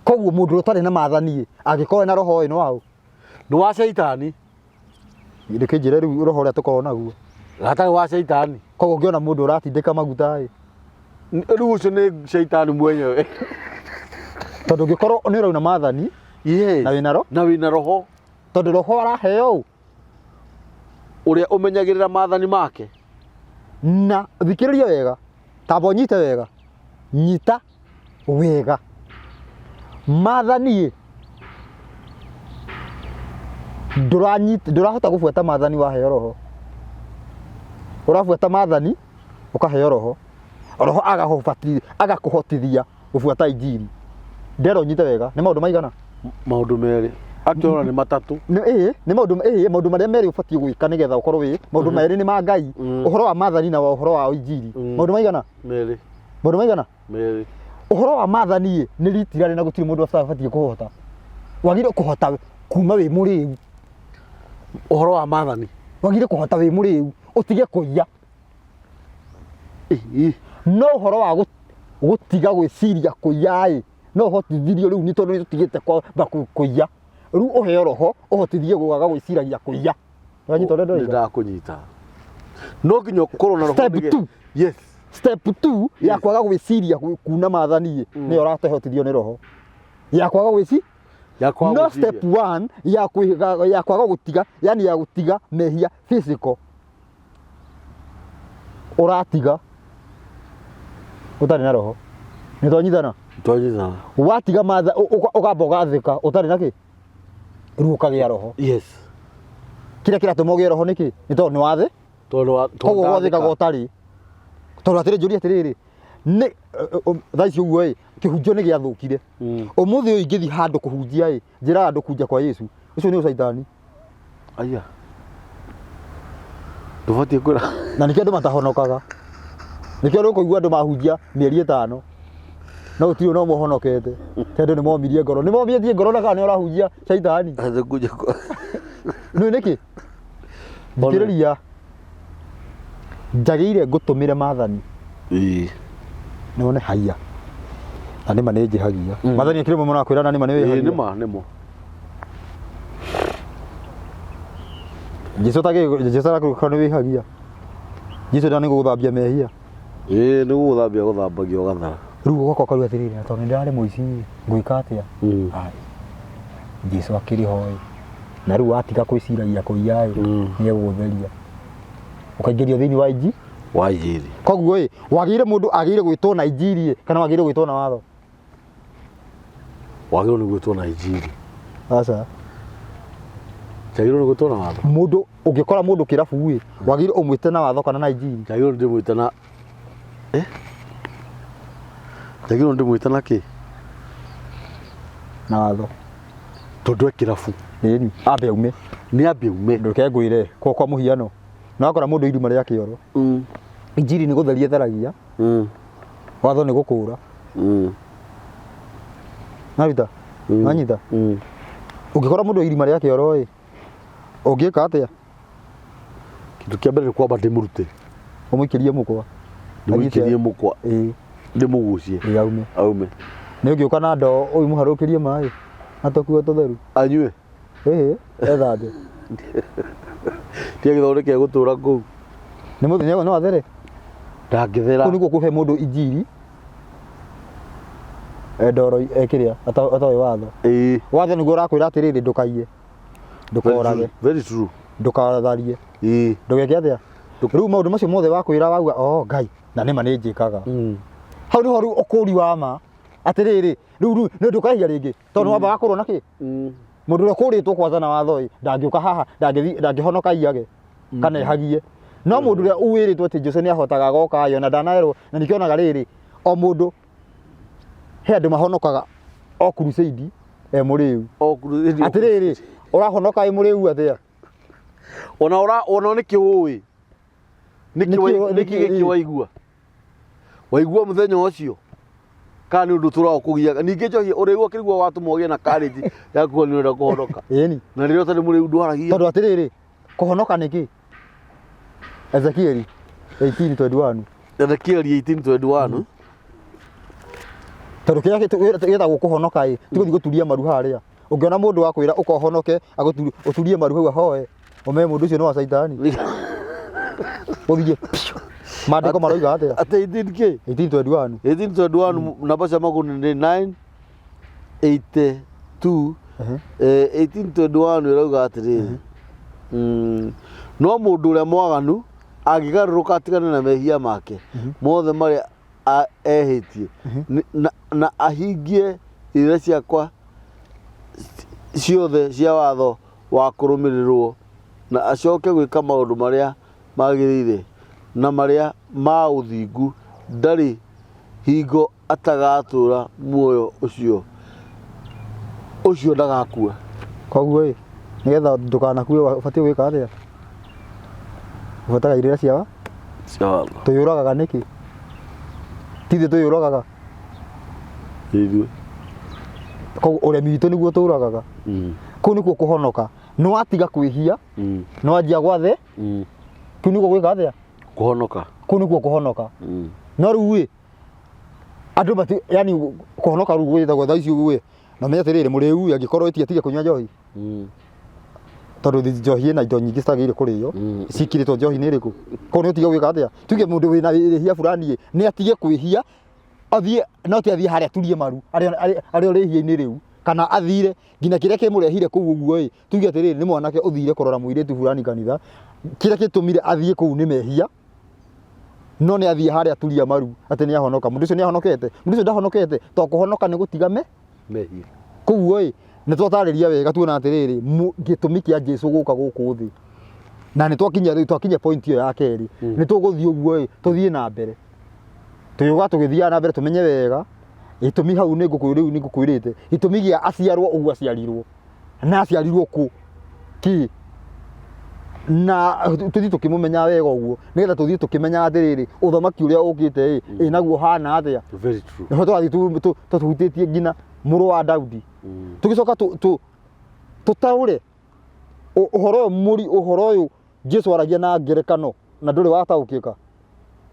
Koguo mũndũ ũtarĩ na maathani ĩ, angĩkorwo ena roho ĩ, nĩ waũ? Nĩ wa caitani. Reke njĩre rĩu roho ũrĩa tũkoragwo naguo. Gatarĩ wa caitani. Koguo ũngĩona mũndũ ũratindĩka maguta ĩ. Rĩu ũcio nĩ caitani mwenyewe. Tondũ ũngĩkorwo nĩ ũrauna maathani Yes. na wĩna roho, Na wĩna roho. Tondũ roho araheo ũ? Ũrĩa ũmenyagĩrĩra maathani make. Na thikĩrĩria wega, tamba ũnyite wega. Nyita wega. Maathani ĩ, ndũranyita ndũrahota gũbuata maathani waheo roho. Ũrabuata maathani ũkaheo roho. Roho agakũhotithia gũbuata injiri. Ndĩrenda ũnyite wega, nĩ maũndũ maigana? Maũndũ merĩ. Actually ona nĩ matatũ. Nĩ ĩĩ, nĩ maũndũ ĩĩ, maũndũ marĩa merĩ ũbatiĩ gwĩka nĩgetha ũkorwo wĩ maũndũ merĩ nĩ ma Ngai, ũhoro wa maathani na ũhoro wa injiri. Maũndũ maigana? Merĩ. Maũndũ maigana? Merĩ. Ũhoro wa maathani ĩ, nĩ ritirarĩ na gũtirĩ mũndũ atabatiĩ kũhota. Wagĩrĩirwo kũhota kuma wĩ mũrĩu. Ũhoro wa maathani. Wagĩrĩirwo kũhota wĩ mũrĩu, ũtige kũiya. No ũhoro wa gũtiga gwĩciria kũiya ĩ, no ũhotithirio rĩu nĩ tondũ nĩ tũtigĩte kwamba kũiya. Rĩu ũheo roho ũhotithie kwaga gwĩciragia kũiya. Wanyita ũrĩa ndĩroiga? Nĩndakũnyita. No nginya ũkorwo na roho Step nĩgetha- two. Yes. Step 2 ya kwaga gwĩciria kuna maathani ĩ, nĩyo ũratehotithio nĩ roho. Ya kwaga gwĩci Ya kwaga no gwĩciria. step 1 ya kwĩga ya kwaga gũtiga, yani ya gũtiga mehia physical. Ũratiga ũtarĩ na roho. Nĩ twanyitana? Twanyitana. Watiga matha ũkamba ũgathĩka ũtarĩ na kĩ? Rĩu ũkagĩa roho. Yes. Kĩrĩa kĩratũma ũgĩe roho nĩkĩ? Nĩ tondũ nĩ wathĩ? Tondũ wa Koguo gwathĩkaga ũtarĩ. Tondũ atĩrĩ njũrie atĩrĩrĩ, nĩ thaa ici ũguo ĩ, kĩhunjio nĩ gĩathũkire. Ũmũthĩ ũyũ ingĩthiĩ handũ kũhunjia ĩ, njĩraga andũ kunja kwa Yesu. Ũcio nĩ ũcaitani. Aya. Ndũbatiĩ kwĩra. Na nĩkĩo andũ matahonokaga. Nĩkĩo ũkũigua andũ mahunjia mĩeri ĩtano. No gũtirĩ ona ũmwe ũhonokete. Tondũ nĩ momirie ngoro. Nĩ momĩtie ngoro na kana nĩ ũrahunjia caitani. Atĩ kunja kwa. Nĩ nĩkĩ? Thikĩrĩria. Njagĩrĩire ngũtũmĩre maathani. Ĩĩ. Nĩ wone haiya. Na nĩma nĩ njĩhagia. Maathani akĩrĩ mũno akwĩra na nĩma nĩ Ĩĩ wĩhagia. nĩma nĩmo. Jesu tagĩ Jesu arakwĩra nĩ wĩhagia. Jesu nda nĩ gũgũthambia mehia. Ĩĩ nĩ gũgũthambia gũthambagia ũgathara. Rĩu ũgoka ũkaruga atĩrĩrĩ, na tondũ nĩ ndĩrarĩ mũici ngwĩka atĩa? Mm. Ai. Jesu akĩrĩ ho ĩ. Na rĩu watiga kwĩciragia kũiya ĩ, nĩ egũgũtheria. Ũkaingĩrio thĩinĩ wa inji Wa injiri. Koguo ĩ, wagĩrĩire mũndũ agĩrĩire gwĩtwo na injiri ĩ, kana wagĩrĩire gwĩtwo na watho? Wagĩrĩirwo nĩ gwĩtwo na injiri. Aca. Njagĩrĩirwo nĩ gwĩtwo na watho. Mũndũ ũngĩkora mũndũ kĩrabu ĩ, wagĩrĩire ũmwĩte na watho kana na injiri? Njagĩrĩirwo ndĩmwĩte na eh? Njagĩrĩirwo ndĩmwĩte na kĩ? Na watho. Tondũ e kĩrabu. Ĩni, ambe aume. Nĩ ambe aume. Ndũke ngwĩre kwa kwa mũhiano. Na wakora mũndũ irima rĩa kĩoro. Injiri nĩ gũtheria ĩtheragia. Watho nĩ gũkũra. Naruta? Wanyita? Ũngĩkora mũndũ irima rĩa kĩoro ĩ, ũngĩka atĩa? Kĩndũ kĩa mbere nĩ kwamba ndĩmũrute. Ũmũikĩrie mũkwa. Ndĩmũikĩrie mũkwa. Ĩĩ. Ndĩmũgucie. Ĩĩ aume. Aume. Nĩ ũngĩũka na ndoo ũmũharũkĩrie maĩ na tũkuo tũtheru. Anyue. Ĩhĩ, ethambe. Tiga gĩthondo kĩa gũtũra kũu. Nĩ mũthenya no athere. Ndangĩthera. Kũu nĩkuo kũhe mũndũ injiri e ndoro e kĩrĩa atoĩ watho. Ĩĩ. Watho nĩguo ũrakwĩra atĩrĩrĩ ndũkaiye. Ndũkorage. Very true. Ndũkatharie. Ĩĩ. Ndũgeke atĩa? Rĩu maũndũ macio mothe wakwĩra wauga oh Ngai na nĩma nĩ njĩkaga. Hau nĩho rĩu ũkũri wa ma atĩrĩrĩ rĩu rĩu nĩ ndũkehia rĩngĩ tondũ nĩ wamba wakũrwo na kĩ? Mũndũ ũrĩa ũkũrĩtwo kwanza na watho ĩ ndangĩũka haha ndangĩhonoka aiyage kana ehagie. No mũndũ ũrĩa wĩrĩtwo atĩ Jesũ nĩ ahotaga agoka ĩ ona ndanaerwo na nĩkĩo onaga rĩrĩ o mũndũ he andũ mahonokaga o crusade e mũrĩu. O crusade. Atĩrĩrĩ ũrahonoka wĩ mũrĩu atĩa? Ona ũra ona nĩkĩ ũĩ? Nĩkĩ nĩkĩ gĩkĩ waigua? Waigua mũthenya ũcio? Kana nĩ ũndũ ũtũraga ũkũgiaga? Ningĩ njohi ũrĩu ũkĩrigwo watũma ũgĩe na courage ya kuga nĩ ũrenda kũhonoka. Ĩni. Na rĩrĩa ũtarĩ mũrĩu ndwaragia. Tondũ atĩrĩrĩ kũhonoka nĩ kĩ? Ezekieli 18:21. Ezekieli 18:21. Tondũ kĩrĩa gĩtagwo kũhonoka ĩ, ti gũthiĩ gũturia maru harĩa. Ũngĩona mũndũ wa kwĩra ũkohonoke, ũturie maru hau ahoe, ũmenye mũndũ ũcio nĩ wa caitani. Ũthiĩ piũ. Maandĩko maroiga atĩa? Atĩ 18 kĩ? 18:21. 18:21 namba cia magũrũ nĩ 982. 18:21 ĩrauga atĩrĩrĩ, no mũndũ ũrĩa mwaganu angĩgarũrũka atigane na mehia make mothe marĩa ehĩtie na ahingie irĩra ciakwa ciothe cia watho wa kũrũmĩrĩrwo na acoke gwĩka maũndũ marĩa magĩrĩire na marĩa ma ũthingu, ndarĩ hingo atagatũũra muoyo ũcio, ũcio ndagakua. Koguo ĩ, nĩgetha ndũkanakue ũbatiĩ gwĩka atĩa? Ũbuataga irĩra cia wa? Cia watho. Tũyũragaga nĩkĩ? Ti ithuĩ tũyũragaga? Ithuĩ. Koguo ũremi witũ nĩguo tũragaga. Kũu nĩkuo kũhonoka. Nĩ watiga kwĩhia, nĩ wanjia gwathe, kĩu nĩkuo gwĩka atĩa? Kũhonoka. Kũu nĩkuo kũhonoka. No rĩu ĩ, andũ mati, yani kũhonoka rĩu gwĩtagwo thaa ici ũguo ĩ, na ũmenye atĩrĩrĩ mũrĩu ĩ, angĩkorwo ĩti atige kũnyua njohi. Tondũ njohi ĩna indo nyingĩ citagĩrĩire kũrĩo, ciĩkĩrĩtwo njohi-inĩ ĩrĩkũ? Koguo nĩ ũtige gwĩka atĩa? Tuge mũndũ wĩna rĩhia fulani ĩ, nĩ atige kwĩhia, athiĩ, no ti athiĩ harĩa aturie maru, arĩ o rĩhia-inĩ rĩu, kana athire nginya kĩrĩa kĩmũrehire kũu ũguo ĩ, tuge atĩrĩrĩ nĩ mwanake ũthire kũrora mũirĩtu fulani kanitha, kĩrĩa gĩtũmire athiĩ kũu nĩ mehia, no nĩ athiĩ harĩa aturia maru atĩ nĩ ahonoka. Mũndũ ũcio nĩ ahonokete? Mũndũ ũcio ndahonokete, to kũhonoka nĩ gũtiga me mehia. Koguo ĩ, nĩ twatarĩria wega tuona atĩrĩrĩ, gĩtũmi kĩa Jesu gũka gũkũ thĩ. Na nĩ twakinya rĩu twakinya point ĩyo ya kerĩ. Nĩ tũgũthiĩ ũguo ĩ, tũthiĩ na mbere. Tũgĩũka tũgĩthiaga na mbere tũmenye wega gĩtũmi hau nĩ ngũkwĩ rĩu nĩ ngũkwĩrĩte gĩtũmi gĩa aciarwo ũguo aciarirwo na aciarirwo kũ kĩ na tũthiĩ tũkĩmũmenyaga wega ũguo nĩgetha tũthiĩ tũkĩmenyaga atĩrĩrĩ ũthamaki ũrĩa ũkĩte ĩ ĩ naguo ũhana atĩa. Very true. Nĩho tũrathiĩ tũhutĩtie nginya mũrũ wa Daudi. Tũgĩcoka tũtaũre ũhoro ũyũ mũri ũhoro ũyũ Jesu aragia na ngerekano na ndũrĩ wataũkĩka.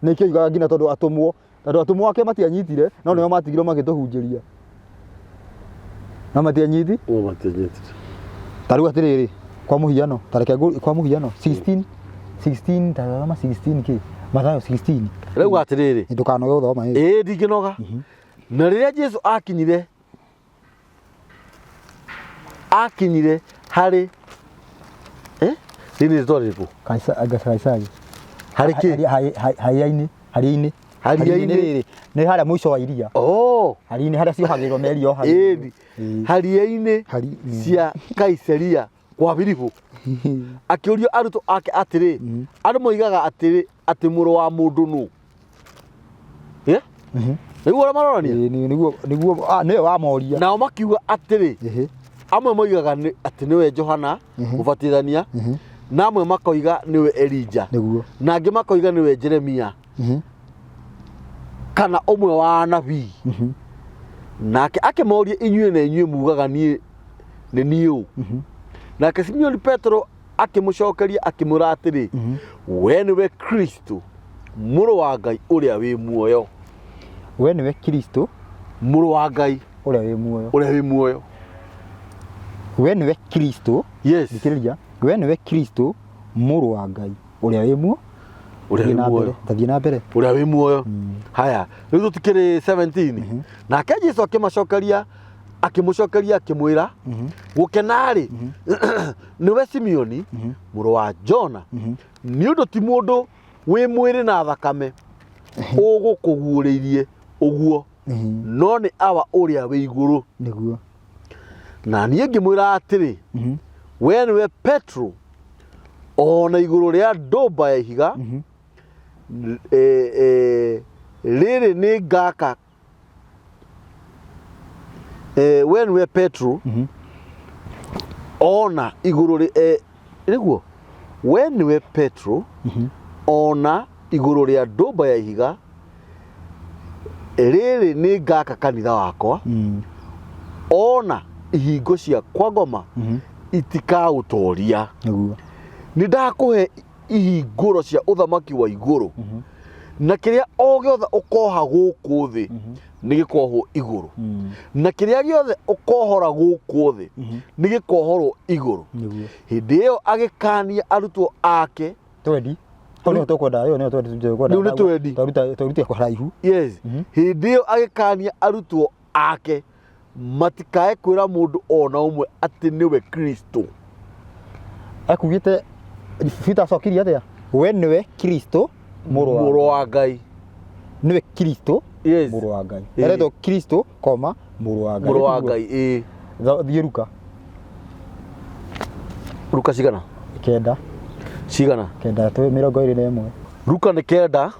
Nĩkĩo oigaga nginya tondũ atũmwo, tondũ atũmwo ake matianyitire, no nĩo matigirwo magĩtũhunjĩria. No matianyiti? No matianyitire. Ta rĩu atĩrĩrĩ, kwa mũhiano, ta reke kwa mũhiano, 16, 16, ta thoma 16 kĩ? Mathayo 16. Rĩu atĩrĩrĩ. Ndũkanoge gũthoma ĩ. Ĩĩ ndingĩnoga. Na rĩrĩa Jesu akinyire akinyire harĩ Rĩrĩ nĩ rĩtwa rĩrĩkũ? Kaisari. Harĩ kĩ? Haria-inĩ, haria-inĩ. Haria-inĩ. Rĩrĩ nĩ harĩa mũico wa iria. Oh, Haria-inĩ harĩa ciohagĩrĩrwo meri yohagĩrĩrwo. ĩni. Haria-inĩ cia Kaisaria kwa Filipu. Akĩũria arutwo ake atĩrĩ, andũ moigaga atĩrĩ atĩ mũrũ wa mũndũ nũ? Yeah? Nĩguo ũrĩa marorania? Ĩĩ, nĩguo nĩguo ah, nĩwe wamoria. Nao makiuga atĩrĩ, amwe moigaga atĩ nĩwe Johana mũbatithania, na amwe makoiga nĩwe Elija, Nĩguo. na angĩ makoiga nĩwe Jeremia kana ũmwe wa anabii. Nake akĩmoria, inyuĩ na inyuĩ mugaga niĩ nĩ niĩ ũ? Nake Simeoni Petero akĩmũcokeria akĩmwĩra atĩrĩ, we nĩwe Kristo mũrũ wa Ngai ũrĩa wĩ muoyo. We nĩwe Kristo Mũrũ wa Ngai ũrĩa wĩ muoyo. Ũrĩa wĩ muoyo. We nĩwe Kristo. Yes. Thikĩrĩria, we nĩwe Kristo mũrũ wa Ngai ũrĩa wĩ muoyo. Ũrĩa Thiĩ wĩ na muoyo. mbere, tathiĩ na mbere. Ũrĩa wĩ muoyo. Haya, rĩu tũtikĩrĩ 17. Nake Jesu akĩmacokeria akĩmũcokeria akĩmwĩra, gũkena-rĩ nĩwe Simeoni mũrũ wa Jona, nĩ ũndũ ti mũndũ wĩ mwĩrĩ na thakame ũgũkũguũrĩirie ũguo, no nĩ Awa ũrĩa wĩ igũrũ. Nĩguo. Na niĩ ngĩmwĩra atĩrĩ, we nĩwe Petro, o na igũrũ rĩa ndũmba ya ihiga rĩrĩ nĩ ngaka. We nĩwe Petro, ona igũrũ nĩguo, we nĩwe Petro, ona igũrũ rĩa ndũmba ya ihiga rĩrĩ nĩ ngaka kanitha wakwa, ona ihingo cia kwa ngoma itikaũtoria. Nĩguo. Nĩ ndakũhe ihingũro cia ũthamaki wa igũrũ, na kĩrĩa o gĩothe ũkoha gũkũ thĩ nĩ gĩkohwo igũrũ, na kĩrĩa gĩothe ũkohora gũkũ thĩ nĩ gĩkohorwo igũrũ. Nĩguo. Hĩndĩ ĩyo agĩkania arutwo ake. Twendi. Hau nĩho tũkwenda, ĩyo nĩyo twendi tũkwenda. Rĩu nĩ twendi. Twaruta twarutia kũraihu. Yes. Hĩndĩ ĩyo agĩkania arutwo ake matikae kwĩra mũndũ ona ũmwe atĩ nĩwe Kristo. Ekugĩte Peter acokirie atĩa? We nĩwe Kristo mũrũ wa Mũrũ wa Ngai. Nĩwe Kristo Yes. mũrũ wa Ngai. Ĩĩ. Eretwo Kristo koma mũrũ wa Ngai. Mũrũ wa Ngai, ĩĩ. Thiĩ Ruka. Ruka cigana? 9. Cigana? 9 twĩ 21. Ruka nĩ 9.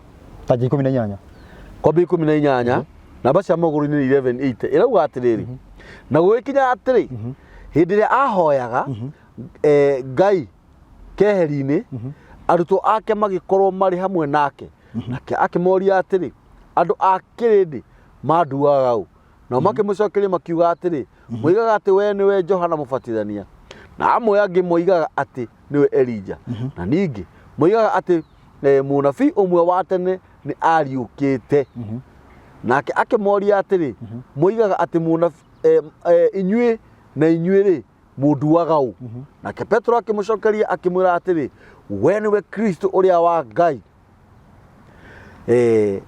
Tanji 18. Kwambia 18, namba cia magũrũ-inĩ nĩ 1180. Ĩrauga atĩrĩrĩ, na gũgĩkinya atĩrĩ, hĩndĩ ĩrĩa ahoyaga Ngai keheri-inĩ, arutwo ake magĩkorwo marĩ hamwe nake. Nake akĩmoria atĩrĩ, andũ a kĩrĩndĩ manduaga ũ? Nao makĩmũcokeria makiuga atĩrĩ, moigaga atĩ we nĩwe Johana Mũbatithania, na amwe angĩ moigaga atĩ nĩwe Elija, na ningĩ moigaga atĩ mũnabii ũmwe wa tene nĩ ariũkĩte. Nake akĩmoria atĩrĩ, moigaga atĩ inyuĩ na inyuĩ rĩ, mũnduaga ũ? Nake Petero akĩmũcokeria akĩmwĩra atĩrĩ, we nĩwe Kristo ũrĩa wa Ngai.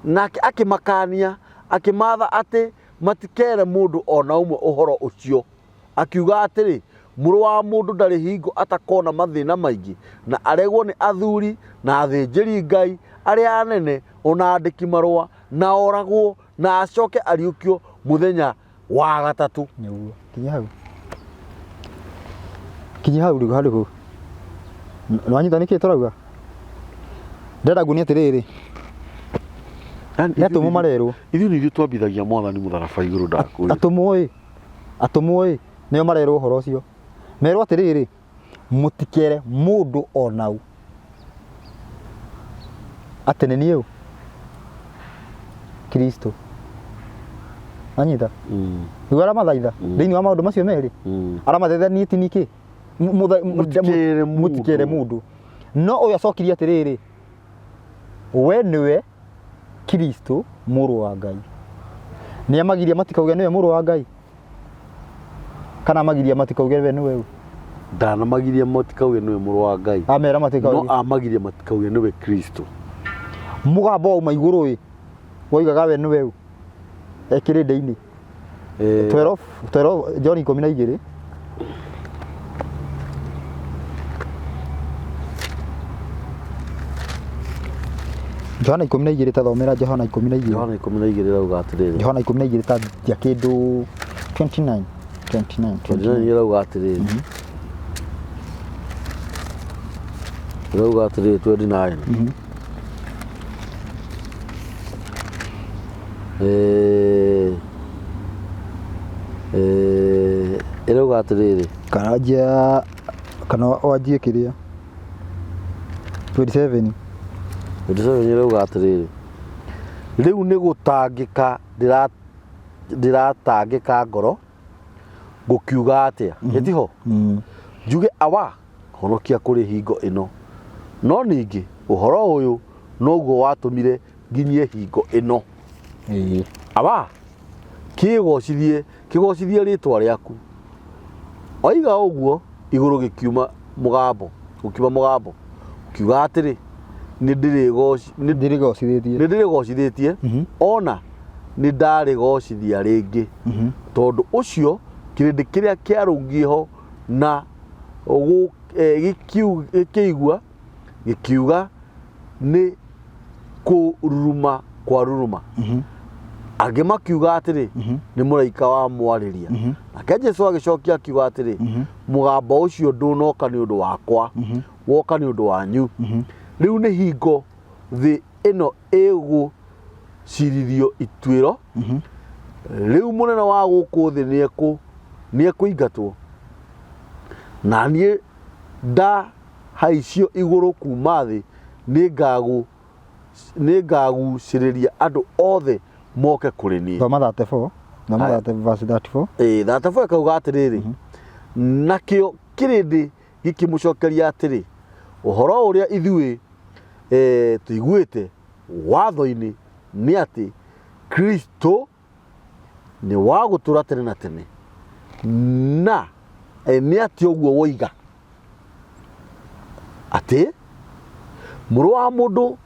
Nake akĩmakania akĩmatha atĩ matikere mũndũ ona ũmwe ũhoro ũcio, akiuga atĩrĩ, mũrũ wa mũndũ ndarĩ hingo atakona mathĩna maingĩ, na aregwo nĩ athuri na athĩnjĩri Ngai arĩa anene ona andĩki marũa, na oragwo, na acoke ariũkio mũthenya wa gatatũ. Nĩguo. Kinya hau. Kinya hau rĩu harĩ hau. Nĩwanyita nĩkĩ tũrauga? Ndĩrenda nguonie atĩrĩrĩ. Nĩ atũmwo marerwo. Ithuĩ nĩ ithuĩ twambithagia mwathani mũtharaba igũrũ, ndakwĩra. Atũmwo ĩ. Atũmwo ĩ. Nĩo marerwo ũhoro ũcio. Merwo atĩrĩrĩ, mũtikere mũndũ ona ũ atĩ nĩ niĩ ũ Kristo. Anyita? Nĩguo aramathaitha thĩinĩ wa maũndũ macio merĩ. Aramathaitha niĩ ti niĩ kĩ? Mũtikere mũndũ. Mũtikere mũndũ. No ũyũ acokirie atĩrĩrĩ, we nĩwe Kristo mũrũ wa Ngai. Nĩ amagiria matikauge nĩwe mũrũ wa Ngai? Kana amagiria matikauge we nĩwe ũ? Ndanamagiria matikauge nĩwe mũrũ wa Ngai. Amera matikauge. No amagiria matikauge nĩwe Kristo. Mũgambo wauma igũrũ ĩ, woigaga we nĩwe ũ? Ekĩrĩndĩ-inĩ. 12, 12, John 12. Johana 12, tathomera Johana 12. Johana 12 ĩrauga atĩrĩrĩ. Johana 12 ta thia kĩndũ 29 29. 29 ĩrauga atĩrĩrĩ, ĩrauga atĩrĩrĩ 29. Ĩrauga atĩrĩrĩ. Kana wanjia, kana wanjie kĩrĩa 27. 27 ĩrauga atĩrĩrĩ, rĩu nĩ gũtangĩka ndĩratangĩka ngoro, ngũkiuga atĩa? Ĩtiho njuge, Awa, honokia kũrĩ hingo ĩno? No ningĩ ũhoro ũyũ noguo watũmire nginyie hingo ĩno. Awa, kĩgocithie, kĩgocithie rĩtwa rĩaku. Oiga ũguo, igũrũ gĩkiuma mũgambo, gũkiuma mũgambo ũkiuga atĩrĩ, nĩ ndĩrĩgocithĩtie. Nĩ ndĩrĩgocithĩtie, ona nĩ ndarĩgocithia rĩngĩ. Tondũ ũcio kĩrĩndĩ kĩrĩa kĩarũngiĩ ho na gĩkĩigua gĩkiuga nĩ kũruruma kwa ruruma. Angĩ makiuga atĩrĩ, nĩ mũraika wa mwarĩria. Nake Jesu agĩcokia akiuga atĩrĩ, mũgambo ũcio ndũnoka nĩ ũndũ wakwa, woka nĩ ũndũ wanyu. Rĩu nĩ hingo thĩ ĩno ĩgũcirithio ituĩro. Rĩu mũnene wa gũkũ thĩ nĩekũingatwo. Na niĩ ndahaicio igũrũ kuma thĩ, nĩngagucĩrĩria andũ othe moke kũrĩ niĩ. Thoma 34, thoma. Aya. 30, verse 34. Ĩĩ, 34 ĩkauga atĩrĩrĩ, nakĩo kĩrĩndĩ gĩkĩmũcokeria atĩrĩ, ũhoro ũrĩa ithuĩ tũiguĩte watho-inĩ nĩ atĩ Kristo nĩ wa gũtũra tene na tene, na nĩ atĩ ũguo woiga atĩ mũrũ wa mũndũ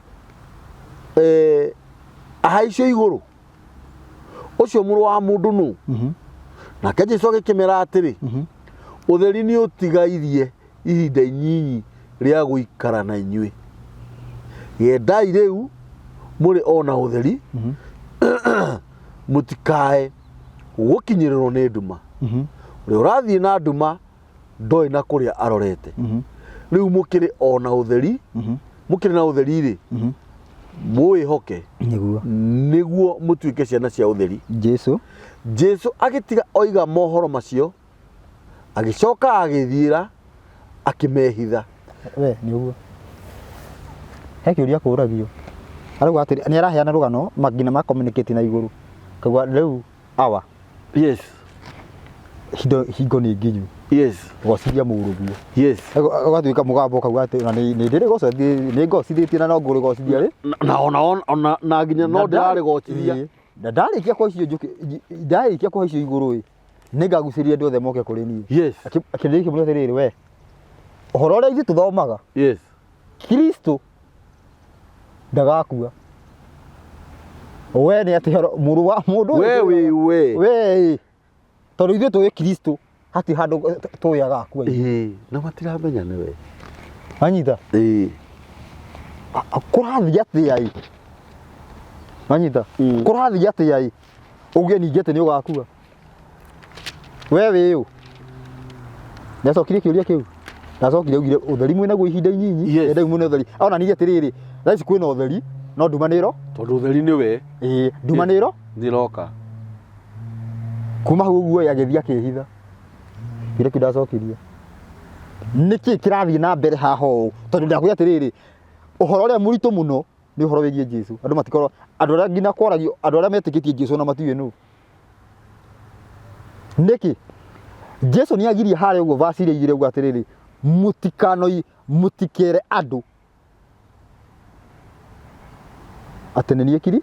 ahaicio igũrũ, ũcio mũrũ wa mũndũ nũ? Nake Jesu agĩkĩmera atĩrĩ, ũtheri nĩ ũtigairie ihinda inyinyi rĩa gũikara na inyuĩ. Gendai rĩu mũrĩ o na ũtheri, mũtikae gũkinyĩrĩrwo nĩ nduma. Ũrĩa ũrathiĩ na nduma ndoĩ na kũrĩa arorete. Rĩu mũkĩrĩ o na ũtheri, mũkĩrĩ na ũtheri rĩ, mũwĩhoke nĩguo nĩguo mũtuĩke ciana cia ũtheri. Jesu. Jesu agĩtiga oiga mohoro macio, agĩcoka agĩthiĩra akĩmehitha. We nĩ ũguo he kĩũria kũragio, arauga atĩrĩ, nĩ araheana rũgano nginya ma communicate na igũrũ, kauga rĩu awa hingo nĩ nginyu, gocithia mũrũguo. Ũgatuĩka mũgambo ũkauga atĩ ona nĩ ndĩrĩgocithia, nĩ ngocithĩtie na no ngũrĩgocithia rĩ. Na ona na nginya no ndĩrarĩgocithia. Ĩĩ. Na ndarĩkia kũhaicio njũkĩ, ndarĩkia kũhaicio igũrũ ĩ, nĩngagucĩrĩria andũ othe moke kũrĩ niĩ. Akĩrĩkia kĩmũria atĩrĩrĩ, we ũhoro ũrĩa ithuĩ tũthomaga, Kristo ndagakua, we nĩ atĩ mũrũ wa mũndũ ũyũ We wĩ we. We ĩ, tondũ ithuĩ tũĩ Kristo hatirĩ handũ tũĩ agakua. Ĩĩ, na matiramenya nĩwe. Wanyita? Ĩĩ. Kũrathiĩ atĩa ĩ? Wanyita? Kũrathiĩ atĩa ĩ, uge ningĩ atĩ nĩ ũgakua? We wĩ ũ? Nĩacokirie kĩũria kĩu, ndacokire augire ũtheri mwĩnaguo ihinda inyinyi. Endai mwĩna ũtheri. Onanirie atĩrĩrĩ, thaa ici kwĩna ũtheri no nduma nĩ ĩro. Tondũ ũtheri nĩwe. Ĩĩ, nduma nĩ ĩro. Nĩroka. Kuma hau ũguo ĩ, agĩthiĩ akĩhitha. Kĩũria kĩu ndacokirie, nĩkĩ kĩrathiĩ na mbere haha ũũ? Tondũ ndakwĩra atĩrĩrĩ, ũhoro ũrĩa mũritũ mũno nĩ ũhoro wĩgiĩ Jesu. Andũ matikorwo, andũ arĩa nginya kwaragio, andũ arĩa metĩkĩtie Jesu na matiũĩ nũ. Nĩkĩ Jesu nĩ agirie harĩa ũguo vaci iria igĩrĩ ũguo atĩrĩrĩ, mũtikanoi, mũtikere andũ atĩ nĩ niĩ kiri.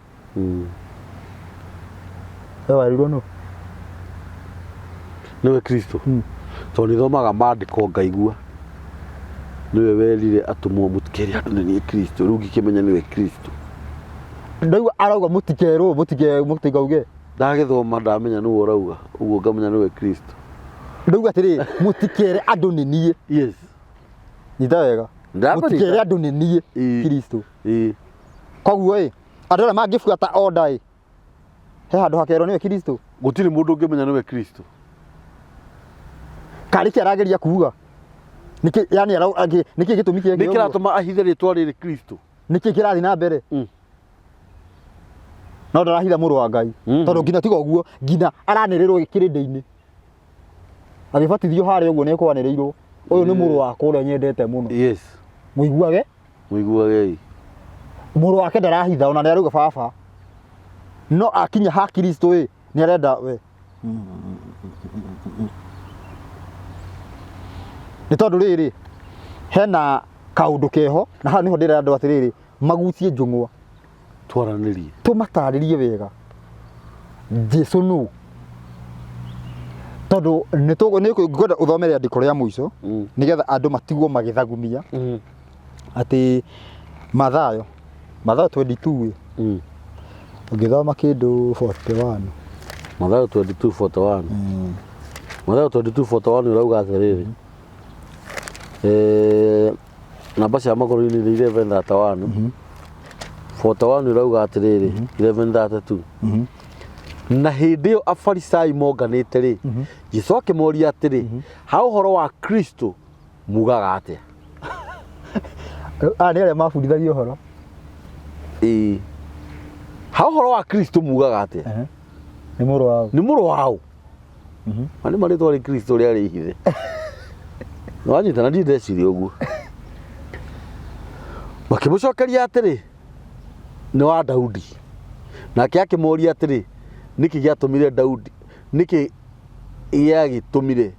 We warirwo nũ? Nĩwe Kristo. Tondũ nĩthomaga maandĩko ngaigua nĩwe werire atũmwo mũtikere andũ nĩ niĩ Kristo, rĩu ngĩkĩmenya nĩwe Kristo. Ndaigua arauga mũtikerwo, mũtike, mũtikauge. Ndagĩthoma ndamenya nĩwe ũrauga ũguo, ngamenya nĩwe Kristo. Ndauga atĩrĩrĩ, mũtikere andũ nĩ niĩ. Nyita wega. Ndakũnyita. Mũtikere andũ nĩ niĩ Kristo. Ĩĩ. Koguo ĩ, andũ arĩa mangĩbuata order ĩ, he handũ hakerwo nĩwe Kristo. Gũtirĩ mũndũ ũngĩmenya nĩwe Kristo. Karĩ kĩ arageria kuga? Nĩkĩ yani nĩkĩ gĩtũmi kĩeke Nĩ kĩratũma ahithe rĩtwa rĩrĩ Kristo? Nĩkĩ kĩrathiĩ na mbere? No ndarahitha mũrũ wa Ngai. Tondũ nginya tiga ũguo, nginya aranĩrĩrwo kĩrĩndĩ-inĩ. Agĩbatithio harĩa ũguo nĩ kwanĩrĩirwo, ũyũ nĩ mũrũ wakwa ũrĩa nyendete mũno. Yes. Mũiguage? Mũiguagei. Mũrũ wake ndarahitha ona nĩ arauga baba. No akinya ha Kristo ĩ, nĩ arenda we. Nĩ tondũ rĩrĩ, hena kaũndũ keho, na haha nĩho ndĩrera andũ atĩrĩrĩ, magucie njũng'wa. Twaranĩrie. Tũmatarĩrie wega. Jesu nũ? Tondũ nĩ ngwenda ũthome rĩandĩko rĩa mũico, nĩgetha andũ matigwo magĩthagumia. Atĩ Mathayo, Mathayo 22 ĩ, ũngĩthoma kĩndũ 41. Mathayo 22:41. Mathayo 22:41 ĩrauga atĩrĩrĩ, namba cia magũrũ-inĩ nĩ 11:31. 41 ĩrauga atĩrĩrĩ, 11:32. Na hĩndĩ ĩyo Afarisai monganĩte rĩ, Jesũ akĩmoria atĩrĩ, ha ũhoro wa Kristo mugaga atĩa? Aya nĩ arĩa mabundithagia ũhoro. Ĩĩ. Ha ũhoro wa Kristo mugaga atĩa? Nĩ mũrũ wa ũ? Nĩ mũrũ wa ũ? Ma nĩ marĩtwa rĩ Kristo rĩarĩ ihithe. Nĩwanyita na ndirĩ ndeciria ũguo. Makĩmũcokeria atĩrĩ, nĩ wa Daudi. Nake akĩmoria atĩrĩ, nĩkĩ gĩatũmire Daudi, nĩkĩ gĩagĩtũmire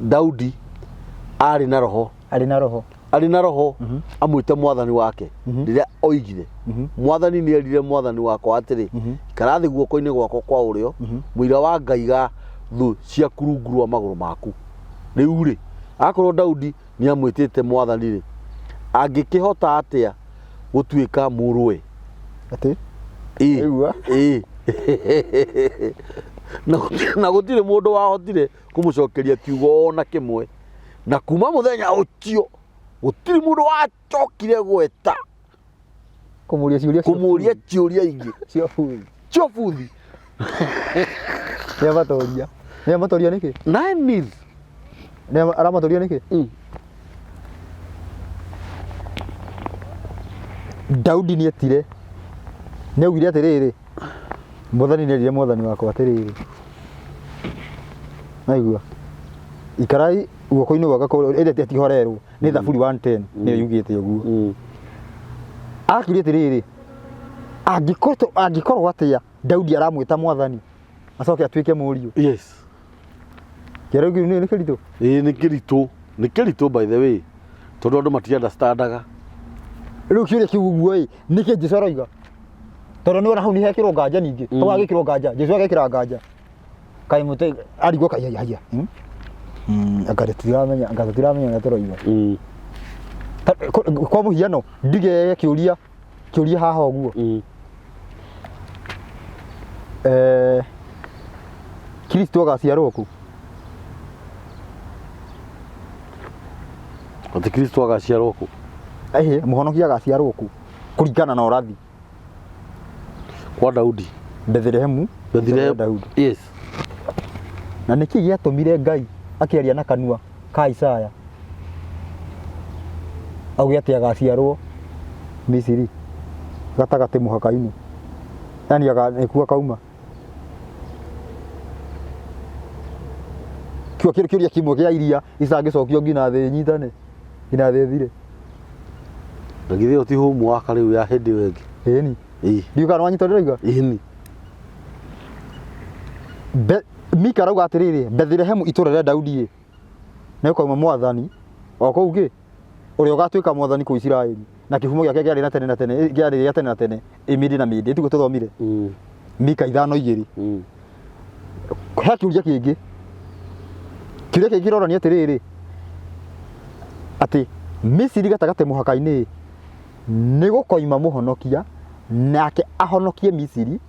Daudi arĩ na roho Arĩ na roho. Arĩ na roho amwĩte mwathani wake rĩrĩa oigire, Mwathani nĩ erire mwathani wakwa atĩrĩ, ikara thĩ guoko-inĩ gwakwa kwa ũrĩo, mũira wa ngaiga thũ ciaku rungu rwa magũrũ maku. Rĩu rĩ, akorwo Daudi nĩ amwĩtĩte mwathani rĩ, angĩkĩhota atĩa gũtuĩka mũrũwe? Atĩ? Ĩĩ. Aigua? Ĩĩ. Na gũtirĩ mũndũ wahotire kũmũcokeria kiugo ona kĩmwe, na kuma mũthenya ũcio gũtirĩ mũndũ wacokire gweta Kũmũria ciũria cia kũmũria ciũria ingĩ cia buthi. Cia buthi. Nĩ amatoria. Nĩ amatoria nĩkĩ? 9 mil. Nĩ aramatoria nĩkĩ? Daudi nĩ etire. Nĩ augire atĩrĩrĩ, Mwathani nĩ erire mwathani wakwa atĩrĩrĩ. Naigua. Ikarai guoko-inĩ gwakwa kwa ũrĩo, ĩrĩa ati horerwo nĩ Thaburi 110 nĩyo yugĩte ũguo. Akiuria atĩrĩrĩ, angĩkorwo angĩkorwo atĩa Daudi aramwĩta mwathani acoke atuĩke mũriũ? Yes. Kĩero kĩu nĩ kĩritũ. Ĩĩ, nĩ kĩritũ, nĩ kĩritũ by the way, tondũ andũ mati understandaga. Rĩu kĩũria kĩu ũguo ĩ, nĩkĩ Jesu aroiga? Tondũ nĩ wona hau nĩ hekĩrwo nganja ningĩ. Hau hagĩkĩrwo nganja, Jesu agekĩra nganja. Kaĩ mũtĩ arigwo kaĩ haiya haiya. Anga tũtiramenya, anga tũtiramenya ũrĩa tũroiga. Kwa mũhiano, ndige kĩũria, kĩũria haha ũguo. Kristo agaciarwo kũ? Atĩ Kristo agaciarwo kũ? Ĩhĩ, mũhonokia agaciarwo kũ? Kũringana na ũrathi. Kwa Daudi. Bethlehemu. Bethlehem. Daudi. Yes. Na nĩkĩ gĩatũmire Ngai akĩaria na kanua ka Isaya auge atĩ agaciarwo Misiri gatagatĩ mũhaka-inĩ, yani nĩkuo akauma? Kĩo kĩrĩ kĩũria kĩmwe kĩa iria itangĩcokio nginya thĩ ĩnyitane, nginya thĩ ĩthire. Na githĩ ĩyo ti homework rĩu ya hĩndĩ ĩyo ĩngĩ? Ĩni. Ĩĩ. Ndiũĩ kana nĩwanyita ũrĩa ndĩroiga? Ĩni. Mika arauga atĩrĩrĩ, Bethlehemu itũũra rĩa Daudi ĩ, nĩ gũkauma mwathani o kũu kĩ, ũrĩa ũgatuĩka mwathani kũu Isiraeli, na kĩhumo gĩake kĩarĩ na tene na tene, kĩarĩ gĩa tene na tene, ĩ mĩndĩ na mĩndĩ. Tiguo tũthomire? Mika 5:2. He kĩũria kĩngĩ. Kĩũria kĩngĩ kĩronania atĩrĩrĩ, atĩ Misiri gatagatĩ mũhaka-inĩ nĩ gũkoima mũhonokia, nake ahonokie Misiri,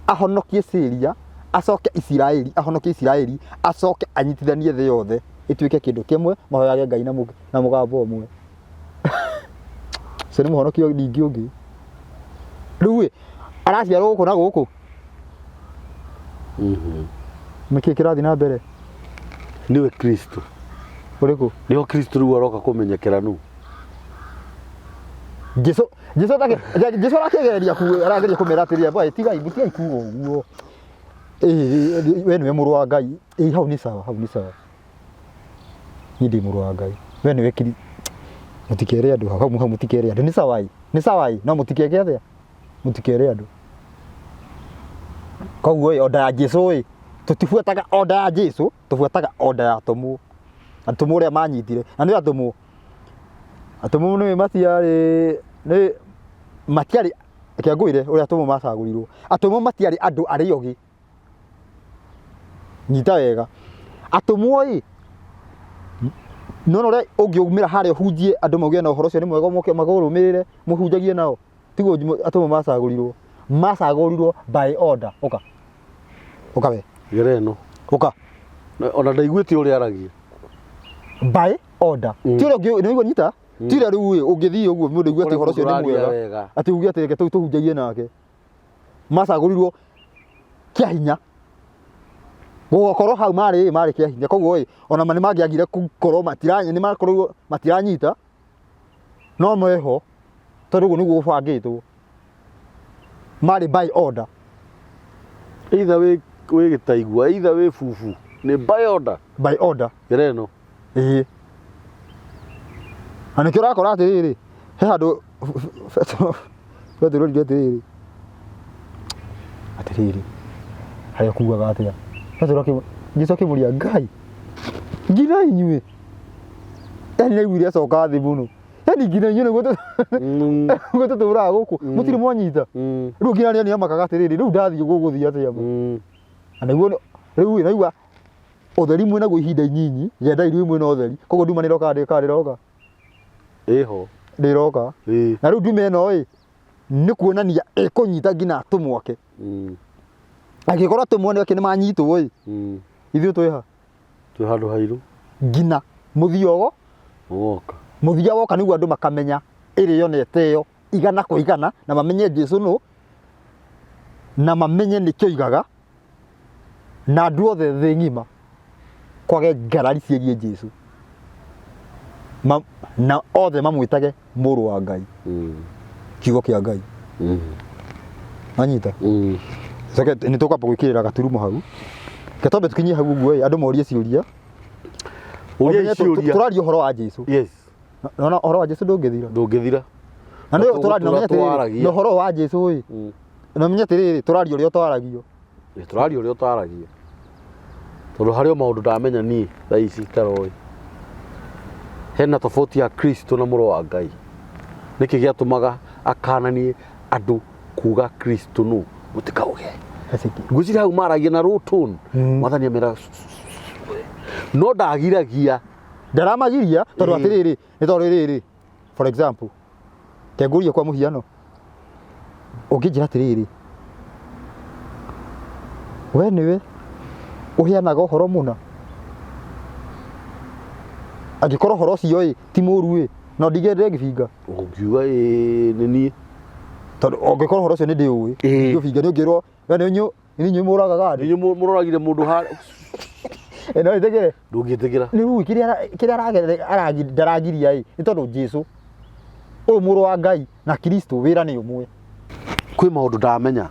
ahonokie Syria, acoke Isiraeli, ahonokie Isiraeli, acoke anyitithanie thĩ yothe ĩtuĩke kĩndũ kĩmwe, mahoyage Ngai na mũgambo ũmwe. Ũcio nĩ mũhonokia ningĩ ũngĩ. Rĩu ĩ, araciarwo gũkũ na gũkũ. Nĩkĩ kĩrathiĩ na mbere? Nĩwe Kristo. Ũrĩkũ? Nĩho Kristo rĩu aroka kũmenyekera nũ. Jesu Jesu atake Jesu arakĩgeria ku arageria kũmera atĩrĩ boy tigai mũtigai kuga ũguo. Ĩĩ we nĩwe mũrũ wa Ngai. Ĩĩ hau nĩ sawa hau nĩ sawa. Niĩ ndĩ mũrũ wa Ngai. We nĩwe kiri mũtikere andũ hau hau mũtikere andũ nĩ sawa ĩ nĩ sawa ĩ no mũtikeke atĩa mũtikere andũ. Koguo ĩ order ya Jesu ĩ tũtibuataga order ya Jesu tũbuataga order ya atũmwo. Atũmwo ũrĩa manyitire na nĩ atũmwo atũmwo nĩ matiarĩ nĩ matiarĩ reke ngwĩre ũrĩa atũmwo macagũrirwo. Atũmwo matiarĩ andũ arĩa ogĩ. Nyita wega. Atũmwo ĩ, nĩwona ũrĩa ũngĩumĩra harĩa ũhunjie andũ mauge na ũhoro ũcio nĩ mwega moke makũrũmĩrĩre mũhunjagie nao. Tiguo atũmwo macagũrirwo. Macagũrirwo by order. Ũka. Ũka we. Gera ĩno. Ũka. Ona ndaiguĩte ũrĩa aragia. By order. Ti ũrĩa ũngĩ, nĩwaigua nyita? Ti ũrĩa rĩu ĩ, ũngĩthiĩ ũguo mũndũ aigue atĩ ũhoro ũcio nĩ mwega. Atĩ uge atĩ reke tũhunjagie nake. Macagũrirwo kĩa hinya. Gũgakorwo hau marĩ marĩ kĩa hinya. Koguo ĩ, ona nĩ mangĩagire gũkorwo matiranyita, nĩ makorirwo matiranyita, no meho tondũ ũguo nĩguo gũbangĩtwo. Marĩ by order. Either wĩ wĩ gĩtaigua, either wĩ bubu, nĩ by order. By order. Gera ĩno. Ĩĩ. Na nĩkĩo ũrakora atĩrĩrĩ, he handũ Petero orire atĩrĩrĩ, atĩrĩrĩ, harĩa kugaga atĩa? Petero akĩ Jesũ akĩmũria Ngai, nginya inyuĩ? Yani nĩaiguire acoka thĩ mũno. Yani nginya inyuĩ nĩguo nĩguo tũtũraga gũkũ, mũtirĩ mwanyita? Rĩu nginya arĩa nĩamakaga atĩrĩrĩ, rĩu ndathiĩ gũgũthiĩ atĩa? Na nĩguo rĩu naigua ũtheri mwĩnaguo ihinda inyinyi, gendai rĩu mwĩna ũtheri, koguo nduma nĩroka ndĩroka? Ĩho. Ndĩroka. Ĩĩ. Na rĩu nduma ĩno ĩ, nĩ kuonania ĩkũnyita nginya atũmwo ake. Angĩkorwo atũmwo ake nĩ manyitwo ĩ, ithuĩ twĩ ha? Twĩ handũ hairũ. Nginya mũthia ũgo Ũgoka. Mũthia woka nĩguo andũ makamenya ĩrĩo na ĩteo igana kwa igana na mamenye Jesu nũ na mamenye nĩkĩo oigaga na andũ othe thĩ ng'ima kwage ngarari ciĩgiĩ Jesu Ma, na othe mamwĩtage mũrũ wa Ngai kiugo kĩa Ngai anyita Coke nĩ tũkwamba gwĩkĩrĩra gaturumo hau Reke twambe tũkinyie hau ũguo ĩ andũ morie ciũria Ũria Ũmenye ciũria. tũraria ũhoro wa Jesu Yes. Nona ũhoro wa Jesu ndũngĩthira Ndũngĩthira. Na nĩ Na tũraria na tũgũtũra ũmenye atĩrĩrĩ, twaragia. na ũhoro wa Jesu ĩ na ũmenye atĩrĩrĩ tũraria ũrĩa ũtwaragio Ĩ, tũraria ũrĩa ũtaragia tondũ harĩ o maũndũ ndamenya niĩ thaa ici itaroĩ hena tofauti ya kristo na mũrũ wa ngai nĩkĩ gĩatũmaga akananie andũ kuga kristo nũ mũtikauge ngwĩciria hau maragia na low tone mwathani ameraga no ndagiragia ndaramagiria tondũ atĩrĩrĩ nĩ tondũ rĩrĩ for example Reke ngũrie kwa mũhiano, ũngĩnjĩra atĩrĩrĩ, we nĩwe ũheanaga ũhoro mũna? Angĩkorwo ũhoro ũcio ĩ ti mũru ĩ, no ndigĩrĩre ngĩbinga? Ũngiuga ĩĩ nĩ niĩ. Tondũ angĩkorwo ũhoro ũcio nĩ ndĩũĩ, ndingĩũbinga nĩ ũngĩrwo we nĩ nĩ inyuĩ mũragaga andũ. Nĩ inyuĩ mũroragire mũndũ harĩa. Ĩ no wĩtĩkĩre? Ndũngĩtĩkĩra. Rĩu kĩrĩa kĩrĩa aragerera ndaragiria ĩ, nĩ tondũ Jesu ũyũ mũrũ wa Ngai na Kristo wĩra nĩ ũmwe. Kwĩ maũndũ ndamenya.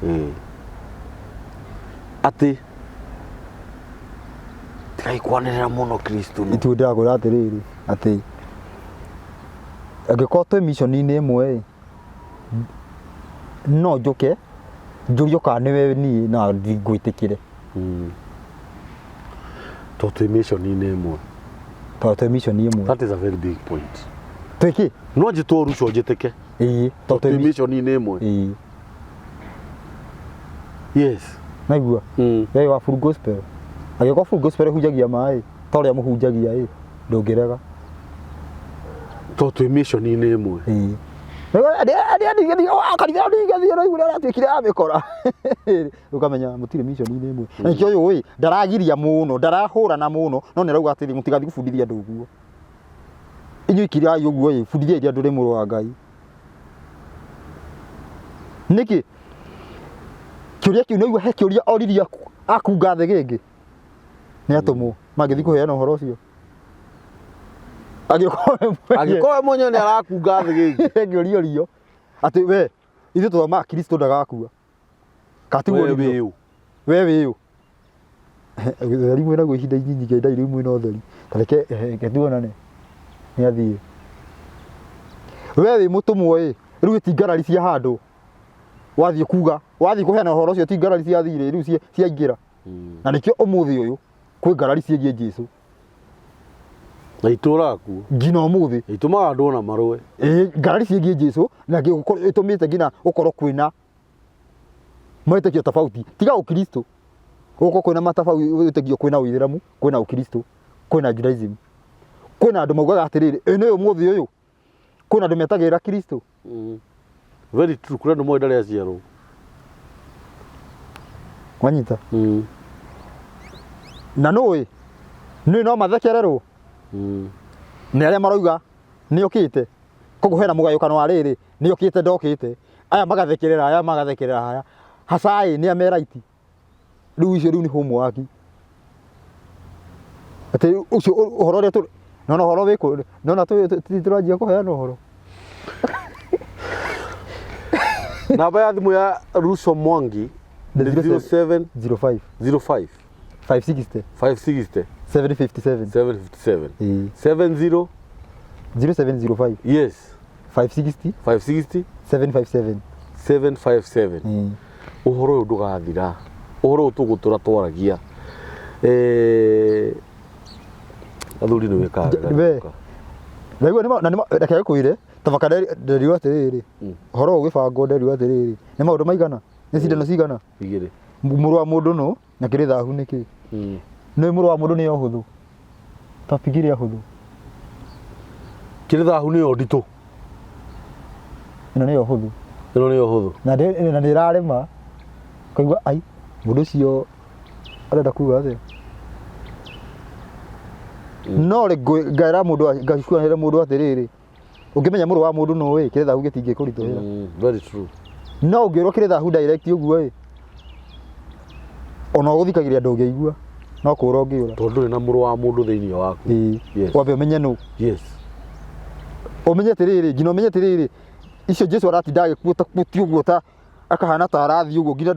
Ĩĩ. Atĩ tigai kwanĩrĩra mũno Kristo nũ. Ithuĩ ndĩrakwĩra atĩrĩrĩ, atĩ angĩkorwo twĩ mission-inĩ ĩmwe ĩ, no njũke njũrio kana nĩwe niĩ na ngwĩtĩkĩre. Tondũ twĩ mission-inĩ ĩmwe. Tondũ twĩ mission ĩmwe. That is a very big point. Twĩ kĩ? No njĩtwo Ruco njĩtĩke. Ĩĩ. Tondũ twĩ mission-inĩ ĩmwe. Ĩĩ. Yes. Naigua? We wa Full Gospel. Angĩkorwo Full Gospel ĩhunjagia maĩ ta ũrĩa mũhunjagia ĩ, ndũngĩrega. Tondũ twĩ mission-inĩ ĩmwe. Ĩĩ. Kanitha ndingĩthiĩ no igũrũ aratuĩkire ya mĩkora. Ũkamenya mũtirĩ mission-inĩ ĩmwe. Na nĩkĩo ũyũ ĩ, ndaragiria mũno, ndarahũrana mũno, no nĩ arauga atĩrĩ mũtigathiĩ gũbundithia andũ ũguo. Inyuĩ kirai ũguo ĩ, bundithiai andũ rĩ mũrũ wa Ngai. Nĩkĩ? Kĩũria kĩu nĩũigua he kĩũria oririe akunga thĩ gĩngĩ? Nĩ atũmwo mangĩthiĩ kũheana ũhoro ũcio. Angĩkorwo we mwenyewe Angĩkorwo we mwenyewe nĩ arakunga thĩ gĩngĩ. ngĩũria ũrio atĩ we ithuĩ tũthomaga Kristo ndagakua. Katiguo We ũrio. wĩ ũ? We wĩ ũ? Ũtheri mwĩ naguo ihinda inyinyi ngai rĩu mwĩna ũtheri. Ta reke reke tuonane. Nĩ athiĩ. We wĩ mũtũmwo ĩ, rĩu ti ngarari cia handũ. Wathiĩ kuga, wathiĩ kũheana ũhoro ũcio ti ngarari ciathire rĩu ciaingĩra. Na nĩkĩo ũmũthĩ ũyũ kwĩ ngarari ciĩgiĩ Jesu. Na itũraga kuo. Nginya ũmũthĩ. Itũmaga andũ ona marũe. Ĩĩ ngarari ciĩgiĩ Jesu na ĩtũmĩte nginya gũkorwo kwĩna metĩkio tofauti tiga ũkristo gũkũ kwĩna matofauti wĩtĩkio kwĩna ũithĩramu kwĩna ũkristo kwĩna Judaism kwĩna andũ maugaga atĩrĩrĩ ĩ nĩ ũmũthĩ ũyũ kwĩna andũ metagĩrĩra kristo Very true. Kũrĩ andũ moĩ ndarĩ aciarwo. Wanyita na nũĩ nĩ no mathekererwo nĩ arĩa marauga nĩ okĩte koguo hena mũgayũkano wa rĩrĩ nĩ okĩte ndokĩte aya magathekerera aya magathekerera aya hacaĩ nĩ ameraiti rĩu icio rĩu nĩ homework atĩ ũcio ũhoro ũrĩa tũ nona ũhoro wĩkũ nona tũranjia kũheana ũhoro. Namba ya thimũ ya Russo Mwangi nĩ 07 05 05 560 560 757 757. Ĩĩ. 70 0705 yes 560 560 757. 757. Ĩĩ. Ũhoro ũyũ ndũgathira, ũhoro ũyũ tũgũtũra twaragia. Eh, athuri nĩ wĩkaga wega We. nĩ Ndaigua nĩ na nĩ reke ngwĩre tabaka nderirwo atĩrĩrĩ Mm. ũhoro ũyũ ũgĩbangwo nderirwo atĩrĩrĩ nĩ maũndũ maigana nĩ cindano cigana igĩrĩ. Mũrũ wa mũndũ nũ na kĩrĩ thahu nĩkĩ Nĩ mũrũ wa mũndũ nĩyo hũthũ topic ĩrĩa hũthũ. Kĩrĩ thahu nĩyo nditũ. Ĩno nĩyo hũthũ. Ĩno nĩyo hũthũ. Na na nĩ ĩrarema ũkaigua ai mũndũ ũcio arenda kuga atĩa. No rĩ ngaĩra mũndũ ngacuanĩra mũndũ atĩrĩrĩ ũngĩmenya mũrũ wa mũndũ nũ ĩ kĩrĩ thahu gĩtingĩkũritũhĩra. Very true. No ũngĩrwo kĩrĩ thahu direct ũguo ĩ ona ũgũthikagĩrĩria ndũngĩigua no kũra ũngĩũra. Tondũ ndũrĩ na mũrũ wa mũndũ thĩinĩ waku. Ĩĩ. Yes. Wambe ũmenye nũ. Yes. Ũmenye atĩrĩrĩ nginya ũmenye atĩrĩrĩ icio Jesu aratinda agĩkuota kuti ũguo ta akahana ta arathiĩ ũguo nginya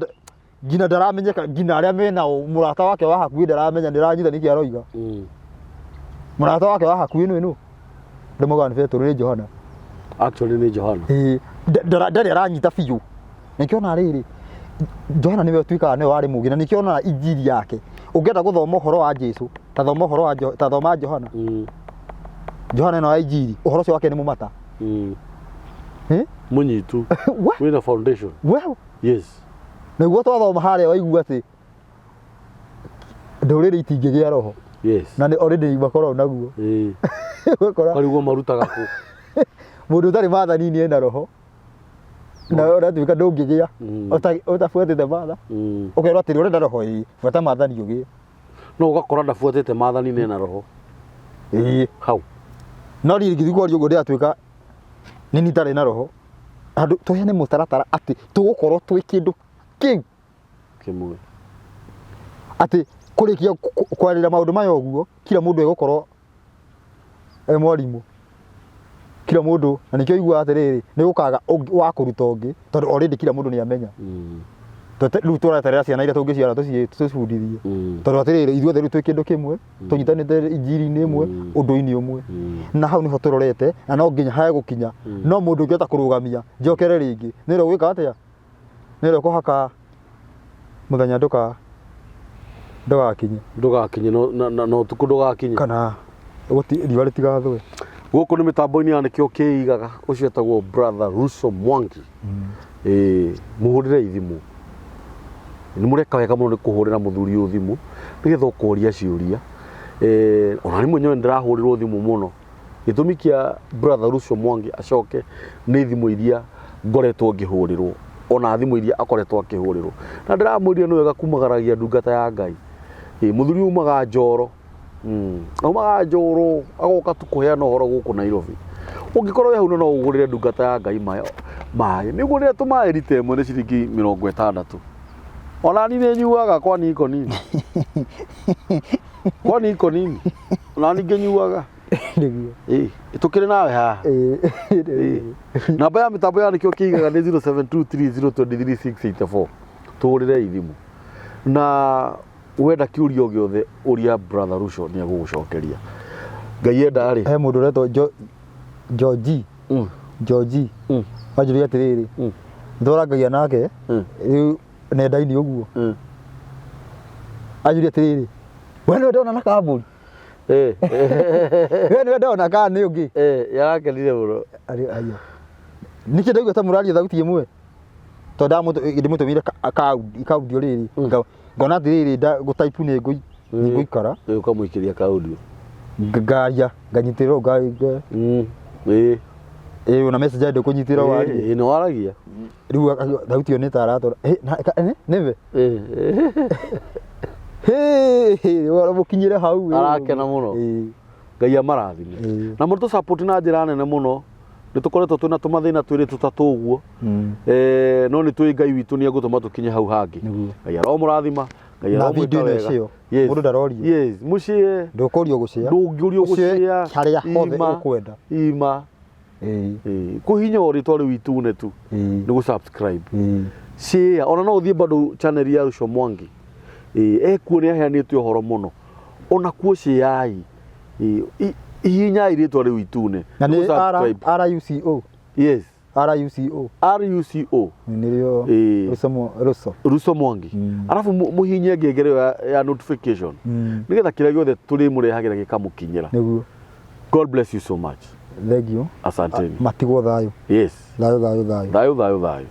nginya ndaramenyeka nginya arĩa menao mũrata wake wa hakuhĩ ndaramenya ndĩranyita nĩkĩ aroiga. Mũrata wake wa hakuhĩ nĩ nũ? Andũ maugaga nĩ Petero nĩ Johana. Actually nĩ Johana. Ĩĩ ndarĩ aranyita biũ. Nĩkĩo ona rĩrĩ Johana nĩwe ũtuĩkaga nĩwe warĩ mũũgĩ na nĩkĩo ona injiri yake ũngĩenda gũthoma ũhoro wa Jesu ta thoma ũhoro wa ta thoma Johana. Johana ĩno ya injiri ũhoro ũcio wake nĩ mũmata. Eh? Mũnyitu. We Wĩna foundation. we Yes. Nĩguo twathoma harĩa waigua atĩ ndũrĩrĩ itingĩgĩa roho. Yes. Na nĩ already makoragwo naguo. Ĩĩ. Ũgakora Karigwo marutaga kũ? Mũndũ ũtarĩ maathani-inĩ ena roho na ũratuĩka ndũngĩgĩa ũtabuatĩte matha. Ũkerwo atĩrĩ ũrenda roho ĩĩ buata maathani ũgĩe. No ũgakora ndabuatĩte maathani nĩ ena roho. Ĩĩ. Hau. No niĩ ingĩthiĩ kwaria ũguo ndĩratuĩka nĩ niĩ itarĩ na roho. Andũ tũheane mũtaratara atĩ tũgũkorwo twĩ kĩndũ kĩu kĩmwe. Atĩ kũrĩkia kwarĩra maũndũ maya ũguo kila mũndũ egũkorwo e mwarimũ. Kila mũndũ na nĩkĩo ũiguaga atĩrĩrĩ nĩ gũkaga wa kũruta ũngĩ tondũ already kila mũndũ nĩ amenya. Rĩu tũreterera ciana iria tũngĩciara tũcibundithie. Tondũ atĩrĩrĩ ithuothe rĩu twĩ kĩndũ kĩmwe tũnyitanĩte injiri-inĩ ĩmwe ũndũ-inĩ ũmwe. Na hau nĩho tũrorete na no nginya hegũkinya. No mũndũ ũngĩhota kũrũgamia njokere rĩngĩ nĩ ũrĩa ũgwĩka atĩa? Nĩ ũrĩa ũkũhaka mũthenya ndũgakinye. Ndũgakinye na ũtukũ ndũgakinye. Kana riũa rĩtigathũe. Gũkũ nĩ mĩtambo-inĩ ya nĩkĩo kĩigaga ũcio etagwo brother Russo Mwangi. Ĩĩ mũhũrĩre thimũ. Nĩ mũreka wega mũno nĩ kũhũrĩra mũthuri ũyũ thimũ nĩgetha ũkoria ciũria. Ona niĩ mwenyewe nĩndĩrahũrĩrwo thimũ mũno. Gĩtũmi kĩa brother Russo Mwangi acoke nĩ thimũ iria ngoretwo ngĩhũrĩrwo ona thimũ iria akoretwo akĩhũrĩrwo. Na ndĩramwĩrire nĩ wega kumagaragia ndungata ya Ngai. Ĩĩ mũthuri umaga Njoro. Aumaga Njũrũ agoka tu kũheana ũhoro gũkũ Nairobi. Ũngĩkorwo wĩ hau no ũgũrĩre ndungata ya Ngai maĩ. Maĩ. Nĩ ũgũrĩre tũmaĩ rita ĩmwe nĩ ciringi 60. Ona ni nĩ nyuaga kwani iko nini? Kwani iko nini? Ona ni ngĩnyuaga. Nĩguo. Ĩĩ, tũkĩrĩ nawe haha. Ĩĩ. Namba ya mĩtambo ya nĩkĩo kĩigaga nĩ 0723023684. Tũhũrĩre thimũ. Na wenda kĩũria o gĩothe ũria brother Ruco nĩ egũgũcokeria. Ngai enda rĩ. He mũndũ ũretwo Georgie. Georgie. Anjũria atĩrĩrĩ. Nĩtwarangagia nake. Rĩu nenda-inĩ ũguo. Anjũria atĩrĩrĩ. We nĩwe ndona na kambũri. We nĩwe ndona kana nĩ ũngĩ. Yarakenire mũno. Aya. Nĩkĩ ndaigua ta mũraria thauti ĩmwe? Tondũ ndĩmũtũmĩire kaudio rĩrĩ. Ngona atĩrĩrĩ gũtaipu nĩ ngũikara. Ũkamũikĩria kaudio. Ngaria nganyitĩrĩra Ĩĩ. Ĩĩ ona message ndũkũnyitĩrĩra warie. Ĩĩ nĩ waragia. Rĩu thauti ĩyo nĩ ta aratwara. Nĩwe? Hĩ, mũkinyĩre hau. Arakena mũno. Ngai amarathime. Na mũtũ support na njĩra nene mũno. Nĩ tũkoretwo twĩna tũmathĩna twĩrĩ tũtatũ ũguo. No nĩ tũĩ Ngai witũ nĩ egũtũma tũkinye hau hangĩ. Ngai aromũrathima. Ngai Na video aromwĩka ĩno wega. ĩcio, Yes. mũndũ ndarorio. Yes, mũciĩ Ndũkũrio gũcĩa. ndũngĩũrio Ũcĩe gũcĩa. harĩa hothe Ima. ũkwenda. Ima. Ĩĩ. Kũhihinya o rĩtwa rĩu itune tu. Ĩĩ. Nĩ gũ subscribe. Ĩĩ. Share ona no ũthiĩ bado channel ya Ruco Mwangi. Ĩĩ ekuo nĩ aheanĩte ũhoro mũno. Ona kuo share-ai. Ĩĩ hihinyai rĩtwa rĩu itune. Na nĩ Nĩ gũ subscribe. RUCO. Yes. RUCO. RUCO. Nĩrĩo Ĩĩ. Ruco Ruco. Ruco Mwangi. Arabu mũhihinye ngengere ĩyo ya notification. Nĩgetha kĩrĩa gĩothe tũrĩmũrehagĩra gĩkamũkinyĩra. Nĩguo. God bless you so much. Thank you. Asanteni. Matigwo thayũ. Yes. Thayũ thayũ thayũ. Thayũ thayũ thayũ.